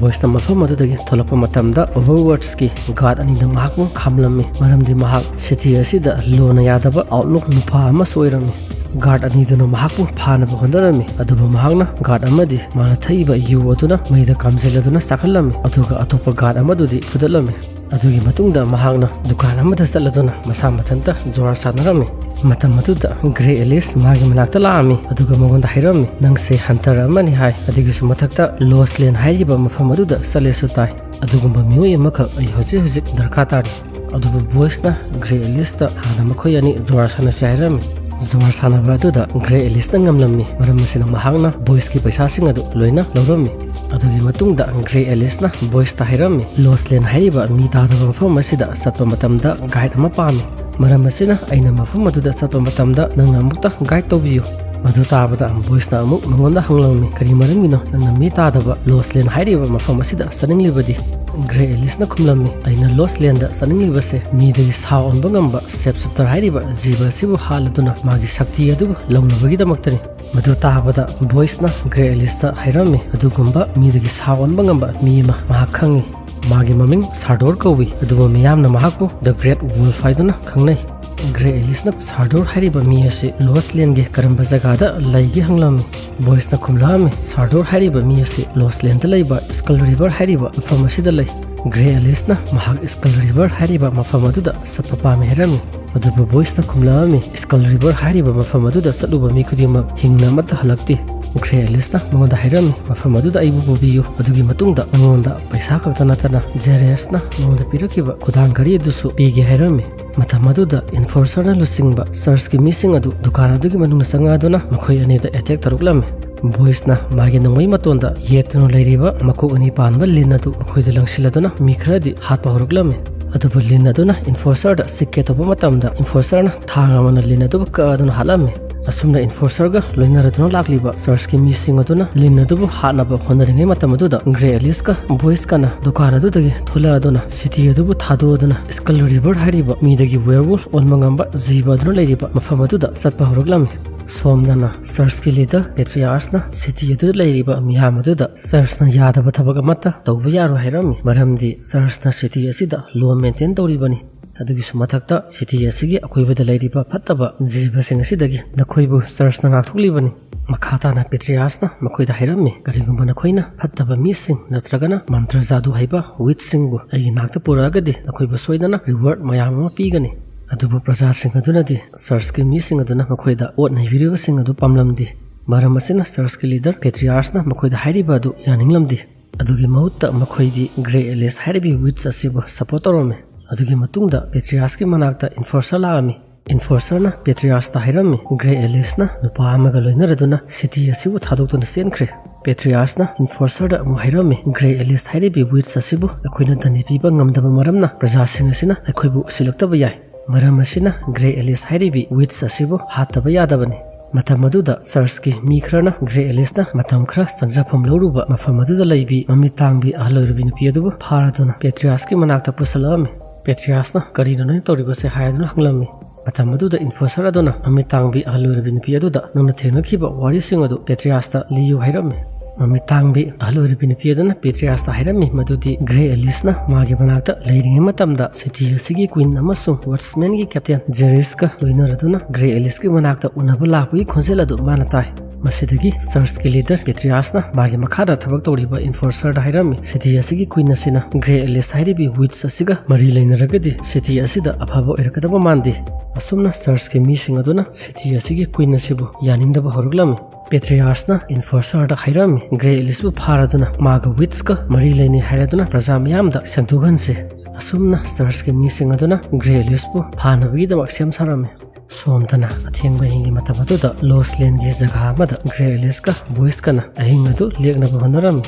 ꯕꯣꯏꯁꯅ ꯃꯐꯝ ꯑꯗꯨꯗꯒꯤ ꯊꯣꯛꯂꯛꯄ ꯃꯇꯝꯗ ꯑꯣꯚꯔꯋꯥꯔꯗꯁꯀꯤ ꯒꯥꯔꯗ ꯑꯅꯤꯅ ꯃꯍꯥꯛꯄꯨ ꯈꯥꯝꯂꯝꯃꯤ, ꯃꯔꯝꯗꯤ ꯃꯍꯥꯛ ꯁꯤꯇꯤ ꯑꯁꯤꯗ ꯂꯣꯅ ꯌꯥꯗꯕ ꯑꯥꯎꯠꯂꯣꯛ ꯅꯨꯄꯥ ꯑꯃꯁꯨ ꯑꯣꯏꯔꯝꯃꯤ꯫ ꯒꯥꯔꯗ ꯑꯅꯤꯗꯨꯅ ꯃꯍꯥꯛꯄꯨ ꯐꯥꯅꯕ ꯍꯣꯠꯅꯔꯝꯃꯤ, ꯑꯗꯨꯕꯨ ꯃꯍꯥꯛꯅ ꯒꯥꯔꯗ ꯑꯃꯗꯤ ꯃꯥꯅ ꯊꯛꯏꯕ ꯌꯨ ꯑꯗꯨꯅ ꯃꯩꯗ ꯀꯥꯝꯁꯤꯜꯂꯗꯨꯅ ꯆꯥꯛꯍꯜꯂꯝꯃꯤ, ꯑꯗꯨꯒ ꯑꯇꯣꯞꯄ ꯒꯥꯔꯗ ꯑꯃꯗꯨꯗꯤ ꯐꯨꯗꯠꯂꯝꯃꯤ꯫ ꯑꯗꯨꯒꯤ ꯃꯇꯨꯡꯗ ꯃꯍꯥꯛꯅ ꯗꯨꯀꯥꯟ ꯑꯃꯗ ꯆꯠꯂꯗꯨꯅ ꯃꯁꯥ ꯃꯊꯟꯇ ꯖꯨꯋꯥꯔ ꯁꯥꯟꯅꯔꯝꯃꯤ꯫ ꯃꯇꯝ ꯑꯗꯨꯗ ꯒ꯭ꯔꯦ ꯑꯦꯂꯤꯁ ꯃꯥꯒꯤ ꯃꯅꯥꯛꯇ ꯂꯥꯛꯑꯝꯃꯤ, ꯑꯗꯨꯒ ꯃꯉꯣꯟꯗ ꯍꯥꯏꯔꯝꯃꯤ, "ꯅꯪꯁꯦ ꯍꯟꯇꯔ ꯑꯃꯅꯤ ꯍꯥꯏ, ꯑꯗꯨꯒꯤꯁꯨ ꯃꯊꯛꯇ ꯂꯣꯁ ꯂꯦꯟ ꯍꯥꯏꯔꯤꯕ ꯃꯐꯝ ꯑꯗꯨꯗ ꯆꯠꯂꯦꯁꯨ ꯇꯥꯏ꯫ ꯑꯗꯨꯒꯨꯝꯕ ꯃꯤꯑꯣꯏ ꯑꯃꯈꯛ ꯑꯩ ꯍꯧꯖꯤꯛ ꯍꯧꯖꯤꯛ ꯗꯔꯀꯥꯔ ꯇꯥꯔꯤ"꯫ ꯑꯗꯨꯕꯨ ꯕꯣꯏꯁꯅ ꯒ꯭ꯔꯦ ꯑꯦꯂꯤꯁꯇ ꯍꯥꯟꯅ ꯃꯈꯣꯏ ꯑꯅꯤ ꯖꯨꯋꯥꯔ ꯁꯥꯟꯅꯁꯤ ꯍꯥꯏꯔꯝꯃꯤ꯫ ꯖꯨꯋꯥꯔ ꯁꯥꯟꯅꯕ ꯑꯗꯨꯗ ꯒ꯭ꯔꯦ ꯑꯦꯂꯤꯁꯅ ꯉꯝꯂꯝꯃꯤ꯫ ꯃꯔꯝ ꯑꯁꯤꯅ ꯃꯍꯥꯛꯅ ꯕꯣꯏꯁꯀꯤ ꯄꯩꯁꯥꯁꯤꯡ ꯑꯗꯨ ꯂꯣꯏꯅ ꯂꯧꯔꯝꯃꯤ꯫ ꯑꯗꯨꯒꯤ ꯃꯇꯨꯡꯗ ꯒ꯭ꯔꯦ ꯑꯦꯂꯤꯁꯅ ꯕꯣꯏꯁꯇ ꯍꯥꯏꯔꯝꯃꯤ, ꯂꯣꯁ ꯂꯦꯟ ꯍꯥꯏꯔꯤꯕ ꯃꯤ ꯇꯥꯗꯕ ꯃꯐꯝ ꯑꯁꯤꯗ ꯆꯠꯄ ꯃꯇꯝꯗ ꯒꯥꯏꯗ ꯑꯃ ꯄꯥꯝꯃꯤ꯫ ꯃꯔꯝ ꯑꯁꯤꯅ ꯑꯩꯅ ꯃꯐꯝ ꯑꯗꯨꯗ ꯆꯠꯄ ꯃꯇꯝꯗ ꯅꯪꯅ ꯑꯃꯨꯛꯇ ꯒꯥꯏꯗ ꯇꯧꯕꯤꯌꯨ꯫ ꯃꯗꯨ ꯇꯥꯕꯗ ꯕꯣꯏꯁꯅ ꯑꯃꯨꯛ ꯃꯉꯣꯟꯗ ꯍꯪꯂꯝꯃꯤ, "ꯀꯔꯤ ꯃꯔꯝꯒꯤꯅꯣ ꯅꯪꯅ ꯃꯤ ꯇꯥꯗꯕ ꯂꯣꯁ ꯂꯦꯟ ꯍꯥꯏꯔꯤꯕ ꯃꯐꯝ ꯑꯁꯤꯗ ꯆꯠꯅꯤꯡꯂꯤꯕꯗꯤ?" ꯒ꯭ꯔꯦ ꯑꯦꯂꯤꯁꯅ ꯈꯨꯝꯂꯝꯃꯤ, "ꯑꯩꯅ ꯂꯣꯁ ꯂꯦꯟꯗ ꯆꯠꯅꯤꯡꯂꯤꯕꯁꯦ ꯃꯤꯗꯒꯤ ꯁꯥ ꯑꯣꯟꯕ ꯉꯝꯕ ꯁꯦꯞ ꯁꯤꯞꯇꯔ ꯍꯥꯏꯔꯤꯕ ꯖꯤꯕ ꯑꯁꯤꯕꯨ ꯍꯥꯠꯂꯗꯨꯅ ꯃꯥꯒꯤ ꯁꯛꯇꯤ ꯑꯗꯨ ꯂꯧꯅꯕꯒꯤꯗꯃꯛꯇꯅꯤ꯫" ꯃꯗꯨ ꯇꯥꯕꯗ ꯕꯣꯏꯁꯅ ꯒ꯭ꯔꯦ ꯑꯦꯂꯤꯁꯇ ꯍꯥꯏꯔꯝꯃꯤ, "ꯑꯗꯨꯒꯨꯝꯕ ꯃꯤꯗꯒꯤ ꯁꯥ ꯑꯣꯟꯕ ꯉꯝꯕ ꯃꯤ ꯑꯃ ꯃꯍꯥꯛ ꯈꯪꯏ꯫ ꯃꯥꯒꯤ ꯃꯃꯤꯡ ꯁꯥꯔꯗꯣꯔ ꯀꯧꯏ, ꯑꯗꯨꯕꯨ ꯃꯤꯌꯥꯝꯅ ꯃꯍꯥꯛꯄꯨ ꯗ ꯒ꯭ꯔꯦꯠ ꯋꯨꯜꯐ ꯍꯥꯏꯗꯨꯅ ꯈꯪꯅꯩ꯫" ꯒ꯭ꯔꯦ ꯑꯦꯂꯤꯁꯅ ꯁꯥꯔꯗꯣꯔ ꯍꯥꯏꯔꯤꯕ ꯃꯤ ꯑꯁꯤ ꯂꯣꯁ ꯂꯦꯟꯒꯤ ꯀꯔꯝꯕ ꯖꯒꯥꯗ ꯂꯩꯒꯦ ꯍꯪꯂꯝꯃꯤ꯫ ꯕꯣꯏꯁꯅ ꯈꯨꯝꯂꯛꯑꯝꯃꯤ, "ꯁꯥꯔꯗꯣꯔ ꯍꯥꯏꯔꯤꯕ ꯃꯤ ꯑꯁꯤ ꯂꯣꯁ ꯂꯦꯟꯗ ꯂꯩꯕ ꯁ꯭ꯀꯜ ꯔꯤꯚꯔ ꯍꯥꯏꯔꯤꯕ ꯃꯐꯝ ꯑꯁꯤꯗ ꯂꯩ꯫" ꯒ꯭ꯔꯦ ꯑꯦꯂꯤꯁꯅ ꯃꯍꯥꯛ ꯁ꯭ꯀꯜ ꯔꯤꯚꯔ ꯍꯥꯏꯔꯤꯕ ꯃꯐꯝ ꯑꯗꯨꯗ ꯆꯠꯄ ꯄꯥꯝꯃꯤ ꯍꯥꯏꯔꯝꯃꯤ꯫ ꯑꯗꯨꯕꯨ ꯕꯣꯏꯁꯅ ꯈꯨꯝꯂꯛꯑꯝꯃꯤ, "ꯁ꯭ꯀꯜ ꯔꯤꯚꯔ ꯍꯥꯏꯔꯤꯕ ꯃꯐꯝ ꯑꯗꯨꯗ ꯆꯠꯂꯨꯕ ꯃꯤ ꯈꯨꯗꯤꯡꯃꯛ ꯍꯤꯡꯅ ꯑꯃꯠꯇ ꯍꯜꯂꯛꯇꯦ꯫" ꯒ꯭ꯔꯦ ꯑꯦꯂꯤꯁꯅ ꯃꯉꯣꯟꯗ ꯍꯥꯏꯔꯝꯃꯤ, "ꯃꯐꯝ ꯑꯗꯨꯗ ꯑꯩꯕꯨ ꯄꯨꯕꯤꯌꯨ꯫" ꯑꯗꯨꯒꯤ ꯃꯇꯨꯡꯗ ꯃꯉꯣꯟꯗ ꯄꯩꯁꯥ ꯈꯛꯇ ꯅꯠꯇꯅ ꯖꯦꯔꯦꯁꯅ ꯃꯉꯣꯟꯗ ꯄꯤꯔꯛꯈꯤꯕ ꯈꯨꯗꯥꯡ ꯘꯔꯤ ꯑꯗꯨꯁꯨ ꯄꯤꯒꯦ ꯍꯥꯏꯔꯝꯃꯤ꯫ ꯃꯇꯝ ꯑꯗꯨꯗ ꯏꯟꯐꯣꯔꯁꯔꯅ ꯂꯨꯆꯤꯡꯕ ꯆꯔꯆꯀꯤ ꯃꯤꯁꯤꯡ ꯑꯗꯨ ꯗꯨꯀꯥꯟ ꯑꯗꯨꯒꯤ ꯃꯅꯨꯡꯗ ꯆꯪꯉꯛꯑꯗꯨꯅ ꯃꯈꯣꯏ ꯑꯅꯤꯗ ꯑꯦꯇꯦꯛ ꯇꯧꯔꯛꯂꯝꯃꯤ꯫ ꯕꯣꯏꯁꯅ ꯃꯥꯒꯤ ꯅꯣꯡꯃꯩ ꯃꯇꯣꯟꯗ ꯌꯦꯠꯇꯨꯅ ꯂꯩꯔꯤꯕ ꯃꯀꯣꯛ ꯑꯅꯤ ꯄꯥꯟꯕ ꯂꯤꯟ ꯑꯗꯨ ꯃꯈꯣꯏꯗ ꯂꯪꯁꯤꯜꯂꯗꯨꯅ ꯃꯤ ꯈꯔꯗꯤ ꯍꯥꯠꯄ ꯍꯧꯔꯛꯂꯝꯃꯤ꯫ ꯑꯗꯨꯕꯨ ꯂꯤꯟ ꯑꯗꯨꯅ ꯏꯟꯐꯣꯔꯁꯔꯗ ꯆꯤꯛꯀꯦ ꯇꯧꯕ ꯃꯇꯝꯗ ꯏꯟꯐꯣꯔꯁꯔꯅ ꯊꯥꯡ ꯑꯃꯅ ꯂꯤꯟ ꯑꯗꯨꯕꯨ ꯀꯛꯑꯗꯨꯅ ꯍꯥꯠꯂꯝꯃꯤ꯫ ꯑꯁꯨꯝꯅ ꯏꯟꯐꯣꯔꯁꯔꯒ ꯂꯣꯏꯅꯔꯗꯨꯅ ꯂꯥꯛꯂꯤꯕ ꯆꯔꯆꯀꯤ ꯃꯤꯁꯤꯡ ꯑꯗꯨꯅ ꯂꯤꯟ ꯑꯗꯨꯕꯨ ꯍꯥꯠꯅꯕ ꯍꯣꯠꯅꯔꯤꯉꯩ ꯃꯇꯝ ꯑꯗꯨꯗ ꯒ꯭ꯔꯦ ꯑꯦꯂꯤꯁꯀ ꯕꯣꯏꯁꯀꯅ ꯗꯨꯀꯥꯟ ꯑꯗꯨꯗꯒꯤ ꯊꯣꯛꯂꯛꯑꯗꯨꯅ ꯁꯤꯇꯤ ꯑꯗꯨꯕꯨ ꯊꯥꯗꯣꯛꯑꯗꯨꯅ ꯁ꯭ꯀꯜ ꯔꯤꯚꯔ ꯍꯥꯏꯔꯤꯕ ꯃꯤꯗꯒꯤ ꯋꯦꯌꯔꯋꯨꯜꯐ ꯑꯣꯟꯕ ꯉꯝꯕ ꯖꯤꯕ ꯑꯗꯨꯅ ꯂꯩꯔꯤꯕ ꯃꯐꯝ ꯑꯗꯨꯗ ꯆꯠꯄ ꯍꯧꯔꯛꯂꯝꯃꯤ꯫ ꯁꯣꯝꯗꯅ ꯆꯔꯆꯀꯤ ꯂꯤꯗꯔ ꯄꯦꯇ꯭ꯔꯤꯌꯥꯔꯁꯅ ꯁꯤꯇꯤ ꯑꯗꯨꯗ ꯂꯩꯔꯤꯕ ꯃꯤꯌꯥꯝ ꯑꯗꯨꯗ ꯆꯔꯆꯅ ꯌꯥꯗꯕ ꯊꯕꯛ ꯑꯃꯠꯇ ꯇꯧꯕ ꯌꯥꯔꯣꯏ ꯍꯥꯏꯔꯝꯃꯤ, ꯃꯔꯝꯗꯤ ꯆꯔꯆꯅ ꯁꯤꯇꯤ ꯑꯁꯤꯗ ꯂꯣ ꯃꯦꯟꯇꯦꯟ ꯇꯧꯔꯤꯕꯅꯤ꯫ ꯑꯗꯨꯒꯤꯁꯨ ꯃꯊꯛꯇ ꯁꯤꯇꯤ ꯑꯁꯤꯒꯤ ꯑꯀꯣꯏꯕꯗ ꯂꯩꯔꯤꯕ ꯐꯠꯇꯕ ꯖꯤꯕꯁꯤꯡ ꯑꯁꯤꯗꯒꯤ ꯅꯈꯣꯏꯕꯨ ꯆꯔꯆꯅ ꯉꯥꯛꯊꯣꯛꯂꯤꯕꯅꯤ꯫ ꯃꯈꯥ ꯇꯥꯅ ꯄꯦꯇ꯭ꯔꯤꯌꯥꯔꯁꯅ ꯃꯈꯣꯏꯗ ꯍꯥꯏꯔꯝꯃꯤ, "ꯀꯔꯤꯒꯨꯝꯕ ꯅꯈꯣꯏꯅ ꯐꯠꯇꯕ ꯃꯤꯁꯤꯡ ꯅꯠꯇ꯭ꯔꯒꯅ ꯃꯟꯇ꯭ꯔ ꯖꯥꯗꯨ ꯍꯩꯕ ꯋꯤꯠꯁꯤꯡꯕꯨ ꯑꯩꯒꯤ ꯅꯥꯛꯇ ꯄꯨꯔꯛꯑꯒꯗꯤ ꯅꯈꯣꯏꯕꯨ ꯁꯣꯏꯗꯅ ꯔꯤꯋꯥꯔꯗ ꯃꯌꯥꯝ ꯑꯃ ꯄꯤꯒꯅꯤ꯫" ꯑꯗꯨꯕꯨ ꯄ꯭ꯔꯖꯥꯁꯤꯡ ꯑꯗꯨꯅꯗꯤ ꯆꯔꯆꯀꯤ ꯃꯤꯁꯤꯡ ꯑꯗꯨꯅ ꯃꯈꯣꯏꯗ ꯑꯣꯠ ꯅꯩꯕꯤꯔꯤꯕꯁꯤꯡ ꯑꯗꯨ ꯄꯥꯝꯂꯝꯗꯦ꯫ ꯃꯔꯝ ꯑꯁꯤꯅ ꯆꯔꯆꯀꯤ ꯂꯤꯗꯔ ꯄꯦꯇ꯭ꯔꯤꯌꯥꯔꯁꯅ ꯃꯈꯣꯏꯗ ꯍꯥꯏꯔꯤꯕ ꯑꯗꯨ ꯌꯥꯅꯤꯡꯂꯝꯗꯦ꯫ ꯑꯗꯨꯒꯤ ꯃꯍꯨꯠꯇ ꯃꯈꯣꯏꯗꯤ ꯒ꯭ꯔꯦ ꯑꯦꯂꯤꯁ ꯍꯥꯏꯔꯤꯕ ꯋꯤꯠꯆ ꯑꯁꯤꯕꯨ ꯁꯄꯣꯔꯠ ꯇꯧꯔꯝꯃꯤ꯫ ꯑꯗꯨꯒꯤ ꯃꯇꯨꯡꯗ ꯄꯦꯇ꯭ꯔꯤꯌꯥꯔꯁꯀꯤ ꯃꯅꯥꯛꯇ ꯏꯟꯐꯣꯔꯁꯔ ꯂꯥꯛꯑꯝꯃꯤ꯫ Enforcerꯅ Patriarchꯇ ꯍꯥꯏꯔꯝꯃꯤ, Grey Alicena ꯅꯨꯄꯥ ꯑꯃꯒ ꯂꯣꯏꯅꯔꯗꯨꯅ city ꯑꯁꯤꯕꯨ ꯊꯥꯗꯣꯛꯇꯨꯅ ꯆꯦꯟꯈ꯭ꯔꯦ꯫ Patriarchꯅ Enforcerꯗ ꯑꯃꯨꯛ ꯍꯥꯏꯔꯝꯃꯤ, Grey Alice ꯍꯥꯏꯔꯤꯕꯤ witch ꯑꯁꯤꯕꯨ ꯑꯩꯈꯣꯏꯅ ꯗꯟꯗꯤ ꯄꯤꯕ ꯉꯝꯗꯕ ꯃꯔꯝꯅ ꯄ꯭ꯔꯖꯥꯁꯤꯡ ꯑꯁꯤꯅ ꯑꯩꯈꯣꯏꯕꯨ ꯎꯁꯤꯜꯂꯛꯇꯕ ꯌꯥꯏ꯫ ꯃꯔꯝ ꯑꯁꯤꯅ Grey Alice ꯍꯥꯏꯔꯤꯕꯤ witch ꯑꯁꯤꯕꯨ ꯍꯥꯠꯇꯕ ꯌꯥꯗꯕꯅꯤ꯫ ꯃꯇꯝ ꯑꯗꯨꯗ churchꯀꯤ ꯃꯤ ꯈꯔꯅ Grey Aliceꯅ ꯃꯇꯝ ꯈꯔ ꯆꯪꯖꯐꯝ ꯂꯧꯔꯨꯕ ꯃꯐꯝ ꯑꯗꯨꯗ ꯂꯩꯕꯤ ꯃꯃꯤꯠ ꯇꯥꯡꯕꯤ ꯑꯍꯜ ꯑꯣꯏꯔꯕꯤ ꯅꯨꯄꯤ ꯑꯗꯨꯕꯨ ꯐꯥꯔꯗꯨꯅ Patriarchꯀꯤ ꯃꯅꯥꯛꯇ ꯄꯨꯁꯜꯂꯛꯑꯝꯃꯤ꯫ Patriarchꯅ "ꯀꯔꯤꯅꯣ ꯅꯣꯏꯅ ꯇꯧꯔꯤꯕꯁꯦ?" ꯍꯥꯏꯗꯨꯅ ꯍꯪꯂꯝꯃꯤ꯫ ꯃꯇꯝ ꯑꯗꯨꯗ Enforcer ꯑꯗꯨꯅ ꯃꯃꯤꯠ ꯇꯥꯡꯕꯤ ꯑꯍꯜ ꯑꯣꯏꯔꯕꯤ ꯅꯨꯄꯤ ꯑꯗꯨꯗ ꯅꯪꯅ ꯊꯦꯡꯅꯈꯤꯕ ꯋꯥꯔꯤꯁꯤꯡ ꯑꯗꯨ Patriarchꯇ ꯂꯤꯌꯨ ꯍꯥꯏꯔꯝꯃꯤ꯫ ꯃꯃꯤꯠ ꯇꯥꯡꯕꯤ ꯑꯍꯜ ꯑꯣꯏꯔꯕꯤ ꯅꯨꯄꯤ ꯑꯗꯨꯅ Patriarchꯇ ꯍꯥꯏꯔꯝꯃꯤ ꯃꯗꯨꯗꯤ Grey Aliceꯅ ꯃꯥꯒꯤ ꯃꯅꯥꯛꯇ ꯂꯩꯔꯤꯉꯩ ꯃꯇꯝꯗ city ꯑꯁꯤꯒꯤ queen ꯑꯃꯁꯨꯡ watchmanꯒꯤ captain Jairusꯀ ꯂꯣꯏꯅꯔꯗꯨꯅ Grey Aliceꯀꯤ ꯃꯅꯥꯛꯇ ꯎꯅꯕ ꯂꯥꯛꯄꯒꯤ ꯈꯣꯟꯖꯦꯜ ꯑꯗꯨ ꯃꯥꯅ ꯇꯥꯏ꯫ ꯃꯁꯤꯗꯒꯤ churchꯀꯤ leader Patriarchꯅ ꯃꯥꯒꯤ ꯃꯈꯥꯗ ꯊꯕꯛ ꯇꯧꯔꯤꯕ Enforcerꯗ ꯍꯥꯏꯔꯝꯃꯤ, city ꯑꯁꯤꯒꯤ queen ꯑꯁꯤꯅ Grey Alice ꯍꯥꯏꯔꯤꯕꯤ witch ꯑꯁꯤꯒ ꯃꯔꯤ ꯂꯩꯅꯔꯒꯗꯤ city ꯑꯁꯤꯗ ꯑꯐꯕ ꯑꯣꯏꯔꯛꯀꯗꯕ ꯃꯥꯟꯗꯦ꯫ ꯑꯁꯨꯝꯅ churchꯀꯤ ꯃꯤꯁꯤꯡ ꯑꯗꯨꯅ city ꯑꯁꯤꯒꯤ queen ꯑꯁꯤꯕꯨ ꯌꯥꯅꯤꯡꯗꯕ ꯍꯧꯔꯛꯂꯝꯃꯤ꯫ Patriarchꯅ Enforcerꯗ ꯍꯥꯏꯔꯝꯃꯤ, Grey Aliceꯕꯨ ꯐꯥꯔꯗꯨꯅ ꯃꯥꯒ witchꯀ ꯃꯔꯤ ꯂꯩꯅꯩ ꯍꯥꯏꯔꯗꯨꯅ ꯄ꯭ꯔꯖꯥ ꯃꯤꯌꯥꯝꯗ ꯁꯟꯗꯣꯛꯍꯟꯁꯤ꯫ ꯑꯁꯨꯝꯅ churchꯀꯤ ꯃꯤꯁꯤꯡ ꯑꯗꯨꯅ Grey Aliceꯕꯨ ꯐꯥꯅꯕꯒꯤꯗꯃꯛ ꯁꯦꯝ ꯁꯥꯔꯝꯃꯤ꯫ ꯁꯣꯝꯗꯅ ꯑꯊꯦꯡꯕ ꯑꯍꯤꯡꯒꯤ ꯃꯇꯝ ꯑꯗꯨꯗ Lost Laneꯒꯤ ꯖꯒꯥ ꯑꯃꯗ Grey Aliceꯀ Boyceꯀꯅ ꯑꯍꯤꯡ ꯑꯗꯨ ꯂꯦꯛꯅꯕ ꯍꯣꯠꯅꯔꯝꯃꯤ꯫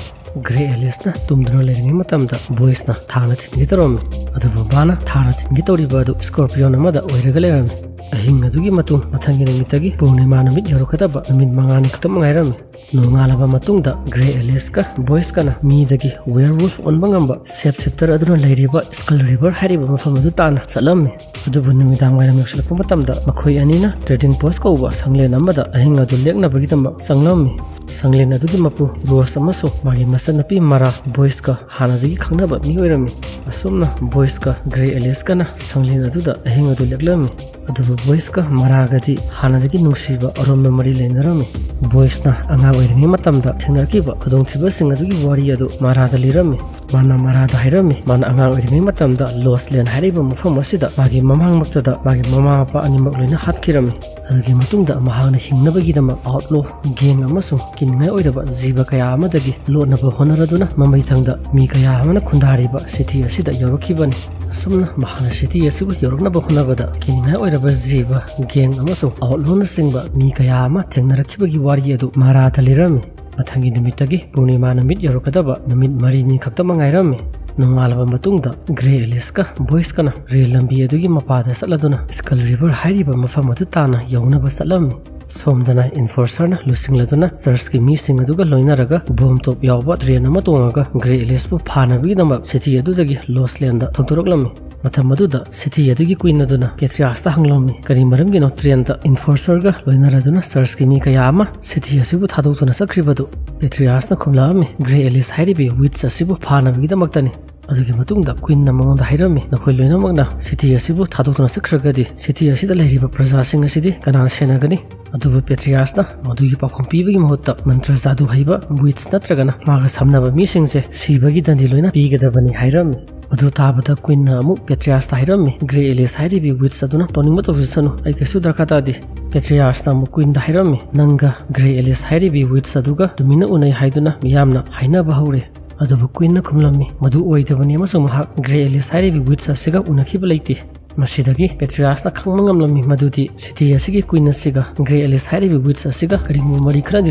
Grey Aliceꯅ ꯇꯨꯝꯗꯨꯅ ꯂꯩꯔꯤꯉꯩ ꯃꯇꯝꯗ Boyceꯅ ꯊꯥꯅ ꯊꯤꯟꯒꯦ ꯇꯧꯔꯝꯃꯤ꯫ ꯑꯗꯨꯕꯨ ꯃꯥꯅ ꯊꯥꯅ ꯊꯤꯟꯒꯦ ꯇꯧꯔꯤꯕ ꯑꯗꯨ Scorpion ꯑꯃꯗ ꯑꯣꯏꯔꯒ ꯂꯩꯔꯝꯃꯤ꯫ ꯑꯍꯤꯡ ꯑꯗꯨꯒꯤ ꯃꯇꯨꯡ ꯃꯊꯪꯒꯤ ꯅꯨꯃꯤꯠꯇꯒꯤ ꯄꯨꯔꯅꯤꯃꯥ ꯅꯨꯃꯤꯠ ꯌꯧꯔꯛꯀꯗꯕ ꯅꯨꯃꯤꯠ ꯃꯉꯥꯅꯤ ꯈꯛꯇꯃꯛ ꯉꯥꯏꯔꯝꯃꯤ꯫ ꯅꯣꯡꯉꯥꯜꯂꯕ ꯃꯇꯨꯡꯗ Grey Aliceꯀ Boyceꯀꯅ ꯃꯤꯗꯒꯤ werewolf ꯑꯣꯟꯕ ꯉꯝꯕ shapeshifter ꯑꯗꯨꯅ ꯂꯩꯔꯤꯕ Skull River ꯍꯥꯏꯔꯤꯕ ꯃꯐꯝ ꯑꯗꯨ ꯇꯥꯟꯅ ꯆꯠꯂꯝꯃꯤ꯫ ꯑꯗꯨꯕꯨ ꯅꯨꯃꯤꯗꯥꯡ ꯋꯥꯏꯔꯝ ꯌꯧꯁꯤꯜꯂꯛꯄ ꯃꯇꯝꯗ ꯃꯈꯣꯏ ꯑꯅꯤꯅ Trading Post ꯀꯧꯕ ꯁꯪꯂꯦꯟ ꯑꯃꯗ ꯑꯍꯤꯡ ꯑꯗꯨ ꯂꯦꯛꯅꯕꯒꯤꯗꯃꯛ ꯆꯪꯂꯝꯃꯤ꯫ ꯁꯪꯂꯦꯟ ꯑꯗꯨꯒꯤ ꯃꯄꯨ Rose ꯑꯃꯁꯨꯡ ꯃꯥꯒꯤ ꯃꯆꯟꯅꯨꯄꯤ Mara Boyceꯀ ꯍꯥꯟꯅꯗꯒꯤ ꯈꯪꯅꯕ ꯃꯤ ꯑꯣꯏꯔꯝꯃꯤ꯫ ꯑꯁꯨꯝꯅ Boyceꯀ Grey Aliceꯀꯅ ꯁꯪꯂꯦꯟ ꯑꯗꯨꯗ ꯑꯍꯤꯡ ꯑꯗꯨ ꯂꯦꯛꯂꯝꯃꯤ꯫ ꯑꯗꯨꯕꯨ Boyceꯀ Maraꯒꯗꯤ ꯍꯥꯟꯅꯗꯒꯤ ꯅꯨꯡꯁꯤꯕ ꯑꯔꯣꯝꯕ ꯃꯔꯤ ꯂꯩꯅꯔꯝꯃꯤ꯫ Boyceꯅ ꯑꯉꯥꯡ ꯑꯣꯏꯔꯤꯉꯩ ꯃꯇꯝꯗ ꯊꯦꯡꯅꯔꯛꯈꯤꯕ ꯈꯨꯗꯣꯡꯊꯤꯕꯁꯤꯡ ꯑꯗꯨꯒꯤ ꯋꯥꯔꯤ ꯑꯗꯨ Maraꯗ ꯂꯤꯔꯝꯃꯤ꯫ ꯃꯥꯅ Maraꯗ ꯍꯥꯏꯔꯝꯃꯤ, ꯃꯥꯅ ꯑꯉꯥꯡ ꯑꯣꯏꯔꯤꯉꯩ ꯃꯇꯝꯗ Lost Lane ꯍꯥꯏꯔꯤꯕ ꯃꯐꯝ ꯑꯁꯤꯗ ꯃꯥꯒꯤ ꯃꯃꯥꯡꯃꯛꯇꯗ ꯃꯥꯒꯤ ꯃꯃꯥ ꯃꯄꯥ ꯑꯅꯤꯃꯛ ꯂꯣꯏꯅ ꯍꯥꯠꯈꯤꯔꯝꯃꯤ꯫ ꯑꯗꯨꯒꯤ ꯃꯇꯨꯡꯗ ꯃꯍꯥꯛꯅ ꯍꯤꯡꯅꯕꯒꯤꯗꯃꯛ outlaw, gang ꯑꯃꯁꯨꯡ ꯀꯤꯅꯤꯡꯉꯥꯏ ꯑꯣꯏꯔꯕ ꯖꯤꯕ ꯀꯌꯥ ꯑꯃꯗꯒꯤ ꯂꯣꯠꯅꯕ ꯍꯣꯠꯅꯔꯗꯨꯅ ꯃꯃꯩꯊꯪꯗ ꯃꯤ ꯀꯌꯥ ꯑꯃꯅ ꯈꯨꯟꯗꯥꯔꯤꯕ city ꯑꯁꯤꯗ ꯌꯧꯔꯛꯈꯤꯕꯅꯤ꯫ ꯑꯁꯨꯝꯅ ꯃꯍꯥꯛꯅ ꯁꯤꯇꯤ ꯑꯁꯤꯕꯨ ꯌꯧꯔꯛꯅꯕ ꯍꯣꯠꯅꯕꯗ ꯀꯤꯅꯤꯡꯉꯥꯏ ꯑꯣꯏꯔꯕ ꯖꯤꯕ, ꯒꯦꯡ ꯑꯃꯁꯨꯡ ꯑꯥꯎꯠꯂꯣꯅꯆꯤꯡꯕ ꯃꯤ ꯀꯌꯥ ꯑꯃ ꯊꯦꯡꯅꯔꯛꯈꯤꯕꯒꯤ ꯋꯥꯔꯤ ꯑꯗꯨ ꯃꯥꯔꯥꯗ ꯂꯤꯔꯝꯃꯤ꯫ ꯃꯊꯪꯒꯤ ꯅꯨꯃꯤꯠꯇꯒꯤ ꯄꯨꯔꯅꯤꯃꯥ ꯅꯨꯃꯤꯠ ꯌꯧꯔꯛꯀꯗꯕ ꯅꯨꯃꯤꯠ ꯃꯔꯤꯅꯤ ꯈꯛꯇꯃꯛ ꯉꯥꯏꯔꯝꯃꯤ꯫ ꯅꯣꯡꯉꯥꯜꯂꯕ ꯃꯇꯨꯡꯗ ꯒ꯭ꯔꯦ ꯑꯦꯂꯤꯁꯀ ꯕꯣꯏꯁꯀꯅ ꯔꯦꯜ ꯂꯝꯕꯤ ꯑꯗꯨꯒꯤ ꯃꯄꯥꯗ ꯆꯠꯂꯗꯨꯅ ꯁ꯭ꯀꯜ ꯔꯤꯚꯔ ꯍꯥꯏꯔꯤꯕ ꯃꯐꯝ ꯑꯗꯨ ꯇꯥꯅ ꯌꯧꯅꯕ ꯆꯠꯂꯝꯃꯤ꯫ ꯁꯣꯝꯗꯅ ꯏꯟꯐꯣꯔꯁꯔꯅ ꯂꯨꯆꯤꯡꯂꯗꯨꯅ ꯆꯔꯆꯀꯤ ꯃꯤꯁꯤꯡ ꯑꯗꯨꯒ ꯂꯣꯏꯅꯔꯒ ꯕꯣꯝ ꯇꯣꯞ ꯌꯥꯎꯕ ꯇ꯭ꯔꯦꯟ ꯑꯃ ꯇꯣꯡꯉꯒ ꯒ꯭ꯔꯦ ꯑꯦꯂꯤꯁꯄꯨ ꯐꯥꯅꯕꯒꯤꯗꯃꯛ ꯁꯤꯇꯤ ꯑꯗꯨꯗꯒꯤ ꯂꯣꯁꯂꯦꯟꯗ ꯊꯧꯗꯣꯔꯛꯂꯝꯃꯤ꯫ ꯃꯇꯝ ꯑꯗꯨꯗ ꯁꯤꯇꯤ ꯑꯗꯨꯒꯤ ꯀ꯭ꯋꯤꯟ ꯑꯗꯨꯅ ꯄꯦꯇ꯭ꯔꯤꯌꯥꯁꯇ ꯍꯪꯂꯝꯃꯤ, ꯀꯔꯤ ꯃꯔꯝꯒꯤꯅꯣ ꯇ꯭ꯔꯦꯟꯗ ꯏꯟꯐꯣꯔꯁꯔꯒ ꯂꯣꯏꯅꯔꯗꯨꯅ ꯆꯔꯆꯀꯤ ꯃꯤ ꯀꯌꯥ ꯑꯃ ꯁꯤꯇꯤ ꯑꯁꯤꯕꯨ ꯊꯥꯗꯣꯛꯇꯨꯅ ꯆꯠꯈ꯭ꯔꯤꯕꯗꯨ? ꯄꯦꯇ꯭ꯔꯤꯌꯥꯁꯅ ꯈꯨꯝꯂꯛꯑꯝꯃꯤ, ꯒ꯭ꯔꯦ ꯑꯦꯂꯤꯁ ꯍꯥꯏꯔꯤꯕꯤ ꯋꯤꯠꯆ ꯑꯁꯤꯕꯨ ꯐꯥꯅꯕꯒꯤꯗꯃꯛꯇꯅꯤ꯫ ꯑꯗꯨꯒꯤ ꯃꯇꯨꯡꯗ ꯀ꯭ꯋꯤꯟꯅ ꯃꯉꯣꯟꯗ ꯍꯥꯏꯔꯝꯃꯤ, ꯅꯈꯣꯏ ꯂꯣꯏꯅꯃꯛꯅ ꯁꯤꯇꯤ ꯑꯁꯤꯕꯨ ꯊꯥꯗꯣꯛꯇꯨꯅ ꯆꯠꯈ꯭ꯔꯒꯗꯤ ꯁꯤꯇꯤ ꯑꯁꯤꯗ ꯂꯩꯔꯤꯕ ꯄ꯭ꯔꯖꯥꯁꯤꯡ ꯑꯁꯤꯗꯤ ꯀꯅꯥꯅ ꯁꯦꯟꯅꯒꯅꯤ? ꯑꯗꯨꯕꯨ ꯄꯦꯇ꯭ꯔꯤꯌꯥꯁꯅ ꯃꯗꯨꯒꯤ ꯄꯥꯎꯈꯨꯝ ꯄꯤꯕꯒꯤ ꯃꯍꯨꯠꯇ ꯃꯟꯇ꯭ꯔ ꯖꯥꯗꯨ ꯍꯩꯕ ꯋꯤꯠꯆ ꯅꯠꯇ꯭ꯔꯒꯅ ꯃꯥꯒ ꯁꯝꯅꯕ ꯃꯤꯁꯤꯡꯁꯦ ꯁꯤꯕꯒꯤ ꯗꯟꯗꯤ ꯂꯣꯏꯅ ꯄꯤꯒꯗꯕꯅꯤ ꯍꯥꯏꯔꯝꯃꯤ꯫ ꯃꯗꯨ ꯇꯥꯕꯗ ꯀ꯭ꯋꯤꯟꯅ ꯑꯃꯨꯛ ꯄꯦꯇ꯭ꯔꯤꯌꯥꯁꯇ ꯍꯥꯏꯔꯝꯃꯤ, ꯒ꯭ꯔꯦ ꯑꯦꯂꯤꯁ ꯍꯥꯏꯔꯤꯕꯤ ꯋꯤꯠꯆ ꯑꯗꯨꯅ ꯇꯧꯅꯤꯡꯕ ꯇꯧꯖꯁꯅꯨ, ꯑꯩ ꯀꯩꯁꯨ ꯗꯔꯀꯥꯔ ꯇꯥꯗꯦ꯫ ꯄꯦꯇ꯭ꯔꯤꯌꯥꯁꯅ ꯑꯃꯨꯛ ꯀ꯭ꯋꯤꯟꯗ ꯍꯥꯏꯔꯝꯃꯤ, ꯅꯪꯒ ꯒ꯭ꯔꯦ ꯑꯦꯂꯤꯁ ꯍꯥꯏꯔꯤꯕꯤ ꯋꯤꯠꯆ ꯑꯗꯨꯒ ꯇꯨꯃꯤꯟꯅ ꯎꯅꯩ ꯍꯥꯏꯗꯨꯅ ꯃꯤꯌꯥꯝꯅ ꯍꯥꯏꯅꯕ ꯍꯧꯔꯦ꯫ ꯑꯗꯨꯕꯨ ꯀ꯭ꯋꯤꯟꯅ ꯈꯨꯝꯂꯝꯃꯤ, ꯃꯗꯨ ꯑꯣꯏꯗꯕꯅꯤ ꯑꯃꯁꯨꯡ ꯃꯍꯥꯛ ꯒ꯭ꯔꯦ ꯑꯦꯂꯤꯁ ꯍꯥꯏꯔꯤꯕꯤ ꯋꯤꯠꯆ ꯑꯁꯤꯒ ꯎꯅꯈꯤꯕ ꯂꯩꯇꯦ꯫ ꯃꯁꯤꯗꯒꯤ ꯄꯦꯇ꯭ꯔꯤꯌꯥꯁꯅ ꯈꯪꯕ ꯉꯝꯂꯝꯃꯤ ꯃꯗꯨꯗꯤ ꯁꯤꯇꯤ ꯑꯁꯤꯒꯤ ꯀ꯭ꯋꯤꯟ ꯑꯁꯤꯒ ꯒ꯭ꯔꯦ ꯑꯦꯂꯤꯁ ꯍꯥꯏꯔꯤꯕ ꯋꯤꯠꯆ ꯑꯁꯤꯒ ꯀꯔꯤꯒꯨꯝꯕ ꯃꯔꯤ ꯈꯔꯗꯤ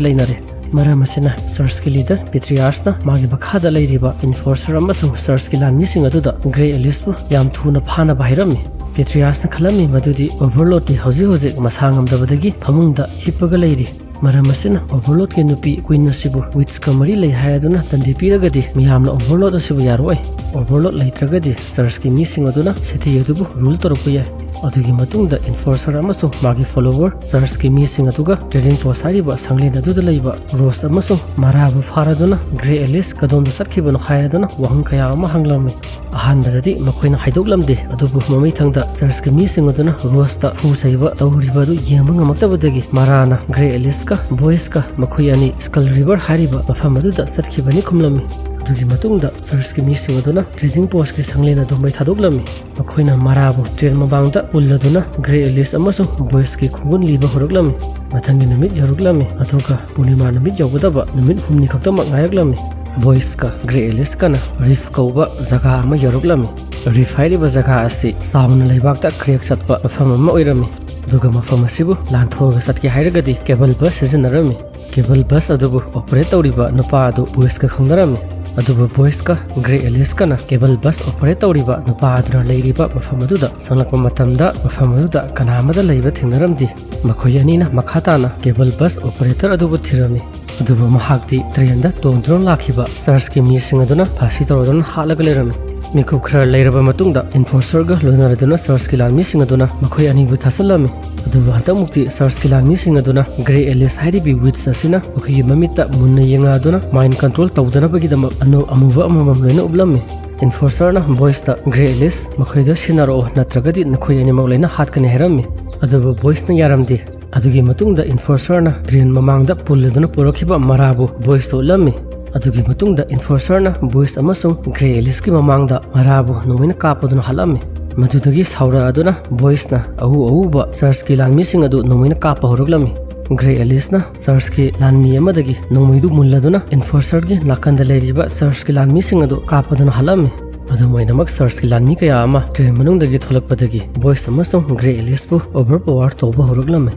ꯂꯩꯅꯔꯦ꯫ ꯃꯔꯝ ꯑꯁꯤꯅ ꯆꯔꯆꯀꯤ ꯂꯤꯗꯔ ꯄꯦꯇ꯭ꯔꯤꯌꯥꯁꯅ ꯃꯥꯒꯤ ꯃꯈꯥꯗ ꯂꯩꯔꯤꯕ ꯏꯟꯐꯣꯔꯁꯔ ꯑꯃꯁꯨꯡ ꯆꯔꯆꯀꯤ ꯂꯥꯟꯃꯤꯁꯤꯡ ꯑꯗꯨꯗ ꯒ꯭ꯔꯦ ꯑꯦꯂꯤꯁꯄꯨ ꯌꯥꯝ ꯊꯨꯅ ꯐꯥꯅꯕ ꯍꯥꯏꯔꯝꯃꯤ꯫ ꯄꯦꯇ꯭ꯔꯤꯌꯥꯁꯅ ꯈꯜꯂꯝꯃꯤ ꯃꯗꯨꯗꯤ ꯑꯣꯚꯔꯂꯣꯔꯗꯇꯤ ꯍꯧꯖꯤꯛ ꯍꯧꯖꯤꯛ ꯃꯁꯥ ꯉꯝꯗꯕꯗꯒꯤ ꯐꯃꯨꯡꯗ ꯍꯤꯞꯄꯒ ꯂꯩꯔꯤ꯫ ꯃꯔꯝ ꯑꯁꯤꯅ ꯑꯣꯚꯔꯂꯣꯔꯗꯀꯤ ꯅꯨꯄꯤ ꯀ꯭ꯋꯤꯟ ꯑꯁꯤꯕꯨ ꯋꯤꯠꯆꯀ ꯃꯔꯤ ꯂꯩ ꯍꯥꯏꯔꯗꯨꯅ ꯗꯟꯗꯤ ꯄꯤꯔꯒꯗꯤ ꯃꯤꯌꯥꯝꯅ ꯑꯣꯚꯔꯂꯣꯔꯗ ꯑꯁꯤꯕꯨ ꯌꯥꯔꯣꯏ꯫ ꯑꯣꯚꯔꯂꯣꯔꯗ ꯂꯩꯇ꯭ꯔꯒꯗꯤ ꯆꯔꯆꯀꯤ ꯃꯤꯁꯤꯡ ꯑꯗꯨꯅ ꯁꯤꯇꯤ ꯑꯗꯨꯕꯨ ꯔꯨꯜ ꯇꯧꯔꯛꯄ ꯌꯥꯏ꯫ ꯑꯗꯨꯒꯤ ꯃꯇꯨꯡꯗ ꯏꯟꯐꯣꯔꯁꯔ ꯑꯃꯁꯨꯡ ꯃꯥꯒꯤ ꯐꯣꯂꯣꯋꯔ ꯆꯔꯆꯀꯤ ꯃꯤꯁꯤꯡ ꯑꯗꯨꯒ ꯇ꯭ꯔꯦꯗꯤꯡ ꯄꯣꯁ ꯍꯥꯏꯔꯤꯕ ꯁꯪꯂꯦꯟ ꯑꯗꯨꯗ ꯂꯩꯕ ꯔꯣꯁ ꯑꯃꯁꯨꯡ ꯃꯥꯔꯥꯕꯨ ꯐꯥꯔꯗꯨꯅ ꯒ꯭ꯔꯦ ꯑꯦꯂꯤꯁ ꯀꯗꯣꯝꯗ ꯆꯠꯈꯤꯕꯅꯣ ꯍꯥꯏꯔꯗꯨꯅ ꯋꯥꯍꯪ ꯀꯌꯥ ꯑꯃ ꯍꯪꯂꯝꯃꯤ꯫ ꯑꯍꯥꯟꯕꯗꯗꯤ ꯃꯈꯣꯏꯅ ꯍꯥꯏꯗꯣꯛꯂꯝꯗꯦ, ꯑꯗꯨꯕꯨ ꯃꯃꯩꯊꯪꯗ ꯆꯔꯆꯀꯤ ꯃꯤꯁꯤꯡ ꯑꯗꯨꯅ ꯔꯣꯁꯇ ꯐꯨ ꯆꯩꯕ ꯇꯧꯔꯤꯕ ꯑꯗꯨ ꯌꯦꯡꯕ ꯉꯝꯃꯛꯇꯕꯗꯒꯤ ꯃꯥꯔꯥꯅ ꯒ꯭ꯔꯦ ꯑꯦꯂꯤꯁꯀ ꯕꯣꯏꯁꯀ ꯃꯈꯣꯏ ꯑꯅꯤ ꯁ꯭ꯀꯜ ꯔꯤꯚꯔ ꯍꯥꯏꯔꯤꯕ ꯃꯐꯝ ꯑꯗꯨꯗ ꯆꯠꯈꯤꯕꯅꯤ ꯈꯨꯝꯂꯝꯃꯤ꯫ ꯑꯗꯨꯒꯤ ꯃꯇꯨꯡꯗ ꯆꯔꯆꯀꯤ ꯃꯤꯁꯤꯡ ꯑꯗꯨꯅ ꯇ꯭ꯔꯦꯗꯤꯡ ꯄꯣꯁꯀꯤ ꯁꯪꯂꯦꯟ ꯑꯗꯨ ꯃꯩ ꯊꯥꯗꯣꯛꯂꯝꯃꯤ꯫ ꯃꯈꯣꯏꯅ ꯃꯥꯔꯥꯕꯨ ꯇ꯭ꯔꯦꯟ ꯃꯃꯥꯡꯗ ꯄꯨꯜꯂꯗꯨꯅ ꯒ꯭ꯔꯦ ꯑꯦꯂꯤꯁ ꯑꯃꯁꯨꯡ ꯕꯣꯏꯁꯀꯤ ꯈꯣꯡꯒꯨꯟ ꯂꯤꯕ ꯍꯧꯔꯛꯂꯝꯃꯤ꯫ ꯃꯊꯪꯒꯤ ꯅꯨꯃꯤꯠ ꯌꯧꯔꯛꯂꯝꯃꯤ, ꯑꯗꯨꯒ ꯄꯨꯔꯅꯤꯃꯥ ꯅꯨꯃꯤꯠ ꯌꯧꯒꯗꯕ ꯅꯨꯃꯤꯠ ꯍꯨꯝꯅꯤ ꯈꯛꯇꯃꯛ ꯉꯥꯏꯔꯛꯂꯝꯃꯤ꯫ ꯕꯣꯏꯁꯀ ꯒ꯭ꯔꯦ ꯑꯦꯂꯤꯁꯀꯅ ꯔꯤꯐ ꯀꯧꯕ ꯖꯒꯥ ꯑꯃ ꯌꯧꯔꯛꯂꯝꯃꯤ꯫ ꯔꯤꯐ ꯍꯥꯏꯔꯤꯕ ꯖꯒꯥ ꯑꯁꯤ ꯆꯥꯎꯅ ꯂꯩꯕꯥꯛꯇ ꯀ꯭ꯔꯦꯛ ꯆꯠꯄ ꯃꯐꯝ ꯑꯃ ꯑꯣꯏꯔꯝꯃꯤ꯫ ꯑꯗꯨꯒ ꯃꯐꯝ ꯑꯁꯤꯕꯨ ꯂꯥꯟꯊꯣꯛꯑꯒ ꯆꯠꯀꯦ ꯍꯥꯏꯔꯒꯗꯤ ꯀꯦꯕꯜ ꯕꯁ ꯁꯤꯖꯤꯟꯅꯔꯝꯃꯤ꯫ ꯀꯦꯕꯜ ꯕꯁ ꯑꯗꯨꯕꯨ ꯑꯣꯄꯔꯦꯠ ꯇꯧꯔꯤꯕ ꯅꯨꯄꯥ ꯑꯗꯨ ꯕꯣꯏꯁꯀ ꯈꯪꯅꯔꯝꯃꯤ꯫ ꯑꯗꯨꯕꯨ ꯕꯣꯏꯁꯀ ꯒ꯭ꯔꯦ ꯑꯦꯂꯤꯁꯀꯅ ꯀꯦꯕꯜ ꯕꯁ ꯑꯣꯄꯔꯦꯠ ꯇꯧꯔꯤꯕ ꯅꯨꯄꯥ ꯑꯗꯨꯅ ꯂꯩꯔꯤꯕ ꯃꯐꯝ ꯑꯗꯨꯗ ꯆꯪꯂꯛꯄ ꯃꯇꯝꯗ, ꯃꯐꯝ ꯑꯗꯨꯗ ꯀꯅꯥ ꯑꯃꯗ ꯂꯩꯕ ꯊꯦꯡꯅꯔꯝꯗꯦ꯫ ꯃꯈꯣꯏ ꯑꯅꯤꯅ ꯃꯈꯥ ꯇꯥꯅ ꯀꯦꯕꯜ ꯕꯁ ꯑꯣꯄꯔꯦꯇꯔ ꯑꯗꯨꯕꯨ ꯊꯤꯔꯝꯃꯤ꯫ ꯑꯗꯨꯕꯨ ꯃꯍꯥꯛꯇꯤ ꯇ꯭ꯔꯦꯟꯗ ꯇꯣꯡꯗꯨꯅ ꯂꯥꯛꯈꯤꯕ ꯆꯔꯆꯀꯤ ꯃꯤꯁꯤꯡ ꯑꯗꯨꯅ ꯐꯥꯁꯤ ꯇꯧꯔꯗꯨꯅ ꯍꯥꯠꯂꯒ ꯂꯩꯔꯝꯃꯤ꯫ ꯃꯤꯀꯨꯞ ꯈꯔ ꯂꯩꯔꯕ ꯃꯇꯨꯡꯗ ꯏꯟꯐꯣꯔꯁꯔꯒ ꯂꯣꯏꯅꯔꯗꯨꯅ ꯆꯔꯆꯀꯤ ꯂꯥꯟꯃꯤꯁꯤꯡ ꯑꯗꯨꯅ ꯃꯈꯣꯏ ꯑꯅꯤꯕꯨ ꯊꯥꯁꯤꯜꯂꯝꯃꯤ꯫ ꯑꯗꯨꯕꯨ ꯍꯟꯗꯛꯃꯨꯛꯇꯤ ꯆꯔꯆꯀꯤ ꯂꯥꯟꯃꯤꯁꯤꯡ ꯑꯗꯨꯅ ꯒ꯭ꯔꯦ ꯑꯦꯂꯤꯁ ꯍꯥꯏꯔꯤꯕꯤ ꯋꯤꯠꯆ ꯑꯁꯤꯅ ꯃꯈꯣꯏꯒꯤ ꯃꯃꯤꯠꯇ ꯃꯨꯟꯅ ꯌꯦꯡꯉꯛꯑꯗꯨꯅ ꯃꯥꯏꯟ ꯀꯟꯇ꯭ꯔꯣꯜ ꯇꯧꯗꯅꯕꯒꯤꯗꯃꯛ ꯑꯅꯧ ꯑꯃꯨꯕ ꯑꯃꯃꯝ ꯂꯣꯏꯅ ꯎꯞꯂꯝꯃꯤ꯫ ꯏꯟꯐꯣꯔꯁꯔꯅ ꯕꯣꯏꯁꯇ ꯒ꯭ꯔꯦ ꯑꯦꯂꯤꯁ ꯃꯈꯣꯏꯗ ꯁꯤꯟꯅꯔꯛꯑꯣ, ꯅꯠꯇ꯭ꯔꯒꯗꯤ ꯅꯈꯣꯏ ꯑꯅꯤꯃꯛ ꯂꯣꯏꯅ ꯍꯥꯠꯀꯅꯤ ꯍꯥꯏꯔꯝꯃꯤ꯫ ꯑꯗꯨꯕꯨ ꯕꯣꯏꯁꯅ ꯌꯥꯔꯝꯗꯦ꯫ ꯑꯗꯨꯒꯤ ꯃꯇꯨꯡꯗ ꯏꯟꯐꯣꯔꯁꯔꯅ ꯇ꯭ꯔꯦꯟ ꯃꯃꯥꯡꯗ ꯄꯨꯜꯂꯗꯨꯅ ꯄꯨꯔꯛꯈꯤꯕ ꯃꯔꯥꯕꯨ ꯕꯣꯏꯁꯇ ꯎꯠꯂꯝꯃꯤ꯫ ꯑꯗꯨꯒꯤ ꯃꯇꯨꯡꯗ ꯏꯟꯐꯣꯔꯁꯔꯅ ꯕꯣꯏꯁ ꯑꯃꯁꯨꯡ ꯒ꯭ꯔꯦ ꯑꯦꯂꯤꯁꯀꯤ ꯃꯃꯥꯡꯗ ꯃꯔꯥꯕꯨ ꯅꯣꯡꯃꯩꯅ ꯀꯥꯞꯄꯗꯨꯅ ꯍꯥꯠꯂꯝꯃꯤ꯫ ꯃꯗꯨꯗꯒꯤ ꯁꯥꯎꯔꯛꯑꯗꯨꯅ ꯕꯣꯏꯁꯅ ꯑꯎ ꯑꯎꯕ ꯆꯔꯆꯀꯤ ꯂꯥꯟꯃꯤꯁꯤꯡ ꯑꯗꯨ ꯅꯣꯡꯃꯩꯅ ꯀꯥꯞꯄ ꯍꯧꯔꯛꯂꯝꯃꯤ꯫ ꯒ꯭ꯔꯦ ꯑꯦꯂꯤꯁꯅ ꯆꯔꯆꯀꯤ ꯂꯥꯟꯃꯤ ꯑꯃꯗꯒꯤ ꯅꯣꯡꯃꯩꯗꯨ ꯃꯨꯜꯂꯗꯨꯅ ꯏꯟꯐꯣꯔꯁꯔꯒꯤ ꯅꯥꯀꯟꯗ ꯂꯩꯔꯤꯕ ꯆꯔꯆꯀꯤ ꯂꯥꯟꯃꯤꯁꯤꯡ ꯑꯗꯨ ꯀꯥꯞꯄꯗꯨꯅ ꯍꯥꯠꯂꯝꯃꯤ꯫ ꯑꯗꯨꯝ ꯑꯣꯏꯅꯃꯛ ꯆꯔꯆꯀꯤ ꯂꯥꯟꯃꯤ ꯀꯌꯥ ꯑꯃ ꯇ꯭ꯔꯦꯟ ꯃꯅꯨꯡꯗꯒꯤ ꯊꯣꯛꯂꯛꯄꯗꯒꯤ ꯕꯣꯏꯁ ꯑꯃꯁꯨꯡ ꯒ꯭ꯔꯦ ꯑꯦꯂꯤꯁꯄꯨ ꯑꯣꯚꯔ ꯄꯥꯋꯔ ꯇꯧꯕ ꯍꯧꯔꯛꯂꯝꯃꯤ꯫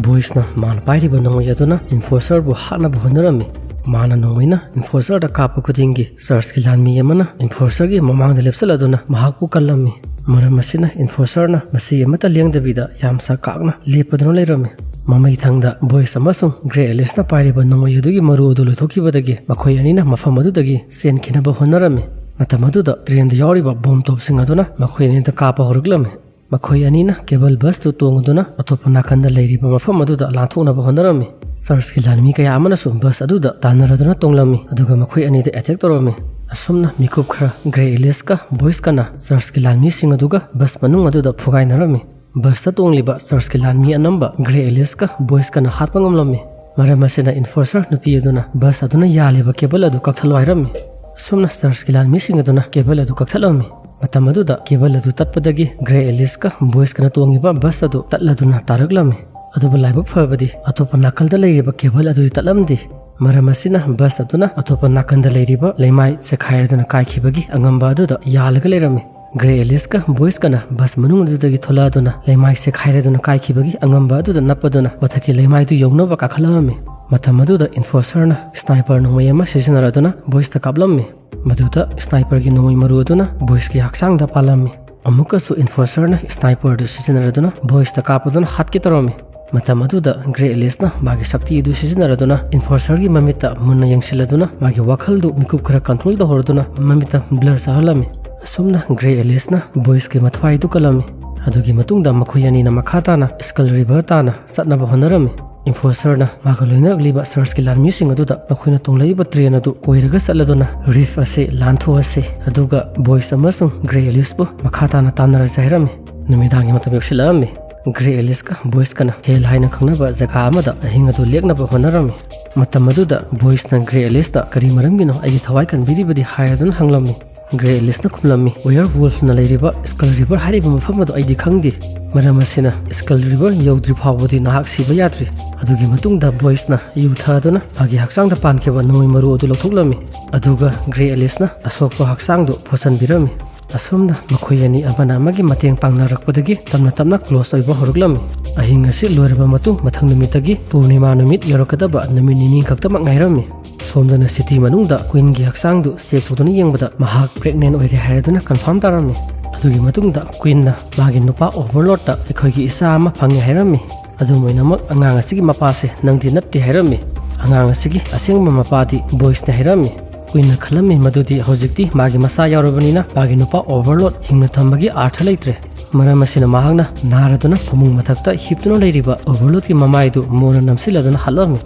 ꯕꯣꯏꯁꯅ ꯃꯥꯅ ꯄꯥꯏꯔꯤꯕ ꯅꯣꯡꯃꯩ ꯑꯗꯨꯅ ꯏꯟꯐꯣꯔꯁꯔꯕꯨ ꯍꯥꯠꯅꯕ ꯍꯣꯠꯅꯔꯝꯃꯤ꯫ ꯃꯥꯅ ꯅꯣꯡꯃꯩꯅ ꯏꯟꯐꯣꯔꯁꯔꯗ ꯀꯥꯞꯄ ꯈꯨꯗꯤꯡꯒꯤ ꯆꯔꯆꯀꯤ ꯂꯥꯟꯃꯤ ꯑꯃꯅ ꯏꯟꯐꯣꯔꯁꯔꯒꯤ ꯃꯃꯥꯡꯗ ꯂꯦꯞꯁꯤꯜꯂꯗꯨꯅ ꯃꯍꯥꯛꯄꯨ ꯀꯜꯂꯝꯃꯤ꯫ ꯃꯔꯝ ꯑꯁꯤꯅ ꯏꯟꯐꯣꯔꯁꯔꯅ ꯃꯁꯤ ꯑꯃꯠꯇ ꯂꯦꯡꯗꯕꯤꯗ ꯌꯥꯝ ꯆꯥꯛꯀꯥꯛꯅ ꯂꯦꯞꯄꯗꯨꯅ ꯂꯩꯔꯝꯃꯤ꯫ ꯃꯃꯩꯊꯪꯗ ꯕꯣꯏꯁ ꯑꯃꯁꯨꯡ ꯒ꯭ꯔꯦ ꯑꯦꯂꯤꯁꯅ ꯄꯥꯏꯔꯤꯕ ꯅꯣꯡꯃꯩ ꯑꯗꯨꯒꯤ ꯃꯔꯨ ꯑꯗꯨ ꯂꯣꯏꯊꯣꯛꯈꯤꯕꯗꯒꯤ ꯃꯈꯣꯏ ꯑꯅꯤꯅ ꯃꯐꯝ ꯑꯗꯨꯗꯒꯤ ꯆꯦꯟꯈꯤꯅꯕ ꯍꯣꯠꯅꯔꯝꯃꯤ꯫ ꯃꯇꯝ ꯑꯗꯨꯗ ꯇ꯭ꯔꯦꯟꯗ ꯌꯥꯎꯔꯤꯕ ꯕꯣꯝ ꯇꯣꯞꯁꯤꯡ ꯑꯗꯨꯅ ꯃꯈꯣꯏ ꯑꯅꯤꯗ ꯀꯥꯞꯄ ꯍꯧꯔꯛꯂꯝꯃꯤ꯫ ꯃꯈꯣꯏ ꯑꯅꯤꯅ ꯀꯦꯕꯜ ꯕꯁꯇꯨ ꯇꯣꯡꯗꯨꯅ ꯑꯇꯣꯞꯄ ꯅꯥꯀꯟꯗ ꯂꯩꯔꯤꯕ ꯃꯐꯝ ꯑꯗꯨꯗ ꯂꯥꯟꯊꯣꯛꯅꯕ ꯍꯣꯠꯅꯔꯝꯃꯤ꯫ ꯆꯔꯆꯀꯤ ꯂꯥꯟꯃꯤ ꯀꯌꯥ ꯑꯃꯅꯁꯨ ꯕꯁ ꯑꯗꯨꯗ ꯇꯥꯟꯅꯔꯗꯨꯅ ꯇꯣꯡꯂꯝꯃꯤ, ꯑꯗꯨꯒ ꯃꯈꯣꯏ ꯑꯅꯤꯗ ꯑꯦꯇꯦꯛ ꯇꯧꯔꯝꯃꯤ꯫ ꯑꯁꯨꯝꯅ ꯃꯤꯀꯨꯞ ꯈꯔ ꯒ꯭ꯔꯦ ꯑꯦꯂꯤꯁꯀ ꯕꯣꯏꯁꯀꯅ ꯆꯔꯆꯀꯤ ꯂꯥꯟꯃꯤꯁꯤꯡ ꯑꯗꯨꯒ ꯕꯁ ꯃꯅꯨꯡ ꯑꯗꯨꯗ ꯐꯨꯒꯥꯏꯅꯔꯝꯃꯤ꯫ ꯕꯁꯇ ꯇꯣꯡꯂꯤꯕ ꯆꯔꯆꯀꯤ ꯂꯥꯟꯃꯤ ꯑꯅꯝꯕ ꯒ꯭ꯔꯦ ꯑꯦꯂꯤꯁꯀ ꯕꯣꯏꯁꯀꯅ ꯍꯥꯠꯄ ꯉꯝꯂꯝꯃꯤ꯫ ꯃꯔꯝ ꯑꯁꯤꯅ ꯏꯟꯐꯣꯔꯁꯔ ꯅꯨꯄꯤ ꯑꯗꯨꯅ ꯕꯁ ꯑꯗꯨꯅ ꯌꯥꯜꯂꯤꯕ ꯀꯦꯕꯜ ꯑꯗꯨ ꯀꯛꯊꯠꯂꯣ ꯍꯥꯏꯔꯝꯃꯤ꯫ ꯑꯁꯨꯝꯅ ꯆꯔꯆꯀꯤ ꯂꯥꯟꯃꯤꯁꯤꯡ ꯑꯗꯨꯅ ꯀꯦꯕꯜ ꯑꯗꯨ ꯀꯛꯊꯠꯂꯝꯃꯤ꯫ ꯃꯇꯝ ꯑꯗꯨꯗ ꯀꯦꯕꯜ ꯑꯗꯨ ꯇꯠꯄꯗꯒꯤ ꯒ꯭ꯔꯦ ꯑꯦꯂꯤꯁꯀ ꯕꯣꯏꯁꯀꯅ ꯇꯣꯡꯉꯤꯕ ꯕꯁ ꯑꯗꯨ ꯇꯠꯂꯗꯨꯅ ꯇꯥꯔꯛꯂꯝꯃꯤ꯫ ꯑꯗꯨꯕꯨ ꯂꯥꯏꯕꯛ ꯐꯕꯗꯤ ꯑꯇꯣꯞꯄ ꯅꯥꯀꯜꯗ ꯂꯩꯔꯤꯕ ꯀꯦꯕꯜ ꯑꯗꯨꯗꯤ ꯇꯠꯂꯝꯗꯦ꯫ ꯃꯔꯝ ꯑꯁꯤꯅ ꯕꯁ ꯑꯗꯨꯅ ꯑꯇꯣꯞꯄ ꯅꯥꯀꯟꯗ ꯂꯩꯔꯤꯕ ꯂꯩꯃꯥꯏ ꯆꯦꯈꯥꯏꯔꯗꯨꯅ ꯀꯥꯏꯈꯤꯕꯒꯤ ꯑꯉꯝꯕ ꯑꯗꯨꯗ ꯌꯥꯜꯂꯒ ꯂꯩꯔꯝꯃꯤ꯫ ꯒ꯭ꯔꯦ ꯑꯦꯂꯤꯁꯀ ꯕꯣꯏꯁꯀꯅ ꯕꯁ ꯃꯅꯨꯡ ꯑꯗꯨꯗꯒꯤ ꯊꯣꯛꯂꯛꯑꯗꯨꯅ ꯂꯩꯃꯥꯏ ꯆꯦꯈꯥꯏꯔꯗꯨꯅ ꯀꯥꯏꯈꯤꯕꯒꯤ ꯑꯉꯝꯕ ꯑꯗꯨꯗ ꯅꯞꯄꯗꯨꯅ ꯃꯊꯛꯀꯤ ꯂꯩꯃꯥꯏꯗꯨ ꯌꯧꯅꯕ ꯀꯥꯈꯠꯂꯛꯑꯝꯃꯤ꯫ ꯃꯇꯝ ꯑꯗꯨꯗ ꯏꯟꯐꯣꯔꯁꯔꯅ ꯁ꯭ꯅꯥꯏꯄꯔ ꯅꯣꯡꯃꯩ ꯑꯃ ꯁꯤꯖꯤꯟꯅꯔꯗꯨꯅ ꯕꯣꯏꯁꯇ ꯀꯥꯞꯂꯝꯃꯤ꯫ ꯃꯗꯨꯗ ꯁ꯭ꯅꯥꯏꯄꯔꯒꯤ ꯅꯣꯡꯃꯩ ꯃꯔꯨ ꯑꯗꯨꯅ ꯕꯣꯏꯁꯀꯤ ꯍꯛꯆꯥꯡꯗ ꯄꯥꯜꯂꯝꯃꯤ꯫ ꯑꯃꯨꯛꯀꯁꯨ ꯏꯟꯐꯣꯔꯁꯔꯅ ꯁ꯭ꯅꯥꯏꯄꯔꯗꯨ ꯁꯤꯖꯤꯟꯅꯔꯗꯨꯅ ꯕꯣꯏꯁꯇ ꯀꯥꯞꯄꯗꯨꯅ ꯍꯥꯠꯀꯦ ꯇꯧꯔꯝꯃꯤ꯫ ꯃꯇꯝ ꯑꯗꯨꯗ ꯒ꯭ꯔꯦ ꯑꯦꯂꯤꯁꯅ ꯃꯥꯒꯤ ꯁꯛꯇꯤ ꯑꯗꯨ ꯁꯤꯖꯤꯟꯅꯔꯗꯨꯅ ꯏꯟꯐꯣꯔꯁꯔꯒꯤ ꯃꯃꯤꯠꯇ ꯃꯨꯟꯅ ꯌꯦꯡꯁꯤꯜꯂꯗꯨꯅ ꯃꯥꯒꯤ ꯋꯥꯈꯜꯗꯨ ꯃꯤꯀꯨꯞ ꯈꯔ ꯀꯟꯇ꯭ꯔꯣꯜ ꯇꯧꯍꯧꯔꯗꯨꯅ ꯃꯃꯤꯠꯇ ꯕ꯭ꯂꯔ ꯆꯥꯍꯜꯂꯝꯃꯤ꯫ ꯑꯁꯨꯝꯅ ꯒ꯭ꯔꯦ ꯑꯦꯂꯤꯁꯅ ꯕꯣꯏꯁꯀꯤ ꯃꯊ꯭ꯋꯥꯏꯗꯨ ꯀꯜꯂꯝꯃꯤ꯫ ꯑꯗꯨꯒꯤ ꯃꯇꯨꯡꯗ ꯃꯈꯣꯏ ꯑꯅꯤꯅ ꯃꯈꯥ ꯇꯥꯅ ꯁ꯭ꯀꯜ ꯔꯤꯚꯔ ꯇꯥꯅ ꯆꯠꯅꯕ ꯍꯣꯠꯅꯔꯝꯃꯤ꯫ ꯏꯟꯐꯣꯔꯁꯔꯅ ꯃꯥꯒ ꯂꯣꯏꯅꯔꯛꯂꯤꯕ ꯁꯔꯆꯀꯤ ꯂꯥꯟꯃꯤꯁꯤꯡ ꯑꯗꯨꯗ ꯃꯈꯣꯏꯅ ꯇꯣꯡꯂꯛꯏꯕ ꯇ꯭ꯔꯦꯟ ꯑꯗꯨ ꯀꯣꯏꯔꯒ ꯆꯠꯂꯗꯨꯅ ꯔꯤꯐ ꯑꯁꯤ ꯂꯥꯟꯊꯣꯛꯑꯁꯤ, ꯑꯗꯨꯒ ꯕꯣꯏꯁ ꯑꯃꯁꯨꯡ ꯒ꯭ꯔꯦ ꯑꯦꯂꯤꯁꯄꯨ ꯃꯈꯥ ꯇꯥꯅ ꯇꯥꯟꯅꯔꯁꯤ ꯍꯥꯏꯔꯝꯃꯤ꯫ ꯅꯨꯃꯤꯗꯥꯡꯒꯤ ꯃꯇꯝ ꯌꯧꯁꯤꯜꯂꯛꯑꯝꯃꯤ꯫ ꯒ꯭ꯔꯦ ꯑꯦꯂꯤꯁꯀ ꯕꯣꯏꯁꯀꯅ ꯍꯦꯜ ꯍꯥꯏꯅ ꯈꯪꯅꯕ ꯖꯒꯥ ꯑꯃꯗ ꯑꯍꯤꯡ ꯑꯗꯨ ꯂꯦꯛꯅꯕ ꯍꯣꯠꯅꯔꯝꯃꯤ꯫ ꯃꯇꯝ ꯑꯗꯨꯗ ꯕꯣꯏꯁꯅ ꯒ꯭ꯔꯦ ꯑꯦꯂꯤꯁꯇ "ꯀꯔꯤ ꯃꯔꯝꯒꯤꯅꯣ ꯑꯩꯒꯤ ꯊꯋꯥꯏ ꯀꯟꯕꯤꯔꯤꯕꯗꯤ?" ꯍꯥꯏꯔꯗꯨꯅ ꯍꯪꯂꯝꯃꯤ꯫ ꯒ꯭ꯔꯦ ꯑꯦꯂꯤꯁꯅ ꯈꯨꯝꯂꯝꯃꯤ, "ꯋꯦꯌꯔ ꯋꯨꯜꯐꯅ ꯂꯩꯔꯤꯕ ꯁ꯭ꯀꯜ ꯔꯤꯚꯔ ꯍꯥꯏꯔꯤꯕ ꯃꯐꯝ ꯑꯗꯨ ꯑꯩꯗꯤ ꯈꯪꯗꯦ꯫ ꯃꯔꯝ ꯑꯁꯤꯅ ꯁ꯭ꯀꯜ ꯔꯤꯚꯔ ꯌꯧꯗ꯭ꯔꯤ ꯐꯥꯎꯕꯗꯤ ꯅꯍꯥꯛ ꯁꯤꯕ ꯌꯥꯗ꯭ꯔꯤ"꯫ ꯑꯗꯨꯒꯤ ꯃꯇꯨꯡꯗ ꯕꯣꯏꯁꯅ ꯌꯨ ꯊꯛꯑꯗꯨꯅ ꯃꯥꯒꯤ ꯍꯛꯆꯥꯡꯗ ꯄꯥꯟꯈꯤꯕ ꯅꯣꯡꯃꯩ ꯃꯔꯨ ꯑꯗꯨ ꯂꯧꯊꯣꯛꯂꯝꯃꯤ꯫ ꯑꯗꯨꯒ ꯒ꯭ꯔꯦ ꯑꯦꯂꯤꯁꯅ ꯑꯁꯣꯛꯄ ꯍꯛꯆꯥꯡꯗꯨ ꯄꯣꯠꯁꯟꯕꯤꯔꯝꯃꯤ꯫ ꯑꯁꯨꯝꯅ ꯃꯈꯣꯏ ꯑꯅꯤ ꯑꯃꯅ ꯑꯃꯒꯤ ꯃꯇꯦꯡ ꯄꯥꯡꯅꯔꯛꯄꯗꯒꯤ ꯇꯞꯅ ꯇꯞꯅ ꯀ꯭ꯂꯣꯁ ꯑꯣꯏꯕ ꯍꯧꯔꯛꯂꯝꯃꯤ꯫ ꯑꯍꯤꯡ ꯑꯁꯤ ꯂꯣꯏꯔꯕ ꯃꯇꯨꯡ ꯃꯊꯪ ꯅꯨꯃꯤꯠꯇꯒꯤ ꯄꯨꯔꯅꯤꯃꯥ ꯅꯨꯃꯤꯠ ꯌꯧꯔꯛꯀꯗꯕ ꯅꯨꯃꯤꯠ ꯅꯤꯅꯤ ꯈꯛꯇꯃꯛ ꯉꯥꯏꯔꯝꯃꯤ꯫ ꯁꯣꯝꯗꯅ ꯁꯤꯇꯤ ꯃꯅꯨꯡꯗ ꯀ꯭ꯋꯤꯟꯒꯤ ꯍꯛꯆꯥꯡꯗꯨ ꯆꯦꯛ ꯇꯧꯗꯨꯅ ꯌꯦꯡꯕꯗ ꯃꯍꯥꯛ ꯄ꯭ꯔꯦꯒꯅꯦꯟ ꯑꯣꯏꯔꯦ ꯍꯥꯏꯔꯗꯨꯅ ꯀꯟꯐꯥꯔꯝ ꯇꯥꯔꯝꯃꯤ꯫ ꯑꯗꯨꯒꯤ ꯃꯇꯨꯡꯗ ꯀ꯭ꯋꯤꯟꯅ ꯃꯥꯒꯤ ꯅꯨꯄꯥ ꯑꯣꯚꯔꯂꯣꯔꯗꯇ "ꯑꯩꯈꯣꯏꯒꯤ ꯏꯆꯥ ꯑꯃ ꯐꯪꯉꯦ" ꯍꯥꯏꯔꯝꯃꯤ꯫ ꯑꯗꯨꯝ ꯑꯣꯏꯅꯃꯛ ꯑꯉꯥꯡ ꯑꯁꯤꯒꯤ ꯃꯄꯥꯁꯦ "ꯅꯪꯗꯤ ꯅꯠꯇꯦ" ꯍꯥꯏꯔꯝꯃꯤ꯫ ꯑꯉꯥꯡ ꯑꯁꯤꯒꯤ ꯑꯁꯦꯡꯕ ꯃꯄꯥꯗꯤ ꯕꯣꯏꯁꯅꯦ ꯍꯥꯏꯔꯝꯃꯤ꯫ ꯀ꯭ꯋꯤꯟꯅ ꯈꯜꯂꯝꯃꯤ ꯃꯗꯨꯗꯤ ꯍꯧꯖꯤꯛꯇꯤ ꯃꯥꯒꯤ ꯃꯆꯥ ꯌꯥꯎꯔꯕꯅꯤꯅ ꯃꯥꯒꯤ ꯅꯨꯄꯥ ꯑꯣꯚꯔꯂꯣꯔꯗ ꯍꯤꯡꯅ ꯊꯝꯕꯒꯤ ꯑꯥꯔꯊ ꯂꯩꯇ꯭ꯔꯦ꯫ ꯃꯔꯝ ꯑꯁꯤꯅ ꯃꯍꯥꯛꯅ ꯅꯥꯔꯗꯨꯅ ꯐꯃꯨꯡ ꯃꯊꯛꯇ ꯍꯤꯞꯇꯨꯅ ꯂꯩꯔꯤꯕ ꯑꯣꯚꯔꯂꯣꯔꯗꯀꯤ ꯃꯃꯥꯏꯗꯨ ꯃꯣꯟꯅ ꯅꯝꯁꯤꯜꯂꯗꯨꯅ ꯍꯥꯠꯂꯝꯃꯤ꯫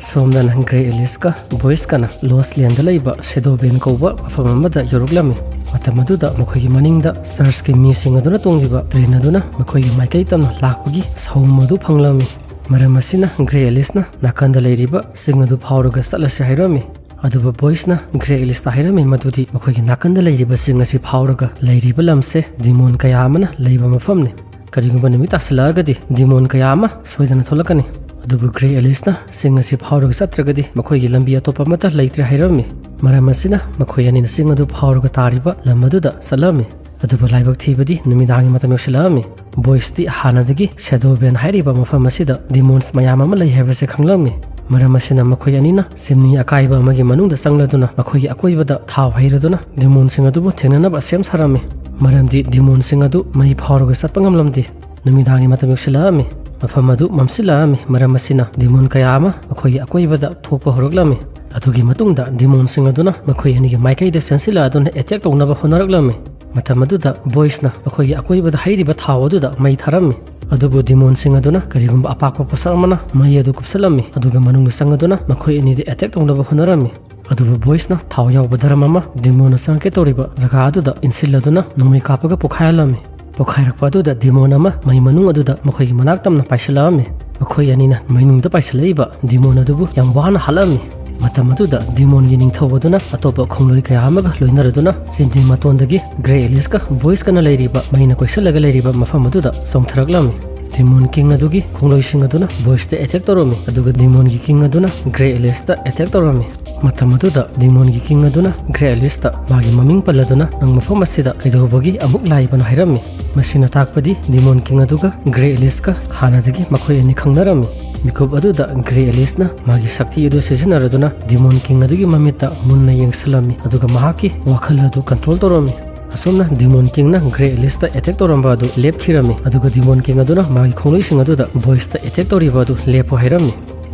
ꯁꯣꯝꯗꯅ ꯒ꯭ꯔꯦ ꯑꯦꯂꯤꯁꯀ ꯕꯣꯏꯁꯀꯅ ꯂꯣꯁ ꯂꯦꯟꯗ ꯂꯩꯕ ꯁꯦꯗꯣ ꯕꯦꯟ ꯀꯧꯕ ꯃꯐꯝ ꯑꯃꯗ ꯌꯧꯔꯛꯂꯝꯃꯤ꯫ ꯃꯇꯝ ꯑꯗꯨꯗ ꯃꯈꯣꯏꯒꯤ ꯃꯅꯤꯡꯗ ꯆꯔꯆꯀꯤ ꯃꯤꯁꯤꯡ ꯑꯗꯨꯅ ꯇꯣꯡꯂꯤꯕ ꯇ꯭ꯔꯦꯟ ꯑꯗꯨꯅ ꯃꯈꯣꯏꯒꯤ ꯃꯥꯏꯀꯩ ꯇꯝꯅ ꯂꯥꯛꯄꯒꯤ ꯁꯍꯨꯝ ꯑꯗꯨ ꯐꯪꯂꯝꯃꯤ꯫ ꯃꯔꯝ ꯑꯁꯤꯅ ꯒ꯭ꯔꯦ ꯑꯦꯂꯤꯁꯅ ꯅꯥꯀꯟꯗ ꯂꯩꯔꯤꯕ ꯆꯤꯡ ꯑꯗꯨ ꯐꯥꯎꯔꯒ ꯆꯠꯂꯁꯤ ꯍꯥꯏꯔꯝꯃꯤ꯫ ꯑꯗꯨꯕꯨ ꯕꯣꯏꯁꯅ ꯒ꯭ꯔꯦ ꯑꯦꯂꯤꯁꯇ ꯍꯥꯏꯔꯝꯃꯤ ꯃꯗꯨꯗꯤ ꯃꯈꯣꯏꯒꯤ ꯅꯥꯀꯟꯗ ꯂꯩꯔꯤꯕ ꯆꯤꯡ ꯑꯁꯤ ꯐꯥꯎꯔꯒ ꯂꯩꯔꯤꯕ ꯂꯝꯁꯦ ꯗꯤꯃꯣꯟ ꯀꯌꯥ ꯑꯃꯅ ꯂꯩꯕ ꯃꯐꯝꯅꯤ꯫ ꯀꯔꯤꯒꯨꯝꯕ ꯅꯨꯃꯤꯠ ꯇꯥꯁꯤꯜꯂꯛꯑꯒꯗꯤ ꯗꯤꯃꯣꯟ ꯀꯌꯥ ꯑꯃ ꯁꯣꯏꯗꯅ ꯊꯣꯛꯂꯛꯀꯅꯤ꯫ ꯑꯗꯨꯕꯨ ꯒ꯭ꯔꯦ ꯑꯦꯂꯤꯁꯅ ꯆꯤꯡ ꯑꯁꯤ ꯐꯥꯎꯔꯒ ꯆꯠꯇ꯭ꯔꯒꯗꯤ ꯃꯈꯣꯏꯒꯤ ꯂꯝꯕꯤ ꯑꯇꯣꯞꯄ ꯑꯃꯠꯇ ꯂꯩꯇ꯭ꯔꯦ ꯍꯥꯏꯔꯝꯃꯤ꯫ ꯃꯔꯝ ꯑꯁꯤꯅ ꯃꯈꯣꯏ ꯑꯅꯤꯅ ꯆꯤꯡ ꯑꯗꯨ ꯐꯥꯎꯔꯒ ꯇꯥꯔꯤꯕ ꯂꯝ ꯑꯗꯨꯗ ꯆꯠꯂꯝꯃꯤ꯫ ꯑꯗꯨꯕꯨ ꯂꯥꯏꯕꯛ ꯊꯤꯕꯗꯤ ꯅꯨꯃꯤꯗꯥꯡꯒꯤ ꯃꯇꯝ ꯌꯧꯁꯤꯜꯂꯛꯑꯝꯃꯤ꯫ ꯕꯣꯏꯁꯇꯤ ꯍꯥꯟꯅꯗꯒꯤ ꯁꯦꯗꯣ ꯕꯦꯟ ꯍꯥꯏꯔꯤꯕ ꯃꯐꯝ ꯑꯁꯤꯗ ꯗꯤꯃꯣꯟꯁ ꯃꯌꯥꯝ ꯑꯃ ꯂꯩ ꯍꯥꯏꯕꯁꯦ ꯈꯪꯂꯝꯃꯤ꯫ ꯃꯔꯝ ꯑꯁꯤꯅ ꯃꯈꯣꯏ ꯑꯅꯤꯅ ꯆꯤꯝꯅꯤ ꯑꯀꯥꯏꯕ ꯑꯃꯒꯤ ꯃꯅꯨꯡꯗ ꯆꯪꯂꯗꯨꯅ ꯃꯈꯣꯏꯒꯤ ꯑꯀꯣꯏꯕꯗ ꯊꯥꯎ ꯍꯩꯔꯗꯨꯅ ꯗꯤꯃꯣꯟꯁꯤꯡ ꯑꯗꯨꯕꯨ ꯊꯦꯡꯅꯅꯕ ꯁꯦꯝ ꯁꯥꯔꯝꯃꯤ꯫ ꯃꯔꯝꯗꯤ ꯗꯤꯃꯣꯟꯁꯤꯡ ꯑꯗꯨ ꯃꯩ ꯐꯥꯎꯔꯒ ꯆꯠꯄ ꯉꯝꯂꯝꯗꯦ꯫ ꯅꯨꯃꯤꯗꯥꯡꯒꯤ ꯃꯇꯝ ꯌꯧꯁꯤꯜꯂꯛꯑꯝꯃꯤ꯫ ꯃꯐꯝ ꯑꯗꯨ ꯃꯝꯁꯤꯜꯂꯛꯑꯝꯃꯤ꯫ ꯃꯔꯝ ꯑꯁꯤꯅ ꯗꯤꯃꯣꯟ ꯀꯌꯥ ꯑꯃ ꯃꯈꯣꯏꯒꯤ ꯑꯀꯣꯏꯕꯗ ꯊꯣꯛꯄ ꯍꯧꯔꯛꯂꯝꯃꯤ꯫ ꯑꯗꯨꯒꯤ ꯃꯇꯨꯡꯗ ꯗꯤꯃꯣꯟꯁꯤꯡ ꯑꯗꯨꯅ ꯃꯈꯣꯏ ꯑꯅꯤꯒꯤ ꯃꯥꯏꯀꯩꯗ ꯆꯦꯟꯁꯤꯜꯂꯛꯑꯗꯨꯅ ꯑꯦꯇꯦꯛ ꯇꯧꯅꯕ ꯍꯣꯠꯅꯔꯛꯂꯝꯃꯤ꯫ ꯃꯇꯝ ꯑꯗꯨꯗ ꯕꯣꯏꯁꯅ ꯃꯈꯣꯏꯒꯤ ꯑꯀꯣꯏꯕꯗ ꯍꯩꯔꯤꯕ ꯊꯥꯎ ꯑꯗꯨꯗ ꯃꯩ ꯊꯥꯔꯝꯃꯤ꯫ ꯑꯗꯨꯕꯨ ꯗꯤꯃꯣꯟꯁꯤꯡ ꯑꯗꯨꯅ ꯀꯔꯤꯒꯨꯝꯕ ꯑꯄꯥꯛꯄ ꯄꯣꯠꯁꯛ ꯑꯃꯅ ꯃꯩ ꯑꯗꯨ ꯀꯨꯞꯁꯜꯂꯝꯃꯤ, ꯑꯗꯨꯒ ꯃꯅꯨꯡꯗ ꯆꯪꯉꯗꯨꯅ ꯃꯈꯣꯏ ꯑꯅꯤꯗ ꯑꯦꯇꯦꯛ ꯇꯧꯅꯕ ꯍꯣꯠꯅꯔꯝꯃꯤ꯫ ꯑꯗꯨꯕꯨ ꯕꯣꯏꯁꯅ ꯊꯥꯎ ꯌꯥꯎꯕ ꯗ꯭ꯔꯝ ꯑꯃ ꯗꯤꯃꯣꯟꯅ ꯆꯪꯉꯛꯀꯦ ꯇꯧꯔꯤꯕ ꯖꯒꯥ ꯑꯗꯨꯗ ꯏꯟꯁꯤꯜꯂꯗꯨꯅ ꯅꯣꯡꯃꯩ ꯀꯥꯞꯄꯒ ꯄꯣꯈꯥꯏꯍꯜꯂꯝꯃꯤ꯫ ꯄꯣꯈꯥꯏꯔꯛꯄ ꯑꯗꯨꯗ ꯗꯤꯃꯣꯟ ꯑꯃ ꯃꯩ ꯃꯅꯨꯡ ꯑꯗꯨꯗ ꯃꯈꯣꯏꯒꯤ ꯃꯅꯥꯛ ꯇꯝꯅ ꯄꯥꯏꯁꯤꯜꯂꯛꯑꯝꯃꯤ꯫ ꯃꯈꯣꯏ ꯑꯅꯤꯅ ꯃꯩꯅꯨꯡꯗ ꯄꯥꯏꯁꯤꯜꯂꯛꯏꯕ ꯗꯤꯃꯣꯟ ꯑꯗꯨꯕꯨ ꯌꯥꯝ ꯋꯥꯅ ꯍꯥꯠꯂꯝꯃꯤ꯫ ꯃꯇꯝ ꯑꯗꯨꯗ ꯗꯤꯃꯣꯟꯒꯤ ꯅꯤꯡꯊꯧ ꯑꯗꯨꯅ ꯑꯇꯣꯞꯄ ꯈꯣꯡꯂꯣꯏ ꯀꯌꯥ ꯑꯃꯒ ꯂꯣꯏꯅꯔꯗꯨꯅ ꯆꯤꯝꯅꯤ ꯃꯇꯣꯟꯗꯒꯤ ꯒ꯭ꯔꯦ ꯑꯦꯂꯤꯁꯀ ꯕꯣꯏꯁꯀꯅ ꯂꯩꯔꯤꯕ ꯃꯩꯅ ꯀꯣꯏꯁꯤꯜꯂꯒ ꯂꯩꯔꯤꯕ ꯃꯐꯝ ꯑꯗꯨꯗ ꯆꯣꯡꯊꯔꯛꯂꯝꯃꯤ꯫ ꯗꯤꯃꯣꯟ ꯀꯤꯡ ꯑꯗꯨꯒꯤ ꯈꯣꯡꯂꯣꯏꯁꯤꯡ ꯑꯗꯨꯅ ꯕꯣꯏꯁꯇ ꯑꯦꯇꯦꯛ ꯇꯧꯔꯝꯃꯤ, ꯑꯗꯨꯒ ꯗꯤꯃꯣꯟꯒꯤ ꯀꯤꯡ ꯑꯗꯨꯅ ꯒ꯭ꯔꯦ ꯑꯦꯂꯤꯁꯇ ꯑꯦꯇꯦꯛ ꯇꯧꯔꯝꯃꯤ꯫ ꯃꯇꯝ ꯑꯗꯨꯗ ꯗꯤꯃꯣꯟꯒꯤ ꯀꯤꯡ ꯑꯗꯨꯅ ꯒ꯭ꯔꯦ ꯑꯦꯂꯤꯁꯇ ꯃꯥꯒꯤ ꯃꯃꯤꯡ ꯄꯜꯂꯗꯨꯅ ꯅꯪ ꯃꯐꯝ ꯑꯁꯤꯗ ꯀꯩꯗꯧꯕꯒꯤ ꯑꯃꯨꯛ ꯂꯥꯛꯏꯕꯅꯣ ꯍꯥꯏꯔꯝꯃꯤ꯫ ꯃꯁꯤꯅ ꯇꯥꯛꯄꯗꯤ ꯗꯤꯃꯣꯟ ꯀꯤꯡ ꯑꯗꯨꯒ ꯒ꯭ꯔꯦ ꯑꯦꯂꯤꯁꯀ ꯍꯥꯟꯅꯗꯒꯤ ꯃꯈꯣꯏ ꯑꯅꯤ ꯈꯪꯅꯔꯝꯃꯤ꯫ ꯃꯤꯀꯨꯞ ꯑꯗꯨꯗ ꯒ꯭ꯔꯦ ꯑꯦꯂꯤꯁꯅ ꯃꯥꯒꯤ ꯁꯛꯇꯤ ꯑꯗꯨ ꯁꯤꯖꯤꯟꯅꯔꯗꯨꯅ ꯗꯤꯃꯣꯟ ꯀꯤꯡ ꯑꯗꯨꯒꯤ ꯃꯃꯤꯠꯇ ꯃꯨꯟꯅ ꯌꯦꯡꯁꯤꯜꯂꯝꯃꯤ, ꯑꯗꯨꯒ ꯃꯍꯥꯛꯀꯤ ꯋꯥꯈꯜ ꯑꯗꯨ ꯀꯟꯇ꯭ꯔꯣꯜ ꯇꯧꯔꯝꯃꯤ꯫ ꯑꯁꯨꯝꯅ ꯗꯤꯃꯣꯟ ꯀꯤꯡꯅ ꯒ꯭ꯔꯦ ꯑꯦꯂꯤꯁꯇ ꯑꯦꯇꯦꯛ ꯇꯧꯔꯝꯕ ꯑꯗꯨ ꯂꯦꯞꯈꯤꯔꯝꯃꯤ, ꯑꯗꯨꯒ ꯗꯤꯃꯣꯟ ꯀꯤꯡ ꯑꯗꯨꯅ ꯃꯥꯒꯤ ꯈꯣꯡꯂꯣꯏꯁꯤꯡ ꯑꯗꯨꯗ ꯕꯣꯏꯁꯇ ꯑꯦꯇꯦꯛ ꯇꯧꯔꯤꯕ ꯑꯗꯨ ꯂꯦꯞꯄꯨ ꯍꯥꯏꯔꯝꯃꯤ꯫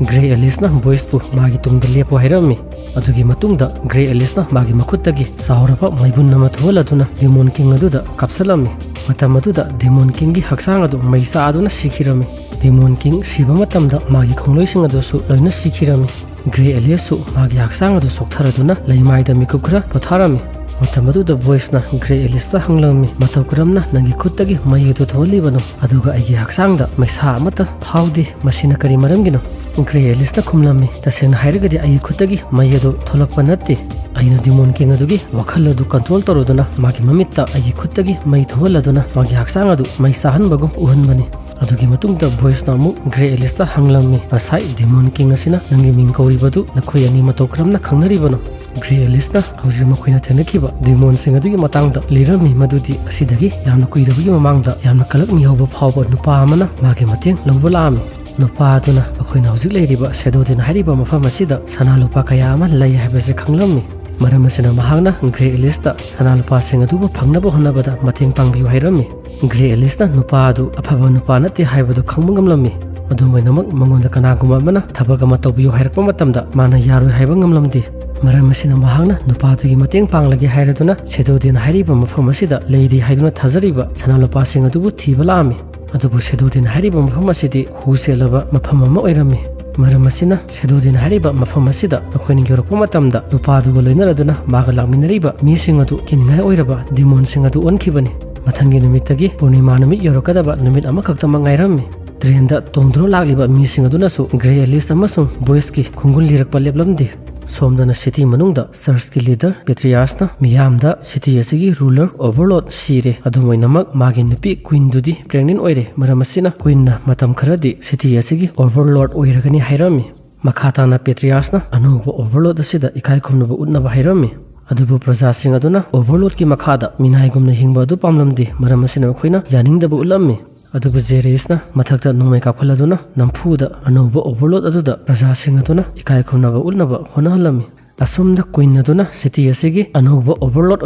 ꯒ꯭ꯔꯦ ꯑꯦꯂꯤꯁꯅ ꯕꯣꯏꯁꯄꯨ ꯃꯥꯒꯤ ꯇꯨꯡꯗ ꯂꯦꯞꯄꯨ ꯍꯥꯏꯔꯝꯃꯤ꯫ ꯑꯗꯨꯒꯤ ꯃꯇꯨꯡꯗ ꯒ꯭ꯔꯦ ꯑꯦꯂꯤꯁꯅ ꯃꯥꯒꯤ ꯃꯈꯨꯠꯇꯒꯤ ꯆꯥꯎꯔꯕ ꯃꯩꯕꯨꯟ ꯑꯃ ꯊꯣꯛꯍꯜꯂꯗꯨꯅ ꯗꯤꯃꯣꯟ ꯀꯤꯡ ꯑꯗꯨꯗ ꯀꯥꯞꯁꯤꯜꯂꯝꯃꯤ꯫ ꯃꯇꯝ ꯑꯗꯨꯗ ꯗꯤꯃꯣꯟ ꯀꯤꯡꯒꯤ ꯍꯛꯆꯥꯡ ꯑꯗꯨ ꯃꯩ ꯆꯥꯗꯨꯅ ꯁꯤꯈꯤꯔꯝꯃꯤ꯫ ꯗꯤꯃꯣꯟ ꯀꯤꯡ ꯁꯤꯕ ꯃꯇꯝꯗ ꯃꯥꯒꯤ ꯈꯣꯡꯂꯣꯏꯁꯤꯡ ꯑꯗꯨꯁꯨ ꯂꯣꯏꯅ ꯁꯤꯈꯤꯔꯝꯃꯤ꯫ ꯒ꯭ꯔꯦ ꯑꯦꯂꯤꯁꯁꯨ ꯃꯥꯒꯤ ꯍꯛꯆꯥꯡ ꯑꯗꯨ ꯆꯣꯛꯊꯔꯗꯨꯅ ꯂꯩꯃꯥꯏꯗ ꯃꯤꯀꯨꯞ ꯈꯔ ꯄꯣꯊꯥꯔꯝꯃꯤ꯫ ꯃꯇꯝ ꯑꯗꯨꯗ ꯕꯣꯏꯁꯅ ꯒ꯭ꯔꯦ ꯑꯦꯂꯤꯁꯇ ꯍꯪꯂꯝꯃꯤ, "ꯃꯇꯧ ꯀꯔꯝꯅ ꯅꯪꯒꯤ ꯈꯨꯠꯇꯒꯤ ꯃꯩ ꯑꯗꯨ ꯊꯣꯛꯍꯜꯂꯤꯕꯅꯣ? ꯑꯗꯨꯒ ꯑꯩꯒꯤ ꯍꯛꯆꯥꯡꯗ ꯃꯩꯁꯥ ꯑꯃꯠꯇ ꯐꯥꯎꯗꯦ꯫ ꯃꯁꯤꯅ ꯀꯔꯤ ꯃꯔꯝꯒꯤꯅꯣ?" ꯒ꯭ꯔꯦ ꯑꯦꯂꯤꯁꯅ ꯈꯨꯝꯂꯝꯃꯤ, "ꯇꯁꯦꯡꯅ ꯍꯥꯏꯔꯒꯗꯤ ꯑꯩꯒꯤ ꯈꯨꯠꯇꯒꯤ ꯃꯩ ꯑꯗꯨ ꯊꯣꯛꯂꯛꯄ ꯅꯠꯇꯦ꯫ ꯑꯩꯅ ꯗꯤꯃꯣꯟ ꯀꯤꯡ ꯑꯗꯨꯒꯤ ꯋꯥꯈꯜ ꯑꯗꯨ ꯀꯟꯇ꯭ꯔꯣꯜ ꯇꯧꯔꯗꯨꯅ ꯃꯥꯒꯤ ꯃꯃꯤꯠꯇ ꯑꯩꯒꯤ ꯈꯨꯠꯇꯒꯤ ꯃꯩ ꯊꯣꯛꯍꯜꯂꯗꯨꯅ ꯃꯥꯒꯤ ꯍꯛꯆꯥꯡ ꯑꯗꯨ ꯃꯩ ꯆꯥꯍꯟꯕꯒꯨꯝ ꯎꯍꯟꯕꯅꯤ"꯫ ꯑꯗꯨꯒꯤ ꯃꯇꯨꯡꯗ ꯕꯣꯏꯁꯅ ꯑꯃꯨꯛ ꯒ꯭ꯔꯦ ꯑꯦꯂꯤꯁꯇ ꯍꯪꯂꯝꯃꯤ, "ꯉꯁꯥꯏ ꯗꯤꯃꯣꯟ ꯀꯤꯡ ꯑꯁꯤꯅ ꯅꯪꯒꯤ ꯃꯤꯡ ꯀꯧꯔꯤꯕꯗꯨ ꯅꯈꯣꯏ ꯑꯅꯤ ꯃꯇꯧ ꯀꯔꯝꯅ ꯈꯪꯅꯔꯤꯕꯅꯣ?" ꯒ꯭ꯔꯦ ꯑꯦꯂꯤꯁꯅ ꯍꯧꯖꯤꯛ ꯃꯈꯣꯏꯅ ꯊꯦꯡꯅꯈꯤꯕ ꯗꯤꯃꯣꯟꯁꯤꯡ ꯑꯗꯨꯒꯤ ꯃꯇꯥꯡꯗ ꯂꯤꯔꯝꯃꯤ, ꯃꯗꯨꯗꯤ ꯑꯁꯤꯗꯒꯤ ꯌꯥꯝꯅ ꯀꯨꯏꯔꯕꯒꯤ ꯃꯃꯥꯡꯗ ꯌꯥꯝꯅ ꯀꯂꯛ ꯃꯤꯍꯧꯕ ꯐꯥꯎꯕ ꯅꯨꯄꯥ ꯑꯃꯅ ꯃꯥꯒꯤ ꯃꯇꯦꯡ ꯂꯧꯕ ꯂꯥꯛꯑꯝꯃꯤ꯫ ꯅꯨꯄꯥ ꯑꯗꯨꯅ ꯃꯈꯣꯏꯅ ꯍꯧꯖꯤꯛ ꯂꯩꯔꯤꯕ ꯁꯦꯗꯣꯗꯤꯟ ꯍꯥꯏꯔꯤꯕ ꯃꯐꯝ ꯑꯁꯤꯗ ꯁꯅꯥ ꯂꯨꯄꯥ ꯀꯌꯥ ꯑꯃ ꯂꯩ ꯍꯥꯏꯕꯁꯤ ꯈꯪꯂꯝꯃꯤ꯫ ꯃꯔꯝ ꯑꯁꯤꯅ ꯃꯍꯥꯛꯅ ꯒ꯭ꯔꯦ ꯑꯦꯂꯤꯁꯇ ꯁꯅꯥ ꯂꯨꯄꯥꯁꯤꯡ ꯑꯗꯨꯕꯨ ꯐꯪꯅꯕ ꯍꯣꯠꯅꯕꯗ ꯃꯇꯦꯡ ꯄꯥꯡꯕꯤꯌꯨ ꯍꯥꯏꯔꯝꯃꯤ꯫ ꯒ꯭ꯔꯦ ꯑꯦꯂꯤꯁꯅ ꯅꯨꯄꯥ ꯑꯗꯨ ꯑꯐꯕ ꯅꯨꯄꯥ ꯅꯠꯇꯦ ꯍꯥꯏꯕꯗꯨ ꯈꯪꯕ ꯉꯝꯂꯝꯃꯤ꯫ ꯑꯗꯨꯝ ꯑꯣꯏꯅꯃꯛ, ꯃꯉꯣꯟꯗ ꯀꯅꯥꯒꯨꯝꯕ ꯑꯃꯅ ꯊꯕꯛ ꯑꯃ ꯇꯧꯕꯤꯌꯨ ꯍꯥꯏꯔꯛꯄ ꯃꯇꯝꯗ ꯃꯥꯅ ꯌꯥꯔꯣꯏ ꯍꯥꯏꯕ ꯉꯝꯂꯝꯗꯦ꯫ ꯃꯔꯝ ꯑꯁꯤꯅ ꯃꯍꯥꯛꯅ ꯅꯨꯄꯥ ꯑꯗꯨꯒꯤ ꯃꯇꯦꯡ ꯄꯥꯡꯂꯒꯦ ꯍꯥꯏꯔꯗꯨꯅ ꯁꯦꯗꯣꯗꯤꯟ ꯍꯥꯏꯔꯤꯕ ꯃꯐꯝ ꯑꯁꯤꯗ ꯂꯩꯔꯤ ꯍꯥꯏꯗꯨꯅ ꯊꯥꯖꯔꯤꯕ ꯁꯅꯥ ꯂꯨꯄꯥꯁꯤꯡ ꯑꯗꯨꯕꯨ ꯊꯤꯕ ꯂꯥꯛꯑꯝꯃꯤ꯫ ꯑꯗꯨꯕꯨ ꯁꯦꯗꯣꯗꯤꯟ ꯍꯥꯏꯔꯤꯕ ꯃꯐꯝ ꯑꯁꯤꯗꯤ ꯍꯨ ꯆꯦꯜꯂꯕ ꯃꯐꯝ ꯑꯃ ꯑꯣꯏꯔꯝꯃꯤ꯫ ꯃꯔꯝ ꯑꯁꯤꯅ ꯁꯦꯗꯣꯗꯤꯟ ꯍꯥꯏꯔꯤꯕ ꯃꯐꯝ ꯑꯁꯤꯗ ꯃꯈꯣꯏꯅ ꯌꯧꯔꯛꯄ ꯃꯇꯝꯗ ꯅꯨꯄꯥ ꯑꯗꯨꯒ ꯂꯣꯏꯅꯔꯗꯨꯅ ꯃꯥꯒ ꯂꯥꯛꯃꯤꯟꯅꯔꯤꯕ ꯃꯤꯁꯤꯡ ꯑꯗꯨ ꯀꯤꯅꯤꯡꯉꯥꯏ ꯑꯣꯏꯔꯕ ꯗꯤꯃꯣꯟꯁꯤꯡ ꯑꯗꯨ ꯑꯣꯟꯈꯤꯕꯅꯤ꯫ ꯃꯊꯪꯒꯤ ꯅꯨꯃꯤꯠꯇꯒꯤ ꯄꯨꯔꯅꯤꯃꯥ ꯅꯨꯃꯤꯠ ꯌꯧꯔꯛꯀꯗꯕ ꯅꯨꯃꯤꯠ ꯑꯃꯈꯛꯇꯃꯛ ꯉꯥꯏꯔꯝꯃꯤ꯫ ꯇ꯭ꯔꯦꯟꯗ ꯇꯣꯡꯗꯨꯅ ꯂꯥꯛꯂꯤꯕ ꯃꯤꯁꯤꯡ ꯑꯗꯨꯅꯁꯨ ꯒ꯭ꯔꯦ ꯑꯦꯂꯤꯁ ꯑꯃꯁꯨꯡ ꯕꯣꯏꯁꯀꯤ ꯈꯣꯡꯒꯨꯜ ꯂꯤꯔꯛꯄ ꯂꯦꯞꯂꯝꯗꯦ꯫ ꯁꯣꯝꯗꯅ ꯁꯤꯇꯤ ꯃꯅꯨꯡꯗ ꯆꯔꯆꯀꯤ ꯂꯤꯗꯔ ꯄꯦꯇ꯭ꯔꯤꯌꯥꯁꯅ ꯃꯤꯌꯥꯝꯗ ꯁꯤꯇꯤ ꯑꯁꯤꯒꯤ ꯔꯨꯂꯔ ꯑꯣꯚꯔꯂꯣꯔꯗ ꯁꯤꯔꯦ, ꯑꯗꯨꯝ ꯑꯣꯏꯅꯃꯛ ꯃꯥꯒꯤ ꯅꯨꯄꯤ ꯀ꯭ꯋꯤꯟꯗꯨꯗꯤ ꯄ꯭ꯔꯦꯒꯅꯦꯟ ꯑꯣꯏꯔꯦ, ꯃꯔꯝ ꯑꯁꯤꯅ ꯀ꯭ꯋꯤꯟꯅ ꯃꯇꯝ ꯈꯔꯗꯤ ꯁꯤꯇꯤ ꯑꯁꯤꯒꯤ ꯑꯣꯚꯔꯂꯣꯔꯗ ꯑꯣꯏꯔꯒꯅꯤ ꯍꯥꯏꯔꯝꯃꯤ꯫ ꯃꯈꯥ ꯇꯥꯅ ꯄꯦꯇ꯭ꯔꯤꯌꯥꯁꯅ ꯑꯅꯧꯕ ꯑꯣꯚꯔꯂꯣꯔꯗ ꯑꯁꯤꯗ ꯏꯀꯥꯏ ꯈꯨꯝꯅꯕ ꯎꯠꯅꯕ ꯍꯥꯏꯔꯝꯃꯤ꯫ ꯑꯗꯨꯕꯨ ꯄ꯭ꯔꯖꯥꯁꯤꯡ ꯑꯗꯨꯅ ꯑꯣꯚꯔꯂꯣꯔꯗꯀꯤ ꯃꯈꯥꯗ ꯃꯤꯅꯥꯏꯒꯨꯝꯅ ꯍꯤꯡꯕ ꯑꯗꯨ ꯄꯥꯝꯂꯝꯗꯦ, ꯃꯔꯝ ꯑꯁꯤꯅ ꯃꯈꯣꯏꯅ ꯌꯥꯅꯤꯡꯗꯕ ꯎꯠꯂꯝꯃꯤ꯫ ꯑꯗꯨꯕꯨ ꯖꯦꯔꯦꯁꯅ ꯃꯊꯛꯇ ꯅꯣꯡꯃꯩ ꯀꯥꯞꯈꯠꯂꯗꯨꯅ ꯅꯝꯐꯨꯗ ꯑꯅꯧꯕ ꯑꯣꯚꯔꯂꯣꯔꯗ ꯑꯗꯨꯗ ꯄ꯭ꯔꯖꯥꯁꯤꯡ ꯑꯗꯨꯅ ꯏꯀꯥꯏ ꯈꯨꯝꯅꯕ ꯎꯠꯅꯕ ꯍꯣꯠꯅꯍꯜꯂꯝꯃꯤ꯫ ꯑꯁꯨꯝꯅ ꯀ꯭ꯋꯤꯟ ꯑꯗꯨꯅ ꯁꯤꯇꯤ ꯑꯁꯤꯒꯤ ꯑꯅꯧꯕ ꯑꯣꯚꯔꯂꯣꯔꯗ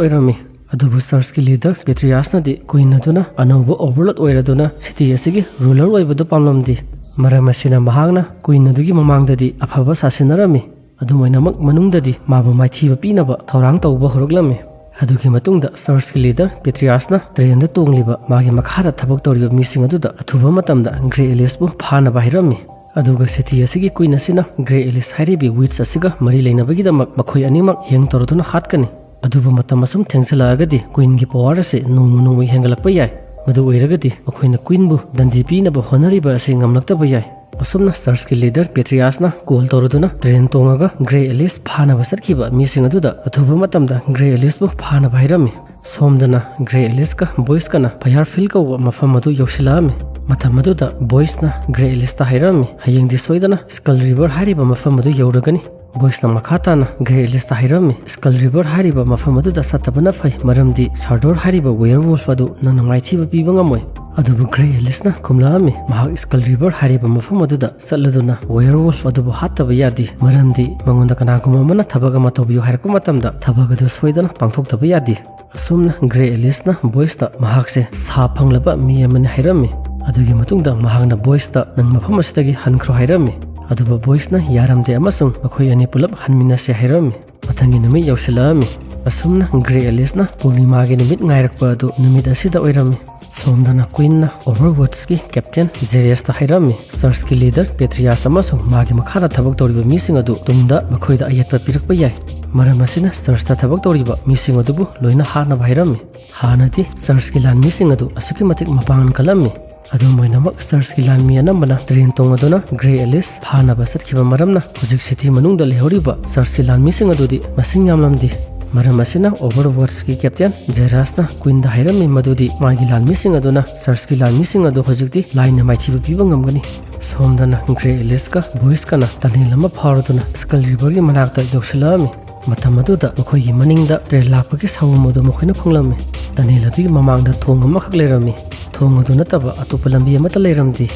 ꯑꯣꯏꯔꯝꯃꯤ꯫ ꯑꯗꯨꯕꯨ ꯆꯔꯆꯀꯤ ꯂꯤꯗꯔ ꯄꯦꯇ꯭ꯔꯤꯌꯥꯁꯅꯗꯤ ꯀ꯭ꯋꯤꯟ ꯑꯗꯨꯅ ꯑꯅꯧꯕ ꯑꯣꯚꯔꯂꯣꯔꯗ ꯑꯣꯏꯔꯗꯨꯅ ꯁꯤꯇꯤ ꯑꯁꯤꯒꯤ ꯔꯨꯂꯔ ꯑꯣꯏꯕꯗꯨ ꯄꯥꯝꯂꯝꯗꯦ꯫ ꯃꯔꯝ ꯑꯁꯤꯅ ꯃꯍꯥꯛꯅ ꯀ꯭ꯋꯤꯟ ꯑꯗꯨꯒꯤ ꯃꯃꯥꯡꯗꯗꯤ ꯑꯐꯕ ꯁꯥꯁꯤꯟꯅꯔꯝꯃꯤ꯫ ꯑꯗꯨꯝ ꯑꯣꯏꯅꯃꯛ, ꯃꯅꯨꯡꯗꯗꯤ ꯃꯥꯕꯨ ꯃꯥꯏꯊꯤꯕ ꯄꯤꯅꯕ ꯊꯧꯔꯥꯡ ꯇꯧꯕ ꯍꯧꯔꯛꯂꯝꯃꯤ꯫ ꯑꯗꯨꯒꯤ ꯃꯇꯨꯡꯗ ꯆꯔꯆꯀꯤ ꯂꯤꯗꯔ ꯄꯦꯇ꯭ꯔꯤꯌꯥꯁꯅ ꯇ꯭ꯔꯦꯟꯗ ꯇꯣꯡꯂꯤꯕ ꯃꯥꯒꯤ ꯃꯈꯥꯗ ꯊꯕꯛ ꯇꯧꯔꯤꯕ ꯃꯤꯁꯤꯡ ꯑꯗꯨꯗ ꯑꯊꯨꯕ ꯃꯇꯝꯗ ꯒ꯭ꯔꯦ ꯑꯦꯂꯤꯁꯄꯨ ꯐꯥꯅꯕ ꯍꯥꯏꯔꯝꯃꯤ꯫ ꯑꯗꯨꯒ ꯁꯤꯇꯤ ꯑꯁꯤꯒꯤ ꯀ꯭ꯋꯤꯟ ꯑꯁꯤꯅ ꯒ꯭ꯔꯦ ꯑꯦꯂꯤꯁ ꯍꯥꯏꯔꯤꯕꯤ ꯋꯤꯠꯆ ꯑꯁꯤꯒ ꯃꯔꯤ ꯂꯩꯅꯕꯒꯤꯗꯃꯛ ꯃꯈꯣꯏ ꯑꯅꯤꯃꯛ ꯍꯦꯡ ꯇꯧꯔꯗꯨꯅ ꯍꯥꯠꯀꯅꯤ꯫ ꯑꯗꯨꯕꯨ ꯃꯇꯝ ꯑꯁꯨꯝ ꯊꯦꯡꯖꯤꯜꯂꯛꯑꯒꯗꯤ ꯀ꯭ꯋꯤꯟꯒꯤ ꯄꯋꯥꯔ ꯑꯁꯤ ꯅꯣꯡꯃ ꯅꯣꯡꯃꯒꯤ ꯍꯦꯟꯒꯠꯂꯛꯄ ꯌꯥꯏ꯫ ꯃꯗꯨ ꯑꯣꯏꯔꯒꯗꯤ ꯃꯈꯣꯏꯅ ꯀ꯭ꯋꯤꯟꯕꯨ ꯗꯟꯗꯤ ꯄꯤꯅꯕ ꯍꯣꯠꯅꯔꯤꯕ ꯑꯁꯤ ꯉꯝꯂꯛꯇꯕ ꯌꯥꯏ꯫ ꯑꯁꯨꯝꯅ ꯆꯔꯆꯀꯤ ꯂꯤꯗꯔ ꯄꯦꯇ꯭ꯔꯤꯌꯥꯁꯅ ꯀꯣꯜ ꯇꯧꯔꯗꯨꯅ ꯇ꯭ꯔꯦꯟ ꯇꯣꯡꯉꯒ ꯒ꯭ꯔꯦ ꯑꯦꯂꯤꯁ ꯐꯥꯅꯕ ꯆꯠꯈꯤꯕ ꯃꯤꯁꯤꯡ ꯑꯗꯨꯗ ꯑꯊꯨꯕ ꯃꯇꯝꯗ ꯒ꯭ꯔꯦ ꯑꯦꯂꯤꯁꯄꯨ ꯐꯥꯅꯕ ꯍꯥꯏꯔꯝꯃꯤ꯫ ꯁꯣꯝꯗꯅ ꯒ꯭ꯔꯦ ꯑꯦꯂꯤꯁꯀ ꯕꯣꯏꯁꯀꯅ ꯐꯌꯥꯔ ꯐꯤꯜ ꯀꯧꯕ ꯃꯐꯝ ꯑꯗꯨ ꯌꯧꯁꯤꯜꯂꯛꯑꯝꯃꯤ꯫ ꯃꯇꯝ ꯑꯗꯨꯗ ꯕꯣꯏꯁꯅ ꯒ꯭ꯔꯦ ꯑꯦꯂꯤꯁꯇ ꯍꯥꯏꯔꯝꯃꯤ, "ꯍꯌꯦꯡꯗꯤ ꯁꯣꯏꯗꯅ ꯁ꯭ꯀꯜ ꯔꯤꯚꯔ ꯍꯥꯏꯔꯤꯕ ꯃꯐꯝ ꯑꯗꯨ ꯌꯧꯔꯒꯅꯤ"꯫ ꯕꯣꯏꯁꯅ ꯃꯈꯥ ꯇꯥꯅ ꯒ꯭ꯔꯦ ꯑꯦꯂꯤꯁꯇ ꯍꯥꯏꯔꯝꯃꯤ, "ꯁ꯭ꯀꯜ ꯔꯤꯚꯔ ꯍꯥꯏꯔꯤꯕ ꯃꯐꯝ ꯑꯗꯨꯗ ꯆꯠꯇꯕꯅ ꯐꯩ, ꯃꯔꯝꯗꯤ ꯁꯥꯔꯗꯣꯔ ꯍꯥꯏꯔꯤꯕ ꯋꯦꯌꯔ ꯋꯨꯜꯐ ꯑꯗꯨ ꯅꯪꯅ ꯃꯥꯏꯊꯤꯕ ꯄꯤꯕ ꯉꯝꯃꯣꯏ"꯫ ꯑꯗꯨꯕꯨ ꯒ꯭ꯔꯦ ꯑꯦꯂꯤꯁꯅ ꯈꯨꯝꯂꯛꯑꯝꯃꯤ, ꯃꯍꯥꯛ ꯁ꯭ꯀꯜ ꯔꯤꯚꯔ ꯍꯥꯏꯔꯤꯕ ꯃꯐꯝ ꯑꯗꯨꯗ ꯆꯠꯂꯗꯨꯅ ꯋꯦꯌꯔ ꯋꯨꯜꯐ ꯑꯗꯨꯕꯨ ꯍꯥꯠꯇꯕ ꯌꯥꯗꯦ, ꯃꯔꯝꯗꯤ ꯃꯉꯣꯟꯗ ꯀꯅꯥꯒꯨꯝꯕ ꯑꯃꯅ ꯊꯕꯛ ꯑꯃ ꯇꯧꯕꯤꯌꯨ ꯍꯥꯏꯔꯛꯄ ꯃꯇꯝꯗ ꯊꯕꯛ ꯑꯗꯨ ꯁꯣꯏꯗꯅ ꯄꯥꯡꯊꯣꯛꯇꯕ ꯌꯥꯗꯦ꯫ ꯑꯁꯨꯝꯅ ꯒ꯭ꯔꯦ ꯑꯦꯂꯤꯁꯅ ꯕꯣꯏꯁꯇ ꯃꯍꯥꯛꯁꯦ ꯁꯥ ꯐꯪꯂꯕ ꯃꯤ ꯑꯃꯅꯤ ꯍꯥꯏꯔꯝꯃꯤ꯫ ꯑꯗꯨꯒꯤ ꯃꯇꯨꯡꯗ ꯃꯍꯥꯛꯅ ꯕꯣꯏꯁꯇ, "ꯅꯪ ꯃꯐꯝ ꯑꯁꯤꯗꯒꯤ ꯍꯟꯈ꯭ꯔꯣ" ꯍꯥꯏꯔꯝꯃꯤ꯫ ꯑꯗꯨꯕꯨ ꯕꯣꯏꯁꯅ ꯌꯥꯔꯝꯗꯦ ꯑꯃꯁꯨꯡ ꯃꯈꯣꯏ ꯑꯅꯤ ꯄꯨꯂꯞ ꯍꯟꯃꯤꯟꯅꯁꯤ ꯍꯥꯏꯔꯝꯃꯤ꯫ ꯃꯊꯪꯒꯤ ꯅꯨꯃꯤꯠ ꯌꯧꯁꯤꯜꯂꯛꯑꯝꯃꯤ꯫ ꯑꯁꯨꯝꯅ ꯒ꯭ꯔꯦ ꯑꯦꯂꯤꯁꯅ ꯄꯨꯔꯅꯤꯃꯥꯒꯤ ꯅꯨꯃꯤꯠ ꯉꯥꯏꯔꯛꯄ ꯑꯗꯨ ꯅꯨꯃꯤꯠ ꯑꯁꯤꯗ ꯑꯣꯏꯔꯝꯃꯤ꯫ ꯁꯣꯝꯗꯅ ꯀ꯭ꯋꯤꯟꯅ ꯑꯣꯚꯔꯋꯥꯆꯀꯤ ꯀꯦꯞꯇꯦꯟ ꯖꯦꯔꯤꯌꯁꯇ ꯍꯥꯏꯔꯝꯃꯤ, "ꯆꯔꯆꯀꯤ ꯂꯤꯗꯔ ꯄꯦꯇ꯭ꯔꯤꯌꯥꯁ ꯑꯃꯁꯨꯡ ꯃꯥꯒꯤ ꯃꯈꯥꯗ ꯊꯕꯛ ꯇꯧꯔꯤꯕ ꯃꯤꯁꯤꯡ ꯑꯗꯨ ꯇꯨꯡꯗ ꯃꯈꯣꯏꯗ ꯑꯌꯦꯠꯄ ꯄꯤꯔꯛꯄ ꯌꯥꯏ꯫ ꯃꯔꯝ ꯑꯁꯤꯅ ꯆꯔꯆꯇ ꯊꯕꯛ ꯇꯧꯔꯤꯕ ꯃꯤꯁꯤꯡ ꯑꯗꯨꯕꯨ ꯂꯣꯏꯅ ꯍꯥꯠꯅꯕ" ꯍꯥꯏꯔꯝꯃꯤ꯫ ꯍꯥꯟꯅꯗꯤ ꯆꯔꯆꯀꯤ ꯂꯥꯟꯃꯤꯁꯤꯡ ꯑꯗꯨ ꯑꯁꯨꯛꯀꯤ ꯃꯇꯤꯛ ꯃꯄꯥꯡꯒꯜ ꯀꯜꯂꯝꯃꯤ꯫ ꯑꯗꯨꯝ ꯑꯣꯏꯅꯃꯛ, ꯆꯔꯆꯀꯤ ꯂꯥꯟꯃꯤ ꯑꯅꯝꯕꯅ ꯇ꯭ꯔꯦꯟ ꯇꯣꯡꯉꯗꯨꯅ ꯒ꯭ꯔꯦ ꯑꯦꯂꯤꯁ ꯐꯥꯅꯕ ꯆꯠꯈꯤꯕ ꯃꯔꯝꯅ ꯍꯧꯖꯤꯛ ꯁꯤꯇꯤ ꯃꯅꯨꯡꯗ ꯂꯩꯍꯧꯔꯤꯕ ꯆꯔꯆꯀꯤ ꯂꯥꯟꯃꯤꯁꯤꯡ ꯑꯗꯨꯗꯤ ꯃꯁꯤꯡ ꯌꯥꯝꯂꯝꯗꯦ꯫ ꯃꯔꯝ ꯑꯁꯤꯅ ꯑꯣꯚꯔꯋꯥꯆꯀꯤ ꯀꯦꯞꯇꯦꯟ ꯖꯦꯔꯥꯁꯅ ꯀ꯭ꯋꯤꯟꯗ ꯍꯥꯏꯔꯝꯃꯤ ꯃꯗꯨꯗꯤ ꯃꯥꯒꯤ ꯂꯥꯟꯃꯤꯁꯤꯡ ꯑꯗꯨꯅ ꯆꯔꯆꯀꯤ ꯂꯥꯟꯃꯤꯁꯤꯡ ꯑꯗꯨ ꯍꯧꯖꯤꯛꯇꯤ ꯂꯥꯏꯅ ꯃꯥꯏꯊꯤꯕ ꯄꯤꯕ ꯉꯝꯒꯅꯤ꯫ ꯁꯣꯝꯗꯅ ꯒ꯭ꯔꯦ ꯑꯦꯂꯤꯁꯀ ꯕꯣꯏꯁꯀꯅ ꯇꯅꯦꯜ ꯑꯃ ꯐꯥꯎꯔꯗꯨꯅ ꯁ꯭ꯀꯜ ꯔꯤꯚꯔꯒꯤ ꯃꯅꯥꯛꯇ ꯌꯧꯁꯤꯜꯂꯛꯑꯝꯃꯤ꯫ ꯃꯇꯝ ꯑꯗꯨꯗ ꯃꯈꯣꯏꯒꯤ ꯃꯅꯤꯡꯗ ꯇ꯭ꯔꯦꯟ ꯂꯥꯛꯄꯒꯤ ꯁꯥꯎꯝ ꯑꯗꯨ ꯃꯈꯣꯏꯅ ꯐꯪꯂꯝꯃꯤ꯫ ꯇꯅꯦꯜ ꯑꯗꯨꯒꯤ ꯃꯃꯥꯡꯗ ꯊꯣꯡ ꯑꯃꯈꯛ ꯂꯩꯔꯝꯃꯤ꯫ ꯊꯣꯡ ꯑꯗꯨ ꯅꯠꯇꯕ ꯑꯇꯣꯞꯄ ꯂꯝꯕꯤ ꯑꯃꯠꯇ ꯂꯩꯔꯝꯗꯦ꯫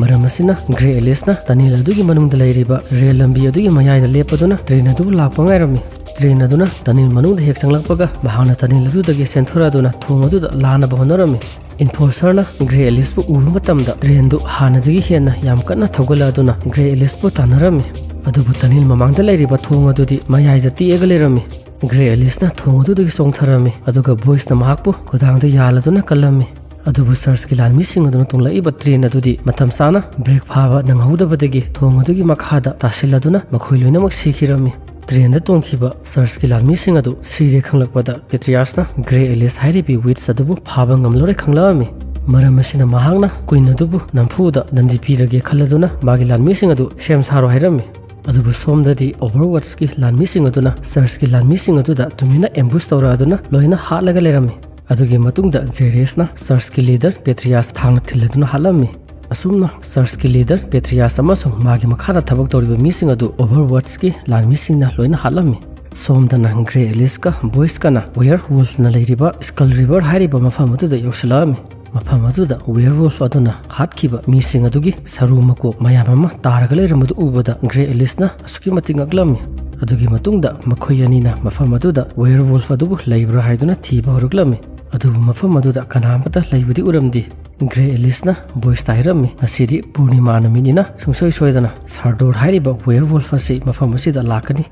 ꯃꯔꯝ ꯑꯁꯤꯅ ꯒ꯭ꯔꯦ ꯑꯦꯂꯤꯁꯅ ꯇꯅꯦꯜ ꯑꯗꯨꯒꯤ ꯃꯅꯨꯡꯗ ꯂꯩꯔꯤꯕ ꯔꯦꯜ ꯂꯝꯕꯤ ꯑꯗꯨꯒꯤ ꯃꯌꯥꯏꯗ ꯂꯦꯞꯄꯗꯨꯅ ꯇ꯭ꯔꯦꯟ ꯑꯗꯨꯕꯨ ꯂꯥꯛꯄ ꯉꯥꯏꯔꯝꯃꯤ꯫ ꯇ꯭ꯔꯦꯟ ꯑꯗꯨꯅ ꯇꯅꯦꯜ ꯃꯅꯨꯡꯗ ꯍꯦꯛ ꯆꯪꯂꯛꯄꯒ ꯃꯍꯥꯛꯅ ꯇꯅꯦꯜ ꯑꯗꯨꯗꯒꯤ ꯆꯦꯟꯊꯣꯔꯛꯗꯨꯅ ꯊꯣꯡ ꯑꯗꯨꯗ ꯂꯥꯟꯅꯕ ꯍꯣꯠꯅꯔꯝꯃꯤ꯫ ꯏꯟꯐꯣꯔꯁꯔꯅ ꯒ꯭ꯔꯦ ꯑꯦꯂꯤꯁꯄꯨ ꯎꯕ ꯃꯇꯝꯗ ꯇ꯭ꯔꯦꯟꯗꯨ ꯍꯥꯟꯅꯗꯒꯤ ꯍꯦꯟꯅ ꯌꯥꯝ ꯀꯟꯅ ꯊꯧꯒꯠꯂꯛꯗꯨꯅ ꯒ꯭ꯔꯦ ꯑꯦꯂꯤꯁꯄꯨ ꯇꯥꯟꯅꯔꯝꯃꯤ꯫ ꯑꯗꯨꯕꯨ ꯇꯅꯦꯜ ꯃꯃꯥꯡꯗ ꯂꯩꯔꯤꯕ ꯊꯣꯡ ꯑꯗꯨꯗꯤ ꯃꯌꯥꯏꯗ ꯇꯦꯛꯑꯒ ꯂꯩꯔꯝꯃꯤ꯫ ꯒ꯭ꯔꯦ ꯑꯦꯂꯤꯁꯅ ꯊꯣꯡ ꯑꯗꯨꯗꯒꯤ ꯆꯣꯡꯊꯔꯝꯃꯤ, ꯑꯗꯨꯒ ꯕꯣꯏꯁꯅ ꯃꯍꯥꯛꯄꯨ ꯈꯨꯗꯥꯡꯗ ꯌꯥꯜꯂꯗꯨꯅ ꯀꯜꯂꯝꯃꯤ꯫ ꯑꯗꯨꯕꯨ ꯆꯔꯆꯀꯤ ꯂꯥꯟꯃꯤꯁꯤꯡ ꯑꯗꯨꯅ ꯇꯣꯡꯂꯛꯏꯕ ꯇ꯭ꯔꯦꯟ ꯑꯗꯨꯗꯤ ꯃꯇꯝ ꯆꯥꯅ ꯕ꯭ꯔꯦꯛ ꯐꯥꯕ ꯅꯪꯍꯧꯗꯕꯗꯒꯤ ꯊꯣꯡ ꯑꯗꯨꯒꯤ ꯃꯈꯥꯗ ꯇꯥꯁꯤꯜꯂꯗꯨꯅ ꯃꯈꯣꯏ ꯂꯣꯏꯅꯃꯛ ꯁꯤꯈꯤꯔꯝꯃꯤ꯫ ꯇ꯭ꯔꯦꯟꯗ ꯇꯣꯡꯈꯤꯕ ꯆꯔꯆꯀꯤ ꯂꯥꯟꯃꯤꯁꯤꯡ ꯑꯗꯨ ꯁꯤꯔꯦ ꯈꯪꯂꯛꯄꯗ ꯄꯦꯇ꯭ꯔꯤꯌꯥꯁꯅ ꯒ꯭ꯔꯦ ꯑꯦꯂꯤꯁ ꯍꯥꯏꯔꯤꯕꯤ ꯋꯤꯠꯆ ꯑꯗꯨꯕꯨ ꯐꯥꯕ ꯉꯝꯂꯔꯣꯏ ꯈꯪꯂꯛꯑꯝꯃꯤ꯫ ꯃꯔꯝ ꯑꯁꯤꯅ ꯃꯍꯥꯛꯅ ꯀ꯭ꯋꯤꯟ ꯑꯗꯨꯕꯨ ꯅꯝꯐꯨꯗ ꯅꯟꯗꯤ ꯄꯤꯔꯒꯦ ꯈꯜꯂꯗꯨꯅ ꯃꯥꯒꯤ ꯂꯥꯟꯃꯤꯁꯤꯡ ꯑꯗꯨ ꯁꯦꯝ ꯁꯥꯔꯣ ꯍꯥꯏꯔꯝꯃꯤ꯫ ꯑꯗꯨꯕꯨ ꯁꯣꯝꯗꯗꯤ ꯑꯣꯚꯔꯋꯥꯆꯀꯤ ꯂꯥꯟꯃꯤꯁꯤꯡ ꯑꯗꯨꯅ ꯆꯔꯆꯀꯤ ꯂꯥꯟꯃꯤꯁꯤꯡ ꯑꯗꯨꯗ ꯇꯨꯃꯤꯟꯅ ꯑꯦꯝꯕꯨꯁ ꯇꯧꯔꯛꯑꯗꯨꯅ ꯂꯣꯏꯅ ꯍꯥꯠꯂꯒ ꯂꯩꯔꯝꯃꯤ꯫ ꯑꯗꯨꯒꯤ ꯃꯇꯨꯡꯗ ꯖꯦꯔꯦꯁꯅ ꯆꯔꯆꯀꯤ ꯂꯤꯗꯔ ꯄꯦꯇ꯭ꯔꯤꯌꯥꯁ ꯊꯥꯡꯅ ꯊꯤꯜꯂꯗꯨꯅ ꯍꯥꯠꯂꯝꯃꯤ꯫ ꯑꯁꯨꯝꯅ ꯆꯔꯆꯀꯤ ꯂꯤꯗꯔ ꯄꯦꯇ꯭ꯔꯤꯌꯥꯁ ꯑꯃꯁꯨꯡ ꯃꯥꯒꯤ ꯃꯈꯥꯗ ꯊꯕꯛ ꯇꯧꯔꯤꯕ ꯃꯤꯁꯤꯡ ꯑꯗꯨ ꯑꯣꯚꯔꯋꯥꯆꯀꯤ ꯂꯥꯟꯃꯤꯁꯤꯡꯅ ꯂꯣꯏꯅ ꯍꯥꯠꯂꯝꯃꯤ꯫ ꯁꯣꯝꯗꯅ ꯒ꯭ꯔꯦ ꯑꯦꯂꯤꯁꯀ ꯕꯣꯏꯁꯀꯅ ꯋꯦꯌꯔ ꯋꯨꯜꯐꯅ ꯂꯩꯔꯤꯕ ꯁ꯭ꯀꯜ ꯔꯤꯚꯔ ꯍꯥꯏꯔꯤꯕ ꯃꯐꯝ ꯑꯗꯨꯗ ꯌꯧꯁꯤꯜꯂꯛꯑꯝꯃꯤ꯫ ꯃꯐꯝ ꯑꯗꯨꯗ ꯋꯦꯌꯔ ꯋꯨꯜꯐ ꯑꯗꯨꯅ ꯍꯥꯠꯈꯤꯕ ꯃꯤꯁꯤꯡ ꯑꯗꯨꯒꯤ ꯁꯔꯨ ꯃꯀꯣꯛ ꯃꯌꯥꯝ ꯑꯃ ꯇꯥꯔꯒ ꯂꯩꯔꯝꯕꯗꯨ ꯎꯕꯗ ꯒ꯭ꯔꯦ ꯑꯦꯂꯤꯁꯅ ꯑꯁꯨꯛꯀꯤ ꯃꯇꯤꯛ ꯉꯛꯂꯝꯃꯤ꯫ ꯑꯗꯨꯒꯤ ꯃꯇꯨꯡꯗ ꯃꯈꯣꯏ ꯑꯅꯤꯅ ꯃꯐꯝ ꯑꯗꯨꯗ ꯋꯦꯌꯔ ꯋꯨꯜꯐ ꯑꯗꯨꯕꯨ ꯂꯩꯕ꯭ꯔꯥ ꯍꯥꯏꯗꯨꯅ ꯊꯤꯕ ꯍꯧꯔꯛꯂꯝꯃꯤ꯫ ꯑꯗꯨꯕꯨ ꯃꯐꯝ ꯑꯗꯨꯗ ꯀꯅꯥ ꯑꯃꯠꯇ ꯂꯩꯕꯗꯤ ꯎꯔꯝꯗꯦ꯫ ꯒ꯭ꯔꯦ ꯑꯦꯂꯤꯁꯅ ꯕꯣꯏꯁꯇ ꯍꯥꯏꯔꯝꯃꯤ, "ꯉꯁꯤꯗꯤ ꯄꯨꯔꯅꯤꯃꯥ ꯅꯨꯃꯤꯠꯅꯤꯅ ꯁꯨꯡꯁꯣꯏ ꯁꯣꯏꯗꯅ ꯁꯥꯔꯗꯣꯔ ꯍꯥꯏꯔꯤꯕ ꯋꯦꯌꯔ ꯋꯨꯜꯐ ꯑꯁꯤ ꯃꯐꯝ ꯑꯁꯤꯗ ꯂꯥꯛꯀꯅꯤ"꯫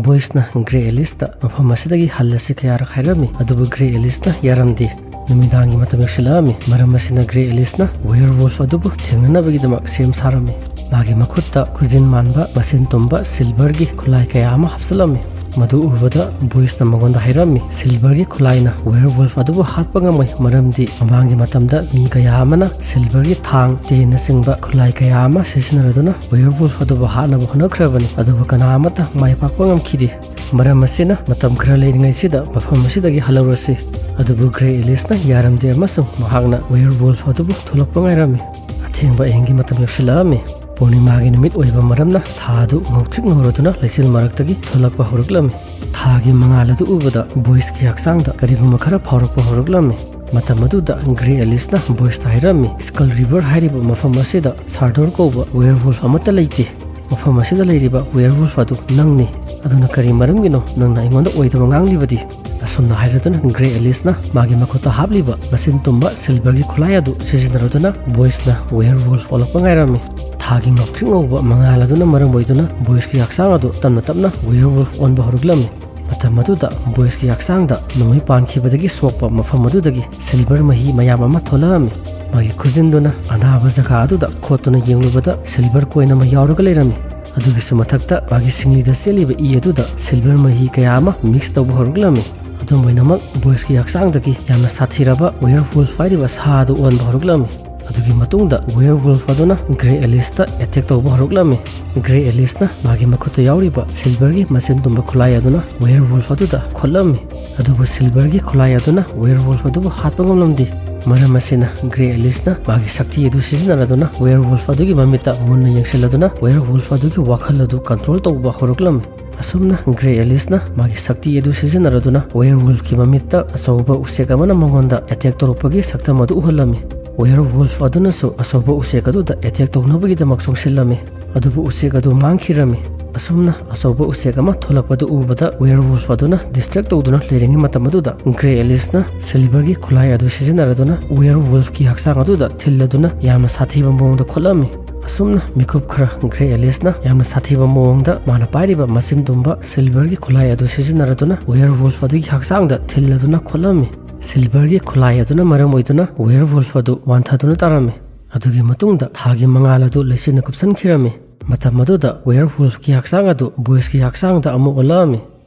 ꯕꯣꯏꯁꯅ ꯒ꯭ꯔꯦ ꯑꯦꯂꯤꯁꯇ ꯃꯐꯝ ꯑꯁꯤꯗꯒꯤ ꯍꯜꯂꯁꯤ ꯀꯌꯥꯔꯛ ꯍꯥꯏꯔꯝꯃꯤ, ꯑꯗꯨꯕꯨ ꯒ꯭ꯔꯦ ꯑꯦꯂꯤꯁꯅ ꯌꯥꯔꯝꯗꯦ꯫ ꯅꯨꯃꯤꯗꯥꯡꯒꯤ ꯃꯇꯝ ꯌꯧꯁꯤꯜꯂꯛꯑꯝꯃꯤ꯫ ꯃꯔꯝ ꯑꯁꯤꯅ ꯒ꯭ꯔꯦ ꯑꯦꯂꯤꯁꯅ ꯋꯦꯌꯔ ꯋꯨꯜꯐ ꯑꯗꯨꯕꯨ ꯊꯦꯡꯅꯅꯕꯒꯤꯗꯃꯛ ꯁꯦꯝ ꯁꯥꯔꯝꯃꯤ꯫ ꯃꯥꯒꯤ ꯃꯈꯨꯠꯇ ꯈꯨꯖꯤꯟ ꯃꯥꯟꯕ ꯃꯁꯤꯟ ꯇꯨꯝꯕ ꯁꯤꯜꯚꯔꯒꯤ ꯈꯨꯠꯂꯥꯏ ꯀꯌꯥ ꯑꯃ ꯍꯥꯞꯆꯤꯜꯂꯝꯃꯤ꯫ ꯃꯗꯨ ꯎꯕꯗ ꯕꯣꯏꯁꯅ ꯃꯉꯣꯟꯗ ꯍꯥꯏꯔꯝꯃꯤ, "ꯁꯤꯜꯚꯔꯒꯤ ꯈꯨꯠꯂꯥꯏꯅ ꯋꯦꯌꯔ ꯋꯨꯜꯐ ꯑꯗꯨꯕꯨ ꯍꯥꯠꯄ ꯉꯝꯃꯣꯏ, ꯃꯔꯝꯗꯤ ꯃꯃꯥꯡꯒꯤ ꯃꯇꯝꯗ ꯃꯤ ꯀꯌꯥ ꯑꯃꯅ ꯁꯤꯜꯚꯔꯒꯤ ꯊꯥꯡ, ꯇꯦꯟꯅꯆꯤꯡꯕ ꯈꯨꯠꯂꯥꯏ ꯀꯌꯥ ꯑꯃ ꯁꯤꯖꯤꯟꯅꯔꯗꯨꯅ ꯋꯦꯌꯔ ꯋꯨꯜꯐ ꯑꯗꯨꯕꯨ ꯍꯥꯠꯅꯕ ꯍꯣꯠꯅꯈ꯭ꯔꯕꯅꯤ, ꯑꯗꯨꯕꯨ ꯀꯅꯥ ꯑꯃꯠꯇ ꯃꯥꯏ ꯄꯥꯛꯄ ꯉꯝꯈꯤꯗꯦ꯫ ꯃꯔꯝ ꯑꯁꯤꯅ ꯃꯇꯝ ꯈꯔ ꯂꯩꯔꯤꯉꯩꯁꯤꯗ ꯃꯐꯝ ꯑꯁꯤꯗꯒꯤ ꯍꯜꯍꯧꯔꯁꯤ"꯫ ꯑꯗꯨꯕꯨ ꯒ꯭ꯔꯦ ꯑꯦꯂꯤꯁꯅ ꯌꯥꯔꯝꯗꯦ ꯑꯃꯁꯨꯡ ꯃꯍꯥꯛꯅ ꯋꯦꯌꯔ ꯋꯨꯜꯐ ꯑꯗꯨꯕꯨ ꯊꯣꯛꯂꯛꯄ ꯉꯥꯏꯔꯝꯃꯤ꯫ ꯑꯊꯦꯡꯕ ꯑꯍꯤꯡꯒꯤ ꯃꯇꯝ ꯌꯧꯁꯤꯜꯂꯛꯑꯝꯃꯤ꯫ ꯄꯨꯔꯅꯤꯃꯥꯒꯤ ꯅꯨꯃꯤꯠ ꯑꯣꯏꯕ ꯃꯔꯝꯅ ꯊꯥ ꯑꯗꯨ ꯉꯧꯇ꯭ꯔꯤꯛ ꯉꯧꯔꯗꯨꯅ ꯂꯩꯆꯤꯜ ꯃꯔꯛꯇꯒꯤ ꯊꯣꯛꯂꯛꯄ ꯍꯧꯔꯛꯂꯝꯃꯤ꯫ ꯊꯥꯒꯤ ꯃꯉꯥꯜ ꯑꯗꯨ ꯎꯕꯗ ꯕꯣꯏꯁꯀꯤ ꯍꯛꯆꯥꯡꯗ ꯀꯔꯤꯒꯨꯝꯕ ꯈꯔ ꯐꯥꯎꯔꯛꯄ ꯍꯧꯔꯛꯂꯝꯃꯤ꯫ ꯃꯇꯝ ꯑꯗꯨꯗ ꯒ꯭ꯔꯦ ꯑꯦꯂꯤꯁꯅ ꯕꯣꯏꯁꯇ ꯍꯥꯏꯔꯝꯃꯤ, "ꯁ꯭ꯀꯜ ꯔꯤꯚꯔ ꯍꯥꯏꯔꯤꯕ ꯃꯐꯝ ꯑꯁꯤꯗ ꯁꯥꯔꯗꯣꯔ ꯀꯧꯕ ꯋꯦꯌꯔ ꯋꯨꯜꯐ ꯑꯃꯠꯇ ꯂꯩꯇꯦ꯫ ꯃꯐꯝ ꯑꯁꯤꯗ ꯂꯩꯔꯤꯕ ꯋꯦꯌꯔ ꯋꯨꯜꯐ ꯑꯗꯨ ꯅꯪꯅꯤ꯫ ꯑꯗꯨꯅ ꯀꯔꯤ ꯃꯔꯝꯒꯤꯅꯣ ꯅꯪꯅ ꯑꯩꯉꯣꯟꯗ ꯑꯣꯏꯗꯕ ꯉꯥꯡꯂꯤꯕꯗꯤ?" ꯑꯁꯨꯝꯅ ꯍꯥꯏꯔꯗꯨꯅ ꯒ꯭ꯔꯦ ꯑꯦꯂꯤꯁꯅ ꯃꯥꯒꯤ ꯃꯈꯨꯠꯇ ꯍꯥꯞꯂꯤꯕ ꯃꯆꯤꯟ ꯇꯨꯝꯕ ꯁꯤꯜꯚꯔꯒꯤ ꯈꯨꯠꯂꯥꯏ ꯑꯗꯨ ꯁꯤꯖꯤꯟꯅꯔꯗꯨꯅ ꯕꯣꯏꯁꯅ ꯋꯦꯌꯔ ꯋꯨꯜꯐ ꯑꯣꯜꯂꯛꯄ ꯉꯥꯏꯔꯝꯃꯤ꯫ ꯊꯥꯒꯤ ꯉꯧꯇ꯭ꯔꯤꯛ ꯉꯧꯕ ꯃꯉꯥꯜ ꯑꯗꯨꯅ ꯃꯔꯝ ꯑꯣꯏꯗꯨꯅ ꯕꯣꯏꯁꯀꯤ ꯍꯛꯆꯥꯡ ꯑꯗꯨ ꯇꯞꯅ ꯇꯞꯅ ꯋꯦꯌꯔ ꯋꯨꯜꯐ ꯑꯣꯟꯕ ꯍꯧꯔꯛꯂꯝꯃꯤ꯫ ꯃꯇꯝ ꯑꯗꯨꯗ ꯕꯣꯏꯁꯀꯤ ꯍꯛꯆꯥꯡꯗ ꯅꯣꯡꯃꯩ ꯄꯥꯟꯈꯤꯕꯗꯒꯤ ꯁꯣꯛꯄ ꯃꯐꯝ ꯑꯗꯨꯗꯒꯤ ꯁꯤꯜꯚꯔ ꯃꯍꯤ ꯃꯌꯥꯝ ꯑꯃ ꯊꯣꯛꯂꯛꯑꯝꯃꯤ꯫ ꯃꯥꯒꯤ ꯈꯨꯖꯤꯟꯗꯨꯅ ꯑꯅꯥꯕ ꯖꯒꯥ ꯑꯗꯨꯗ ꯈꯣꯠꯇꯨꯅ ꯌꯦꯡꯂꯨꯕꯗ ꯁꯤꯜꯚꯔ ꯀꯣꯏꯟ ꯑꯃ ꯌꯥꯎꯔꯒ ꯂꯩꯔꯝꯃꯤ꯫ ꯑꯗꯨꯒꯤꯁꯨ ꯃꯊꯛꯇ ꯃꯥꯒꯤ ꯁꯤꯡꯂꯤꯗ ꯆꯦꯜꯂꯤꯕ ꯏ ꯑꯗꯨꯗ ꯁꯤꯜꯚꯔ ꯃꯍꯤ ꯀꯌꯥ ꯑꯃ ꯃꯤꯛꯁ ꯇꯧꯕ ꯍꯧꯔꯛꯂꯝꯃꯤ꯫ ꯑꯗꯨꯝ ꯑꯣꯏꯅꯃꯛ, ꯕꯣꯏꯁꯀꯤ ꯍꯛꯆꯥꯡꯗꯒꯤ ꯌꯥꯝꯅ ꯁꯥꯊꯤꯔꯕ ꯋꯦꯌꯔ ꯋꯨꯜꯐ ꯍꯥꯏꯔꯤꯕ ꯁꯥ ꯑꯗꯨ ꯑꯣꯟꯕ ꯍꯧꯔꯛꯂꯝꯃꯤ꯫ ꯑꯗꯨꯒꯤ ꯃꯇꯨꯡꯗ ꯋꯦꯌꯔ ꯋꯨꯜꯐ ꯑꯗꯨꯅ ꯒ꯭ꯔꯦ ꯑꯦꯂꯤꯁꯇ ꯑꯦꯇꯦꯛ ꯇꯧꯕ ꯍꯧꯔꯛꯂꯝꯃꯤ꯫ ꯒ꯭ꯔꯦ ꯑꯦꯂꯤꯁꯅ ꯃꯥꯒꯤ ꯃꯈꯨꯠꯇ ꯌꯥꯎꯔꯤꯕ ꯁꯤꯜꯚꯔꯒꯤ ꯃꯆꯤꯟ ꯇꯨꯝꯕ ꯈꯨꯠꯂꯥꯏ ꯑꯗꯨꯅ ꯋꯦꯌꯔ ꯋꯨꯜꯐ ꯑꯗꯨꯗ ꯈꯨꯠꯂꯝꯃꯤ꯫ ꯑꯗꯨꯕꯨ ꯁꯤꯜꯚꯔꯒꯤ ꯈꯨꯠꯂꯥꯏ ꯑꯗꯨꯅ ꯋꯦꯌꯔ ꯋꯨꯜꯐ ꯑꯗꯨꯕꯨ ꯍꯥꯠꯄ ꯉꯝꯂꯝꯗꯦ꯫ ꯃꯔꯝ ꯑꯁꯤꯅ ꯒ꯭ꯔꯦ ꯑꯦꯂꯤꯁꯅ ꯃꯥꯒꯤ ꯁꯛꯇꯤ ꯑꯗꯨ ꯁꯤꯖꯤꯟꯅꯔꯗꯨꯅ ꯋꯦꯌꯔ ꯋꯨꯜꯐ ꯑꯗꯨꯒꯤ ꯃꯃꯤꯠꯇ ꯃꯨꯟꯅ ꯌꯦꯡꯁꯤꯜꯂꯗꯨꯅ ꯋꯦꯌꯔ ꯋꯨꯜꯐ ꯑꯗꯨꯒꯤ ꯋꯥꯈꯜ ꯑꯗꯨ ꯀꯟꯇ꯭ꯔꯣꯜ ꯇꯧꯕ ꯍꯧꯔꯛꯂꯝꯃꯤ꯫ ꯑꯁꯨꯝꯅ ꯒ꯭ꯔꯦ ꯑꯦꯂꯤꯁꯅ ꯃꯥꯒꯤ ꯁꯛꯇꯤ ꯑꯗꯨ ꯁꯤꯖꯤꯟꯅꯔꯗꯨꯅ ꯋꯦꯌꯔ ꯋꯨꯜꯐꯀꯤ ꯃꯃꯤꯠꯇ ꯑꯆꯧꯕ ꯎꯆꯦꯛ ꯑꯃꯅ ꯃꯉꯣꯟꯗ ꯑꯦꯇꯦꯛ ꯇꯧꯔꯛꯄꯒꯤ ꯁꯛꯇꯝ ꯑꯗꯨ ꯎꯍꯜꯂꯝꯃꯤ꯫ ꯋꯦꯌꯔ ꯋꯨꯜꯐ ꯑꯗꯨꯅꯁꯨ ꯑꯆꯧꯕ ꯎꯆꯦꯛ ꯑꯗꯨꯗ ꯑꯦꯇꯦꯛ ꯇꯧꯅꯕꯒꯤꯗꯃꯛ ꯆꯣꯡꯁꯤꯜꯂꯝꯃꯤ꯫ ꯑꯗꯨꯕꯨ ꯎꯆꯦꯛ ꯑꯗꯨ ꯃꯥꯡꯈꯤꯔꯝꯃꯤ꯫ ꯑꯁꯨꯝꯅ ꯑꯆꯧꯕ ꯎꯆꯦꯛ ꯑꯃ ꯊꯣꯛꯂꯛꯄꯗꯨ ꯎꯕꯗ ꯋꯦꯌꯔ ꯋꯨꯜꯐ ꯑꯗꯨꯅ ꯗꯤꯁꯇ꯭ꯔꯦꯛ ꯇꯧꯗꯨꯅ ꯂꯩꯔꯤꯉꯩ ꯃꯇꯝ ꯑꯗꯨꯗ ꯒ꯭ꯔꯦ ꯑꯦꯂꯤꯁꯅ ꯁꯤꯜꯚꯔꯒꯤ ꯈꯨꯠꯂꯥꯏ ꯑꯗꯨ ꯁꯤꯖꯤꯟꯅꯔꯗꯨꯅ ꯋꯦꯌꯔ ꯋꯨꯜꯐꯀꯤ ꯍꯛꯆꯥꯡ ꯑꯗꯨꯗ ꯊꯤꯜꯂꯗꯨꯅ ꯌꯥꯝꯅ ꯁꯥꯊꯤꯕ ꯃꯑꯣꯡꯗ ꯈꯣꯠꯂꯝꯃꯤ꯫ ꯑꯁꯨꯝꯅ ꯃꯤꯀꯨꯞ ꯈꯔ ꯒ꯭ꯔꯦ ꯑꯦꯂꯤꯁꯅ ꯌꯥꯝꯅ ꯁꯥꯊꯤꯕ ꯃꯑꯣꯡꯗ ꯃꯥꯅ ꯄꯥꯏꯔꯤꯕ ꯃꯆꯤꯟ ꯇꯨꯝꯕ ꯁꯤꯜꯚꯔꯒꯤ ꯈꯨꯠꯂꯥꯏ ꯑꯗꯨ ꯁꯤꯖꯤꯟꯅꯔꯗꯨꯅ ꯋꯦꯌꯔ ꯋꯨꯜꯐ ꯑꯗꯨꯒꯤ ꯍꯛꯆꯥꯡꯗ ꯊꯤꯜꯂꯗꯨꯅ ꯈꯣꯠꯂꯝꯃꯤ꯫ ꯁꯤꯜꯚꯔꯒꯤ ꯈꯨꯠꯂꯥꯏ ꯑꯗꯨꯅ ꯃꯔꯝ ꯑꯣꯏꯗꯨꯅ ꯋꯦꯌꯔ ꯋꯨꯜꯐ ꯑꯗꯨ ꯋꯥꯟꯊꯗꯨꯅ ꯇꯥꯔꯝꯃꯤ꯫ ꯑꯗꯨꯒꯤ ꯃꯇꯨꯡꯗ ꯊꯥꯒꯤ ꯃꯉꯥꯜ ꯑꯗꯨ ꯂꯩꯆꯤꯟꯅ ꯀꯨꯞꯁꯟꯈꯤꯔꯝꯃꯤ꯫ ꯃꯇꯝ ꯑꯗꯨꯗ ꯋꯦꯌꯔ ꯋꯨꯜꯐꯀꯤ ꯍꯛꯆꯥꯡ ꯑꯗꯨ ꯕꯣꯏꯁꯀꯤ ꯍꯛꯆꯥꯡꯗ ꯑꯃꯨꯛ ꯑꯣꯜꯂꯛꯑꯝꯃꯤ꯫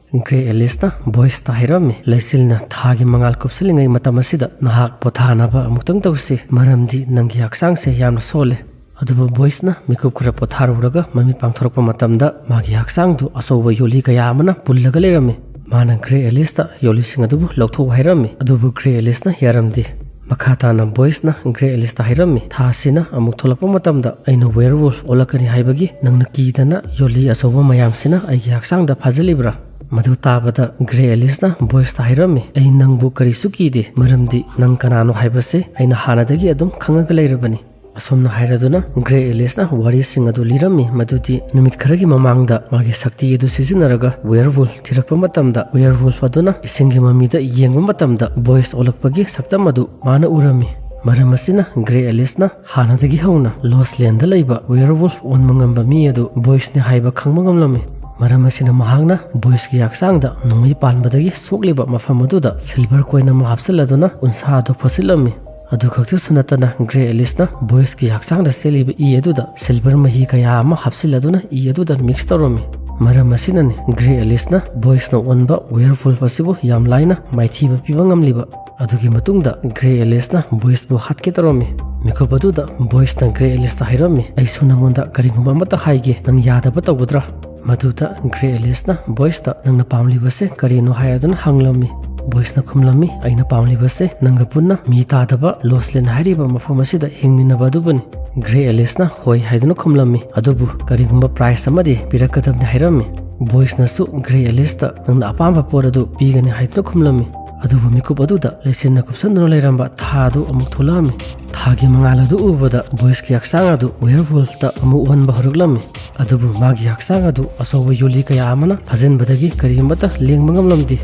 ꯒ꯭ꯔꯦ ꯑꯦꯂꯤꯁꯅ ꯕꯣꯏꯁꯇ ꯍꯥꯏꯔꯝꯃꯤ, "ꯂꯩꯆꯤꯜꯅ ꯊꯥꯒꯤ ꯃꯉꯥꯜ ꯀꯨꯞꯁꯤꯜꯂꯤꯉꯩ ꯃꯇꯝ ꯑꯁꯤꯗ ꯅꯍꯥꯛ ꯄꯣꯊꯥꯅꯕ ꯑꯃꯨꯛꯇꯪ ꯇꯧꯁꯤ, ꯃꯔꯝꯗꯤ ꯅꯪꯒꯤ ꯍꯛꯆꯥꯡꯁꯦ ꯌꯥꯝꯅ ꯁꯣꯜꯂꯦ"꯫ ꯑꯗꯨꯕꯨ ꯕꯣꯏꯁꯅ ꯃꯤꯀꯨꯞ ꯈꯔ ꯄꯣꯊꯥꯔꯨꯔꯒ ꯃꯃꯤꯠ ꯄꯥꯡꯊꯣꯔꯛꯄ ꯃꯇꯝꯗ ꯃꯥꯒꯤ ꯍꯛꯆꯥꯡꯗꯨ ꯑꯆꯧꯕ ꯌꯣꯂꯤ ꯀꯌꯥ ꯑꯃꯅ ꯄꯨꯜꯂꯒ ꯂꯩꯔꯝꯃꯤ꯫ ꯃꯥꯅ ꯒ꯭ꯔꯦ ꯑꯦꯂꯤꯁꯇ ꯌꯣꯂꯤꯁꯤꯡ ꯑꯗꯨꯕꯨ ꯂꯧꯊꯣꯛꯎ ꯍꯥꯏꯔꯝꯃꯤ, ꯑꯗꯨꯕꯨ ꯒ꯭ꯔꯦ ꯑꯦꯂꯤꯁꯅ ꯌꯥꯔꯝꯗꯦ꯫ ꯃꯈꯥ ꯇꯥꯅ ꯕꯣꯏꯁꯅ ꯒ꯭ꯔꯦ ꯑꯦꯂꯤꯁꯇ ꯍꯥꯏꯔꯝꯃꯤ, "ꯊꯥꯁꯤꯅ ꯑꯃꯨꯛ ꯊꯣꯛꯂꯛꯄ ꯃꯇꯝꯗ ꯑꯩꯅ ꯋꯦꯌꯔ ꯋꯨꯜꯐ ꯑꯣꯜꯂꯛꯀꯅꯤ ꯍꯥꯏꯕꯒꯤ ꯅꯪꯅ ꯀꯤꯗꯅ ꯌꯣꯂꯤ ꯑꯆꯧꯕ ꯃꯌꯥꯝꯁꯤꯅ ꯑꯩꯒꯤ ꯍꯛꯆꯥꯡꯗ ꯐꯥꯖꯤꯜꯂꯤꯕ꯭ꯔꯥ?" ꯃꯗꯨ ꯇꯥꯕꯗ ꯒ꯭ꯔꯦ ꯑꯦꯂꯤꯁꯅ ꯕꯣꯏꯁꯇ ꯍꯥꯏꯔꯝꯃꯤ, "ꯑꯩ ꯅꯪꯕꯨ ꯀꯔꯤꯁꯨ ꯀꯤꯗꯦ, ꯃꯔꯝꯗꯤ ꯅꯪ ꯀꯅꯥꯅꯣ ꯍꯥꯏꯕꯁꯦ ꯑꯩꯅ ꯍꯥꯟꯅꯗꯒꯤ ꯑꯗꯨꯝ ꯈꯪꯉꯒ ꯂꯩꯔꯕꯅꯤ"꯫ ꯑꯁꯨꯝꯅ ꯍꯥꯏꯔꯗꯨꯅ ꯒ꯭ꯔꯦ ꯑꯦꯂꯤꯁꯅ ꯋꯥꯔꯤꯁꯤꯡ ꯑꯗꯨ ꯂꯤꯔꯝꯃꯤ, ꯃꯗꯨꯗꯤ ꯅꯨꯃꯤꯠ ꯈꯔꯒꯤ ꯃꯃꯥꯡꯗ ꯃꯥꯒꯤ ꯁꯛꯇꯤ ꯑꯗꯨ ꯁꯤꯖꯤꯟꯅꯔꯒ ꯋꯦꯌꯔ ꯋꯨꯜꯐ ꯊꯤꯔꯛꯄ ꯃꯇꯝꯗ ꯋꯦꯌꯔ ꯋꯨꯜꯐ ꯑꯗꯨꯅ ꯏꯁꯤꯡꯒꯤ ꯃꯃꯤꯗ ꯌꯦꯡꯕ ꯃꯇꯝꯗ ꯕꯣꯏꯁ ꯑꯣꯜꯂꯛꯄꯒꯤ ꯁꯛꯇꯝ ꯑꯗꯨ ꯃꯥꯅ ꯎꯔꯝꯃꯤ꯫ ꯃꯔꯝ ꯑꯁꯤꯅ ꯒ꯭ꯔꯦ ꯑꯦꯂꯤꯁꯅ ꯍꯥꯟꯅꯗꯒꯤ ꯍꯧꯅ ꯂꯣꯁ ꯂꯦꯟꯗ ꯂꯩꯕ ꯋꯦꯌꯔ ꯋꯨꯜꯐ ꯑꯣꯟꯕ ꯉꯝꯕ ꯃꯤ ꯑꯗꯨ ꯕꯣꯏꯁꯅꯤ ꯍꯥꯏꯕ ꯈꯪꯕ ꯉꯝꯂꯝꯃꯤ꯫ ꯃꯔꯝ ꯑꯁꯤꯅ ꯃꯍꯥꯛꯅ ꯕꯣꯏꯁꯀꯤ ꯍꯛꯆꯥꯡꯗ ꯅꯣꯡꯃꯩ ꯄꯥꯟꯕꯗꯒꯤ ꯁꯣꯛꯂꯤꯕ ꯃꯐꯝ ꯑꯗꯨꯗ ꯁꯤꯜꯚꯔ ꯀꯣꯏꯟ ꯑꯃ ꯍꯥꯞꯆꯤꯜꯂꯗꯨꯅ ꯎꯟꯁꯥ ꯑꯗꯨ ꯐꯣꯠꯆꯤꯜꯂꯝꯃꯤ꯫ ꯑꯗꯨ ꯈꯛꯇꯁꯨ ꯅꯠꯇꯅ ꯒ꯭ꯔꯦ ꯑꯦꯂꯤꯁꯅ ꯕꯣꯏꯁꯀꯤ ꯍꯛꯆꯥꯡꯗ ꯆꯦꯜꯂꯤꯕ ꯏ ꯑꯗꯨꯗ ꯁꯤꯜꯚꯔ ꯃꯍꯤ ꯀꯌꯥ ꯑꯃ ꯍꯥꯞꯆꯤꯜꯂꯗꯨꯅ ꯏ ꯑꯗꯨꯗ ꯃꯤꯛꯁ ꯇꯧꯔꯝꯃꯤ꯫ ꯃꯔꯝ ꯑꯁꯤꯅꯅꯤ ꯒ꯭ꯔꯦ ꯑꯦꯂꯤꯁꯅ ꯕꯣꯏꯁꯅ ꯑꯣꯟꯕ ꯋꯦꯌꯔ ꯋꯨꯜꯐ ꯑꯁꯤꯕꯨ ꯌꯥꯝ ꯂꯥꯏꯅ ꯃꯥꯏꯊꯤꯕ ꯄꯤꯕ ꯉꯝꯂꯤꯕ꯫ ꯑꯗꯨꯒꯤ ꯃꯇꯨꯡꯗ ꯒ꯭ꯔꯦ ꯑꯦꯂꯤꯁꯅ ꯕꯣꯏꯁꯄꯨ ꯍꯥꯠꯀꯦ ꯇꯧꯔꯝꯃꯤ꯫ ꯃꯤꯀꯨꯞ ꯑꯗꯨꯗ ꯕꯣꯏꯁꯅ ꯒ꯭ꯔꯦ ꯑꯦꯂꯤꯁꯇ ꯍꯥꯏꯔꯝꯃꯤ, "ꯑꯩꯁꯨ ꯅꯪꯉꯣꯟꯗ ꯀꯔꯤꯒꯨꯝꯕ ꯑꯃꯠꯇ ꯍꯥꯏꯒꯦ, ꯅꯪ ꯌꯥꯗꯕ ꯇꯧꯒꯗ꯭ꯔꯥ?" ꯃꯗꯨꯗ ꯒ꯭ꯔꯦ ꯑꯦꯂꯤꯁꯅ ꯕꯣꯏꯁꯇ, "ꯅꯪꯅ ꯄꯥꯝꯂꯤꯕꯁꯦ ꯀꯔꯤꯅꯣ?" ꯍꯥꯏꯔꯗꯨꯅ ꯍꯪꯂꯝꯃꯤ꯫ ꯕꯣꯏꯁꯅ ꯈꯨꯝꯂꯝꯃꯤ, "ꯑꯩꯅ ꯄꯥꯝꯂꯤꯕꯁꯦ ꯅꯪꯒ ꯄꯨꯟꯅ ꯃꯤ ꯇꯥꯗꯕ ꯂꯣꯁꯂꯦꯟ ꯍꯥꯏꯔꯤꯕ ꯃꯐꯝ ꯑꯁꯤꯗ ꯍꯤꯡꯃꯤꯟꯅꯕ ꯑꯗꯨꯕꯨꯅꯤ꯫" ꯒ꯭ꯔꯦ ꯑꯦꯂꯤꯁꯅ ꯍꯣꯏ ꯍꯥꯏꯗꯨꯅ ꯈꯨꯝꯂꯝꯃꯤ, ꯑꯗꯨꯕꯨ ꯀꯔꯤꯒꯨꯝꯕ ꯄ꯭ꯔꯥꯏꯖ ꯑꯃꯗꯤ ꯄꯤꯔꯛꯀꯗꯕꯅꯤ ꯍꯥꯏꯔꯝꯃꯤ꯫ ꯕꯣꯏꯁꯅꯁꯨ ꯒ꯭ꯔꯦ ꯑꯦꯂꯤꯁꯇ "ꯅꯪꯅ ꯑꯄꯥꯝꯕ ꯄꯣꯠ ꯑꯗꯨ ꯄꯤꯒꯅꯤ" ꯍꯥꯏꯗꯨꯅ ꯈꯨꯝꯂꯝꯃꯤ꯫ ꯑꯗꯨꯕꯨ ꯃꯤꯀꯨꯞ ꯑꯗꯨꯗ ꯂꯩꯆꯤꯟꯅ ꯀꯨꯞꯁꯟꯗꯨꯅ ꯂꯩꯔꯝꯕ ꯊꯥ ꯑꯗꯨ ꯑꯃꯨꯛ ꯊꯣꯛꯂꯛꯑꯝꯃꯤ꯫ ꯊꯥꯒꯤ ꯃꯉꯥꯜ ꯑꯗꯨ ꯎꯕꯗ ꯕꯣꯏꯁꯀꯤ ꯍꯛꯆꯥꯡ ꯑꯗꯨ ꯋꯦꯌꯔ ꯋꯨꯜꯐꯇ ꯑꯃꯨꯛ ꯑꯣꯟꯕ ꯍꯧꯔꯛꯂꯝꯃꯤ꯫ ꯑꯗꯨꯕꯨ ꯃꯥꯒꯤ ꯍꯛꯆꯥꯡ ꯑꯗꯨ ꯑꯆꯧꯕ ꯌꯨꯂꯤ ꯀꯌꯥ ꯑꯃꯅ ꯐꯥꯖꯤꯟꯕꯗꯒꯤ ꯀꯔꯤꯃꯠꯇ ꯂꯦꯡꯕ ꯉꯝꯂꯝꯗꯦ꯫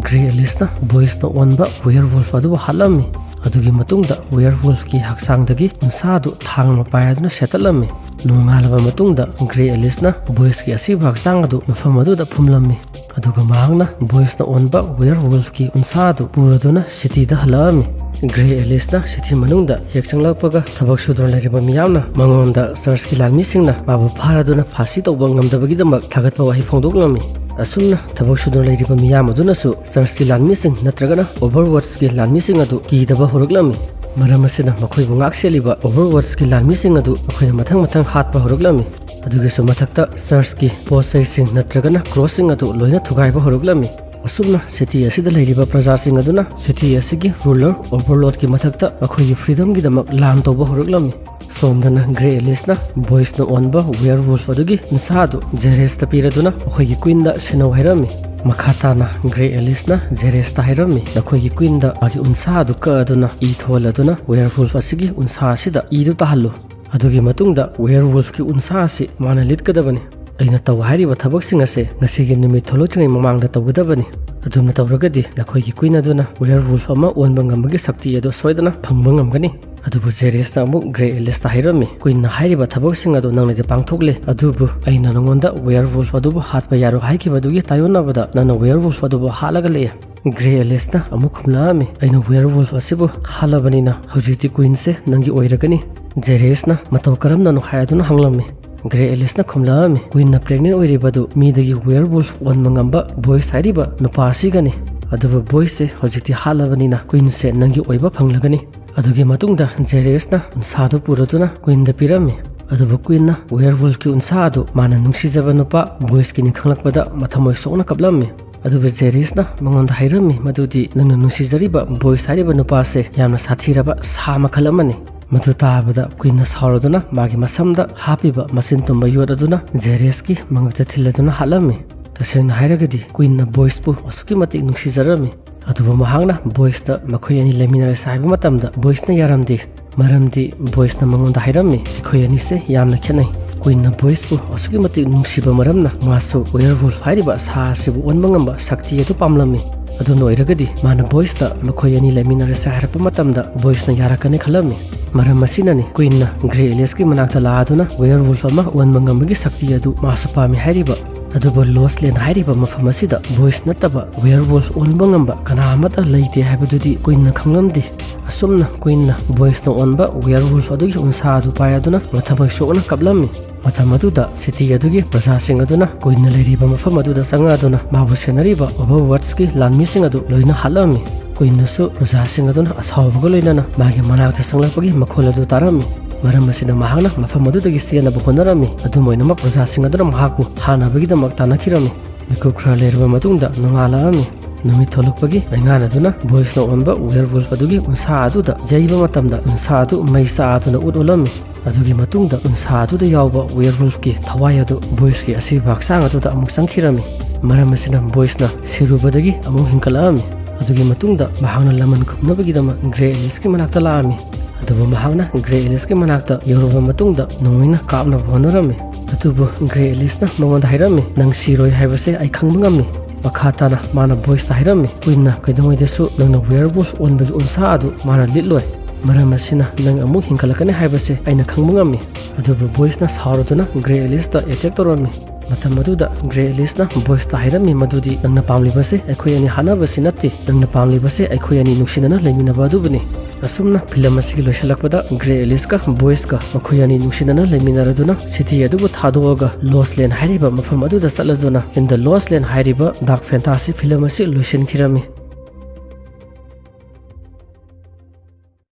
ꯒ꯭ꯔꯦ ꯑꯦꯂꯤꯁꯅ ꯕꯣꯏꯁꯅ ꯑꯣꯟꯕ ꯋꯦꯌꯔ ꯋꯨꯜꯐ ꯑꯗꯨꯕꯨ ꯍꯥꯠꯂꯝꯃꯤ꯫ ꯑꯗꯨꯒꯤ ꯃꯇꯨꯡꯗ ꯋꯦꯌꯔ ꯋꯨꯜꯐꯀꯤ ꯍꯛꯆꯥꯡꯗꯒꯤ ꯎꯟꯁꯥ ꯑꯗꯨ ꯊꯥꯡꯅ ꯄꯥꯏꯔꯗꯨꯅ ꯁꯦꯠꯇꯠꯂꯝꯃꯤ꯫ ꯅꯣꯡꯉꯥꯜꯂꯕ ꯃꯇꯨꯡꯗ ꯒ꯭ꯔꯦ ꯑꯦꯂꯤꯁꯅ ꯕꯣꯏꯁꯀꯤ ꯑꯁꯤꯕ ꯍꯛꯆꯥꯡ ꯑꯗꯨ ꯃꯐꯝ ꯑꯗꯨꯗ ꯐꯨꯝꯂꯝꯃꯤ꯫ ꯑꯗꯨꯒ ꯃꯍꯥꯛꯅ ꯕꯣꯏꯁꯅ ꯑꯣꯟꯕ ꯋꯦꯌꯔ ꯋꯨꯜꯐꯀꯤ ꯎꯟꯁꯥ ꯑꯗꯨ ꯄꯨꯔꯗꯨꯅ ꯁꯤꯇꯤꯗ ꯍꯜꯂꯛꯑꯝꯃꯤ꯫ ꯒ꯭ꯔꯦ ꯑꯦꯂꯤꯁꯅ ꯁꯤꯇꯤ ꯃꯅꯨꯡꯗ ꯍꯦꯛ ꯆꯪꯂꯛꯄꯒ ꯊꯕꯛ ꯁꯨꯗꯨꯅ ꯂꯩꯔꯤꯕ ꯃꯤꯌꯥꯝꯅ ꯃꯉꯣꯟꯗ ꯆꯔꯆꯀꯤ ꯂꯥꯟꯃꯤꯁꯤꯡꯅ ꯃꯥꯕꯨ ꯐꯥꯔꯗꯨꯅ ꯐꯥꯁꯤ ꯇꯧꯕ ꯉꯝꯗꯕꯒꯤꯗꯃꯛ ꯊꯥꯒꯠꯄ ꯋꯥꯍꯩ ꯐꯣꯡꯗꯣꯛꯂꯝꯃꯤ꯫ ꯑꯁꯨꯝꯅ ꯊꯕꯛ ꯁꯨꯗꯨꯅ ꯂꯩꯔꯤꯕ ꯃꯤꯌꯥꯝ ꯑꯗꯨꯅꯁꯨ ꯆꯔꯆꯀꯤ ꯂꯥꯟꯃꯤꯁꯤꯡ ꯅꯠꯇ꯭ꯔꯒꯅ ꯑꯣꯚꯔꯋꯥꯆꯀꯤ ꯂꯥꯟꯃꯤꯁꯤꯡ ꯑꯗꯨ ꯀꯤꯗꯕ ꯍꯧꯔꯛꯂꯝꯃꯤ꯫ ꯃꯔꯝ ꯑꯁꯤꯅ ꯃꯈꯣꯏꯕꯨ ꯉꯥꯛ ꯁꯦꯜꯂꯤꯕ ꯑꯣꯚꯔꯋꯥꯆꯀꯤ ꯂꯥꯟꯃꯤꯁꯤꯡ ꯑꯗꯨ ꯃꯈꯣꯏꯅ ꯃꯊꯪ ꯃꯊꯪ ꯍꯥꯠꯄ ꯍꯧꯔꯛꯂꯝꯃꯤ꯫ ꯑꯗꯨꯒꯤꯁꯨ ꯃꯊꯛꯇ ꯆꯔꯆꯀꯤ ꯄꯣꯠ ꯆꯩꯁꯤꯡ ꯅꯠꯇ꯭ꯔꯒꯅ ꯀ꯭ꯔꯣꯁꯁꯤꯡ ꯑꯗꯨ ꯂꯣꯏꯅ ꯊꯨꯒꯥꯏꯕ ꯍꯧꯔꯛꯂꯝꯃꯤ꯫ ꯑꯁꯨꯝꯅ ꯁꯤꯇꯤ ꯑꯁꯤꯗ ꯂꯩꯔꯤꯕ ꯄ꯭ꯔꯖꯥꯁꯤꯡ ꯑꯗꯨꯅ ꯁꯤꯇꯤ ꯑꯁꯤꯒꯤ ꯔꯨꯂꯔ ꯑꯣꯚꯔꯂꯣꯔꯗꯀꯤ ꯃꯊꯛꯇ ꯃꯈꯣꯏꯒꯤ ꯐ꯭ꯔꯤꯗꯝꯒꯤꯗꯃꯛ ꯂꯥꯟ ꯇꯧꯕ ꯍꯧꯔꯛꯂꯝꯃꯤ꯫ ꯁꯣꯝꯗꯅ ꯒ꯭ꯔꯦ ꯑꯦꯂꯤꯁꯅ ꯕꯣꯏꯁꯅ ꯑꯣꯟꯕ ꯋꯦꯌꯔ ꯋꯨꯜꯐ ꯑꯗꯨꯒꯤ ꯎꯟꯁꯥ ꯑꯗꯨ ꯖꯦꯔꯦꯁꯇ ꯄꯤꯔꯗꯨꯅ ꯃꯈꯣꯏꯒꯤ ꯀ꯭ꯋꯤꯟꯗ ꯁꯤꯟꯅꯧ ꯍꯥꯏꯔꯝꯃꯤ꯫ ꯃꯈꯥ ꯇꯥꯅ ꯒ꯭ꯔꯦ ꯑꯦꯂꯤꯁꯅ ꯖꯦꯔꯦꯁꯇ ꯍꯥꯏꯔꯝꯃꯤ, "ꯅꯈꯣꯏꯒꯤ ꯀ꯭ꯋꯤꯟꯗ ꯃꯥꯒꯤ ꯎꯟꯁꯥ ꯑꯗꯨ ꯀꯛꯑꯗꯨꯅ ꯏ ꯊꯣꯛꯍꯜꯂꯗꯨꯅ ꯋꯦꯌꯔ ꯋꯨꯜꯐ ꯑꯁꯤꯒꯤ ꯎꯟꯁꯥ ꯑꯁꯤꯗ ꯏꯗꯨ ꯇꯥꯍꯜꯂꯨ꯫ ꯑꯗꯨꯒꯤ ꯃꯇꯨꯡꯗ ꯋꯦꯌꯔ ꯋꯨꯜꯐꯀꯤ ꯎꯟꯁꯥ ꯑꯁꯤ ꯃꯥꯅ ꯂꯤꯠꯀꯗꯕꯅꯤ꯫ ꯑꯩꯅ ꯇꯧ ꯍꯥꯏꯔꯤꯕ ꯊꯕꯛꯁꯤꯡ ꯑꯁꯦ ꯉꯁꯤꯒꯤ ꯅꯨꯃꯤꯠ ꯊꯣꯛꯂꯛꯇ꯭ꯔꯤꯉꯩ ꯃꯃꯥꯡꯗ ꯇꯧꯒꯗꯕꯅꯤ꯫ ꯑꯗꯨꯝꯅ ꯇꯧꯔꯒꯗꯤ ꯅꯈꯣꯏꯒꯤ ꯀ꯭ꯋꯤꯟ ꯑꯗꯨꯅ ꯋꯦꯌꯔ ꯋꯨꯜꯐ ꯑꯃ ꯑꯣꯟꯕ ꯉꯝꯕꯒꯤ ꯁꯛꯇꯤ ꯑꯗꯨ ꯁꯣꯏꯗꯅ ꯐꯪꯕ ꯉꯝꯒꯅꯤ꯫" ꯑꯗꯨꯕꯨ ꯖꯦꯔꯦꯁꯅ ꯑꯃꯨꯛ ꯒ꯭ꯔꯦ ꯑꯦꯂꯤꯁꯇ ꯍꯥꯏꯔꯝꯃꯤ, "ꯀ꯭ꯋꯤꯟꯅ ꯍꯥꯏꯔꯤꯕ ꯊꯕꯛꯁꯤꯡ ꯑꯗꯨ ꯅꯪꯅꯗꯤ ꯄꯥꯡꯊꯣꯛꯂꯦ, ꯑꯗꯨꯕꯨ ꯑꯩꯅ ꯅꯉꯣꯟꯗ ꯋꯦꯌꯔ ꯋꯨꯜꯐ ꯑꯗꯨꯕꯨ ꯍꯥꯠꯄ ꯌꯥꯔꯣꯏ ꯍꯥꯏꯈꯤꯕꯗꯨꯒꯤ ꯇꯥꯏꯌꯣꯟꯅꯕꯗ ꯅꯪꯅ ꯋꯦꯌꯔ ꯋꯨꯜꯐ ꯑꯗꯨꯕꯨ ꯍꯥꯠꯂꯒ ꯂꯩꯌꯦ꯫" ꯒ꯭ꯔꯦ ꯑꯦꯂꯤꯁꯅ ꯑꯃꯨꯛ ꯈꯨꯝꯂꯛꯑꯝꯃꯤ, "ꯑꯩꯅ ꯋꯦꯌꯔ ꯋꯨꯜꯐ ꯑꯁꯤꯕꯨ ꯍꯥꯠꯂꯕꯅꯤꯅ ꯍꯧꯖꯤꯛꯇꯤ ꯀ꯭ꯋꯤꯟꯁꯦ ꯅꯪꯒꯤ ꯑꯣꯏꯔꯒꯅꯤ꯫" ꯖꯦꯔꯦꯁꯅ ꯃꯇꯧ ꯀꯔꯝꯅꯅꯣ ꯍꯥꯏꯗꯨꯅ ꯍꯪꯂꯝꯃꯤ꯫ ꯒ꯭ꯔꯦ ꯑꯦꯂꯤꯁꯅ ꯈꯨꯝꯂꯛꯑꯝꯃꯤ, "ꯀ꯭ꯋꯤꯟꯅ ꯄ꯭ꯔꯦꯒꯅꯦꯟ ꯑꯣꯏꯔꯤꯕꯗꯨ ꯃꯤꯗꯒꯤ ꯋꯦꯌꯔ ꯋꯨꯜꯐ ꯑꯣꯟꯕ ꯉꯝꯕ ꯕꯣꯏꯁ ꯍꯥꯏꯔꯤꯕ ꯅꯨꯄꯥ ꯑꯁꯤꯒꯅꯤ꯫ ꯑꯗꯨꯕꯨ ꯕꯣꯏꯁꯁꯦ ꯍꯧꯖꯤꯛꯇꯤ ꯍꯥꯠꯂꯕꯅꯤꯅ ꯀ꯭ꯋꯤꯟꯁꯦ ꯅꯪꯒꯤ ꯑꯣꯏꯕ ꯐꯪꯂꯒꯅꯤ꯫" ꯑꯗꯨꯒꯤ ꯃꯇꯨꯡꯗ ꯖꯦꯔꯦꯁꯅ ꯎꯟꯁꯥꯗꯨ ꯄꯨꯔꯗꯨꯅ ꯀ꯭ꯋꯤꯟꯗ ꯄꯤꯔꯝꯃꯤ꯫ ꯑꯗꯨꯕꯨ ꯀ꯭ꯋꯤꯟꯅ ꯋꯦꯌꯔꯋꯨꯜꯐꯀꯤ ꯎꯟꯁꯥ ꯑꯗꯨ ꯃꯥꯅ ꯅꯨꯡꯁꯤꯖꯕ ꯅꯨꯄꯥ ꯕꯣꯏꯁꯀꯤꯅꯤ ꯈꯪꯂꯛꯄꯗ ꯃꯊꯃꯣꯏ ꯁꯣꯛꯅ ꯀꯞꯂꯝꯃꯤ꯫ ꯑꯗꯨꯕꯨ ꯖꯦꯔꯤꯁꯅ ꯃꯉꯣꯟꯗ ꯍꯥꯏꯔꯝꯃꯤ ꯃꯗꯨꯗꯤ ꯅꯪꯅ ꯅꯨꯡꯁꯤꯖꯔꯤꯕ ꯕꯣꯏꯁ ꯍꯥꯏꯔꯤꯕ ꯅꯨꯄꯥꯁꯦ ꯌꯥꯝꯅ ꯁꯥꯊꯤꯔꯕ ꯁꯥ ꯃꯈꯜ ꯑꯃꯅꯤ꯫ ꯃꯗꯨ ꯇꯥꯕꯗ ꯀ꯭ꯋꯤꯟꯅ ꯁꯥꯎꯔꯗꯨꯅ ꯃꯥꯒꯤ ꯃꯁꯝꯗ ꯍꯥꯞꯄꯤꯕ ꯃꯆꯤꯟ ꯇꯨꯝꯕ ꯌꯣꯠ ꯑꯗꯨꯅ ꯖꯦꯔꯤꯁꯀꯤ ꯃꯉꯛꯇ ꯊꯤꯜꯂꯗꯨꯅ ꯍꯥꯠꯂꯝꯃꯤ꯫ ꯇꯁꯦꯡꯅ ꯍꯥꯏꯔꯒꯗꯤ ꯀ꯭ꯋꯤꯟꯅ ꯕꯣꯏꯁꯄꯨ ꯑꯁꯨꯛꯀꯤ ꯃꯇꯤꯛ ꯅꯨꯡꯁꯤꯖꯔꯝꯃꯤ꯫ ꯑꯗꯨꯕꯨ ꯃꯍꯥꯛꯅ ꯕꯣꯏꯁꯇ ꯃꯈꯣꯏ ꯑꯅꯤ ꯂꯩꯃꯤꯟꯅꯔꯁꯤ ꯍꯥꯏꯕ ꯃꯇꯝꯗ ꯕꯣꯏꯁꯅ ꯌꯥꯔꯝꯗꯦ꯫ ꯃꯔꯝꯗꯤ ꯕꯣꯏꯁꯅ ꯃꯉꯣꯟꯗ ꯍꯥꯏꯔꯝꯃꯤ, "ꯑꯩꯈꯣꯏ ꯑꯅꯤꯁꯦ ꯌꯥꯝꯅ ꯈꯦꯠꯅꯩ"꯫ ꯀ꯭ꯋꯤꯟꯅ ꯕꯣꯏꯁꯄꯨ ꯑꯁꯨꯛꯀꯤ ꯃꯇꯤꯛ ꯅꯨꯡꯁꯤꯕ ꯃꯔꯝꯅ ꯃꯥꯁꯨ ꯋꯦꯌꯔꯋꯨꯜꯐ ꯍꯥꯏꯔꯤꯕ ꯁꯥ ꯑꯁꯤꯕꯨ ꯑꯣꯟꯕ ꯉꯝꯕ ꯁꯛꯇꯤ ꯑꯗꯨ ꯄꯥꯝꯂꯝꯃꯤ꯫ ꯑꯗꯨꯅ ꯑꯣꯏꯔꯒꯗꯤ ꯃꯥꯅ ꯕꯣꯏꯁꯇ ꯃꯈꯣꯏ ꯑꯅꯤ ꯂꯩꯃꯤꯟꯅꯔꯁꯤ ꯍꯥꯏꯔꯛꯄ ꯃꯇꯝꯗ ꯕꯣꯏꯁꯅ ꯌꯥꯔꯛꯀꯅꯤ ꯈꯜꯂꯝꯃꯤ꯫ ꯃꯔꯝ ꯑꯁꯤꯅꯅꯤ ꯀ꯭ꯋꯤꯟꯅ ꯒ꯭ꯔꯦ ꯑꯦꯂꯤꯁꯀꯤ ꯃꯅꯥꯛꯇ ꯂꯥꯛꯑꯗꯨꯅ ꯋꯦꯌꯔꯋꯨꯜꯐ ꯑꯃ ꯑꯣꯟꯕ ꯉꯝꯕꯒꯤ ꯁꯛꯇꯤ ꯑꯗꯨ ꯃꯥꯁꯨ ꯄꯥꯝꯃꯤ ꯍꯥꯏꯔꯤꯕ꯫ ꯑꯗꯨꯕꯨ ꯂꯣꯁ ꯂꯦꯟ ꯍꯥꯏꯔꯤꯕ ꯃꯐꯝ ꯑꯁꯤꯗ ꯕꯣꯏꯁ ꯅꯠꯇꯕ ꯋꯦꯌꯔꯋꯨꯜꯐ ꯑꯣꯟꯕ ꯉꯝꯕ ꯀꯅꯥ ꯑꯃꯠꯇ ꯂꯩꯇꯦ ꯍꯥꯏꯕꯗꯨꯗꯤ ꯀ꯭ꯋꯤꯟꯅ ꯈꯪꯂꯝꯗꯦ꯫ ꯑꯁꯨꯝꯅ ꯀ꯭ꯋꯤꯟꯅ ꯕꯣꯏꯁꯅ ꯑꯣꯟꯕ ꯋꯦꯌꯔꯋꯨꯜꯐ ꯑꯗꯨꯒꯤ ꯎꯟꯁꯥ ꯑꯗꯨ ꯄꯥꯏꯔꯗꯨꯅ ꯃꯊꯃꯣꯏ ꯁꯣꯛꯅ ꯀꯞꯂꯝꯃꯤ꯫ ꯃꯇꯝ ꯑꯗꯨꯗ ꯁꯤꯇꯤ ꯑꯗꯨꯒꯤ ꯄ꯭ꯔꯖꯥꯁꯤꯡ ꯑꯗꯨꯅ ꯀ꯭ꯋꯤꯟꯅ ꯂꯩꯔꯤꯕ ꯃꯐꯝ ꯑꯗꯨꯗ ꯆꯪꯉꯛꯗꯨꯅ ꯃꯥꯕꯨ ꯁꯦꯟꯅꯔꯤꯕ ꯑꯣꯚꯔꯋꯥꯆꯀꯤ ꯂꯥꯟꯃꯤꯁꯤꯡ ꯑꯗꯨ ꯂꯣꯏꯅ ꯍꯥꯠꯂꯝꯃꯤ꯫ ꯀ꯭ꯋꯤꯟꯅꯁꯨ ꯄ꯭ꯔꯖꯥꯁꯤꯡ ꯑꯗꯨꯅ ꯑꯁꯥꯎꯕꯒ ꯂꯣꯏꯅꯅ ꯃꯥꯒꯤ ꯃꯅꯥꯛꯇ ꯆꯪꯂꯛꯄꯒꯤ ꯃꯈꯣꯜ ꯑꯗꯨ ꯇꯥꯔꯝꯃꯤ꯫ ꯃꯔꯝ ꯑꯁꯤꯅ ꯃꯍꯥꯛꯅ ꯃꯐꯝ ꯑꯗꯨꯗꯒꯤ ꯆꯦꯟꯅꯕ ꯍꯣꯠꯅꯔꯝꯃꯤ꯫ ꯑꯗꯨꯝ ꯑꯣꯏꯅꯃꯛ ꯄ꯭ꯔꯖꯥꯁꯤꯡ ꯑꯗꯨꯅ ꯃꯍꯥꯛꯄꯨ ꯍꯥꯠꯅꯕꯒꯤꯗꯃꯛ ꯇꯥꯟꯅꯈꯤꯔꯝꯃꯤ꯫ ꯃꯤꯀꯨꯞ ꯈꯔ ꯂꯩꯔꯕ ꯃꯇꯨꯡꯗ ꯅꯣꯡꯉꯥꯜꯂꯛꯑꯝꯃꯤ꯫ ꯅꯨꯃꯤꯠ ꯊꯣꯛꯂꯛꯄꯒꯤ ꯃꯩꯉꯥꯟ ꯑꯗꯨꯅ ꯕꯣꯏꯁꯅ ꯑꯣꯟꯕ ꯋꯦꯌꯔꯋꯨꯜꯐ ꯑꯗꯨꯒꯤ ꯎꯟꯁꯥ ꯑꯗꯨꯗ ꯌꯩꯕ ꯃꯇꯝꯗ ꯎꯟꯁꯥ ꯑꯗꯨ ꯃꯩ ꯆꯥꯗꯨꯅ ꯎꯠ ꯎꯠꯂꯝꯃꯤ꯫ ꯑꯗꯨꯒꯤ ꯃꯇꯨꯡꯗ ꯎꯟꯁꯥ ꯑꯗꯨꯗ ꯌꯥꯎꯕ ꯋꯦꯌꯔꯋꯨꯜꯐꯀꯤ ꯊꯋꯥꯏ ꯑꯗꯨ ꯕꯣꯏꯁꯀꯤ ꯑꯁꯤꯕ ꯍꯛꯆꯥꯡ ꯑꯗꯨꯗ ꯑꯃꯨꯛ ꯆꯪꯈꯤꯔꯝꯃꯤ꯫ ꯃꯔꯝ ꯑꯁꯤꯅ ꯕꯣꯏꯁꯅ ꯁꯤꯔꯨꯕꯗꯒꯤ ꯑꯃꯨꯛ ꯍꯤꯡꯒꯠꯂꯛꯑꯝꯃꯤ꯫ ꯑꯗꯨꯒꯤ ꯃꯇꯨꯡꯗ ꯃꯍꯥꯛꯅ ꯂꯃꯟ ꯈꯨꯝꯅꯕꯒꯤꯗꯃꯛ ꯒ꯭ꯔꯦ ꯑꯦꯂꯤꯁꯀꯤ ꯃꯅꯥꯛꯇ ꯂꯥꯛꯑꯝꯃꯤ꯫ ꯑꯗꯨꯕꯨ ꯃꯍꯥꯛꯅ ꯒ꯭ꯔꯦ ꯑꯦꯂꯤꯁꯀꯤ ꯃꯅꯥꯛꯇ ꯌꯧꯔꯕ ꯃꯇꯨꯡꯗ ꯅꯣꯡꯃꯩꯅ ꯀꯥꯞꯅꯕ ꯍꯣꯠꯅꯔꯝꯃꯤ꯫ ꯑꯗꯨꯕꯨ ꯒ꯭ꯔꯦ ꯑꯦꯂꯤꯁꯅ ꯃꯉꯣꯟꯗ ꯍꯥꯏꯔꯝꯃꯤ, "ꯅꯪ ꯁꯤꯔꯣꯏ ꯍꯥꯏꯕꯁꯦ ꯑꯩ ꯈꯪꯕ ꯉꯝꯃꯤ"꯫ ꯃꯈꯥ ꯇꯥꯅ ꯃꯥꯅ ꯕꯣꯏꯁꯇ ꯍꯥꯏꯔꯝꯃꯤ, "ꯀ꯭ꯋꯤꯟꯅ ꯀꯩꯗꯧꯉꯩꯗꯁꯨ ꯅꯪꯅ ꯋꯦꯌꯔꯋꯨꯜꯐ ꯑꯣꯟꯕꯒꯤ ꯎꯟꯁꯥ ꯑꯗꯨ ꯃꯥꯅ ꯂꯤꯠꯂꯣꯏ꯫ ꯃꯔꯝ ꯑꯁꯤꯅ ꯅꯪ ꯑꯃꯨꯛ ꯍꯤꯡꯒꯠꯂꯛꯀꯅꯤ ꯍꯥꯏꯕꯁꯦ ꯑꯩꯅ ꯈꯪꯕ ꯉꯝꯃꯤ"꯫ ꯑꯗꯨꯕꯨ ꯕꯣꯏꯁꯅ ꯁꯥꯎꯔꯗꯨꯅ ꯒ꯭ꯔꯦ ꯑꯦꯂꯤꯁꯇ ꯑꯦꯇꯦꯛ ꯇꯧꯔꯝꯃꯤ꯫ ꯃꯇꯝ ꯑꯗꯨꯗ ꯒ꯭ꯔꯦ ꯑꯦꯂꯤꯁꯅ ꯕꯣꯏꯁꯇ ꯍꯥꯏꯔꯝꯃꯤ ꯃꯗꯨꯗꯤ, "ꯅꯪꯅ ꯄꯥꯝꯂꯤꯕꯁꯦ ꯑꯩꯈꯣꯏ ꯑꯅꯤ ꯍꯥꯠꯅꯕꯁꯤ ꯅꯠꯇꯦ, ꯅꯪꯅ ꯄꯥꯝꯂꯤꯕꯁꯦ ꯑꯩꯈꯣꯏ ꯑꯅꯤ ꯅꯨꯡꯁꯤꯅꯅ ꯂꯩꯃꯤꯟꯅꯕ ꯑꯗꯨꯕꯨꯅꯤ"꯫ ꯑꯁꯨꯝꯅ ꯐꯤꯂꯝ ꯑꯁꯤꯒꯤ ꯂꯣꯏꯁꯤꯜꯂꯛꯄꯗ ꯒ꯭ꯔꯦ ꯑꯦꯂꯤꯁꯀ ꯕꯣꯏꯁꯀ ꯃꯈꯣꯏ ꯑꯅꯤ ꯅꯨꯡꯁꯤꯅꯅ ꯂꯩꯃꯤꯟꯅꯔꯗꯨꯅ ꯁꯤꯇꯤ ꯑꯗꯨꯕꯨ ꯊꯥꯗꯣꯛꯑꯒ ꯂꯣꯁ ꯂꯦꯟ ꯍꯥꯏꯔꯤꯕ ꯃꯐꯝ ꯑꯗꯨꯗ ꯆꯠꯂꯗꯨꯅ ꯏꯟ ꯗ ꯂꯣꯁ ꯂꯦꯟ ꯍꯥꯏꯔꯤꯕ ꯗꯥꯔꯛ ꯐꯦꯟꯇꯥꯁꯤ ꯐꯤꯂꯝ ꯑꯁꯤ ꯂꯣꯏꯁꯤꯟꯈꯤꯔꯝꯃꯤ꯫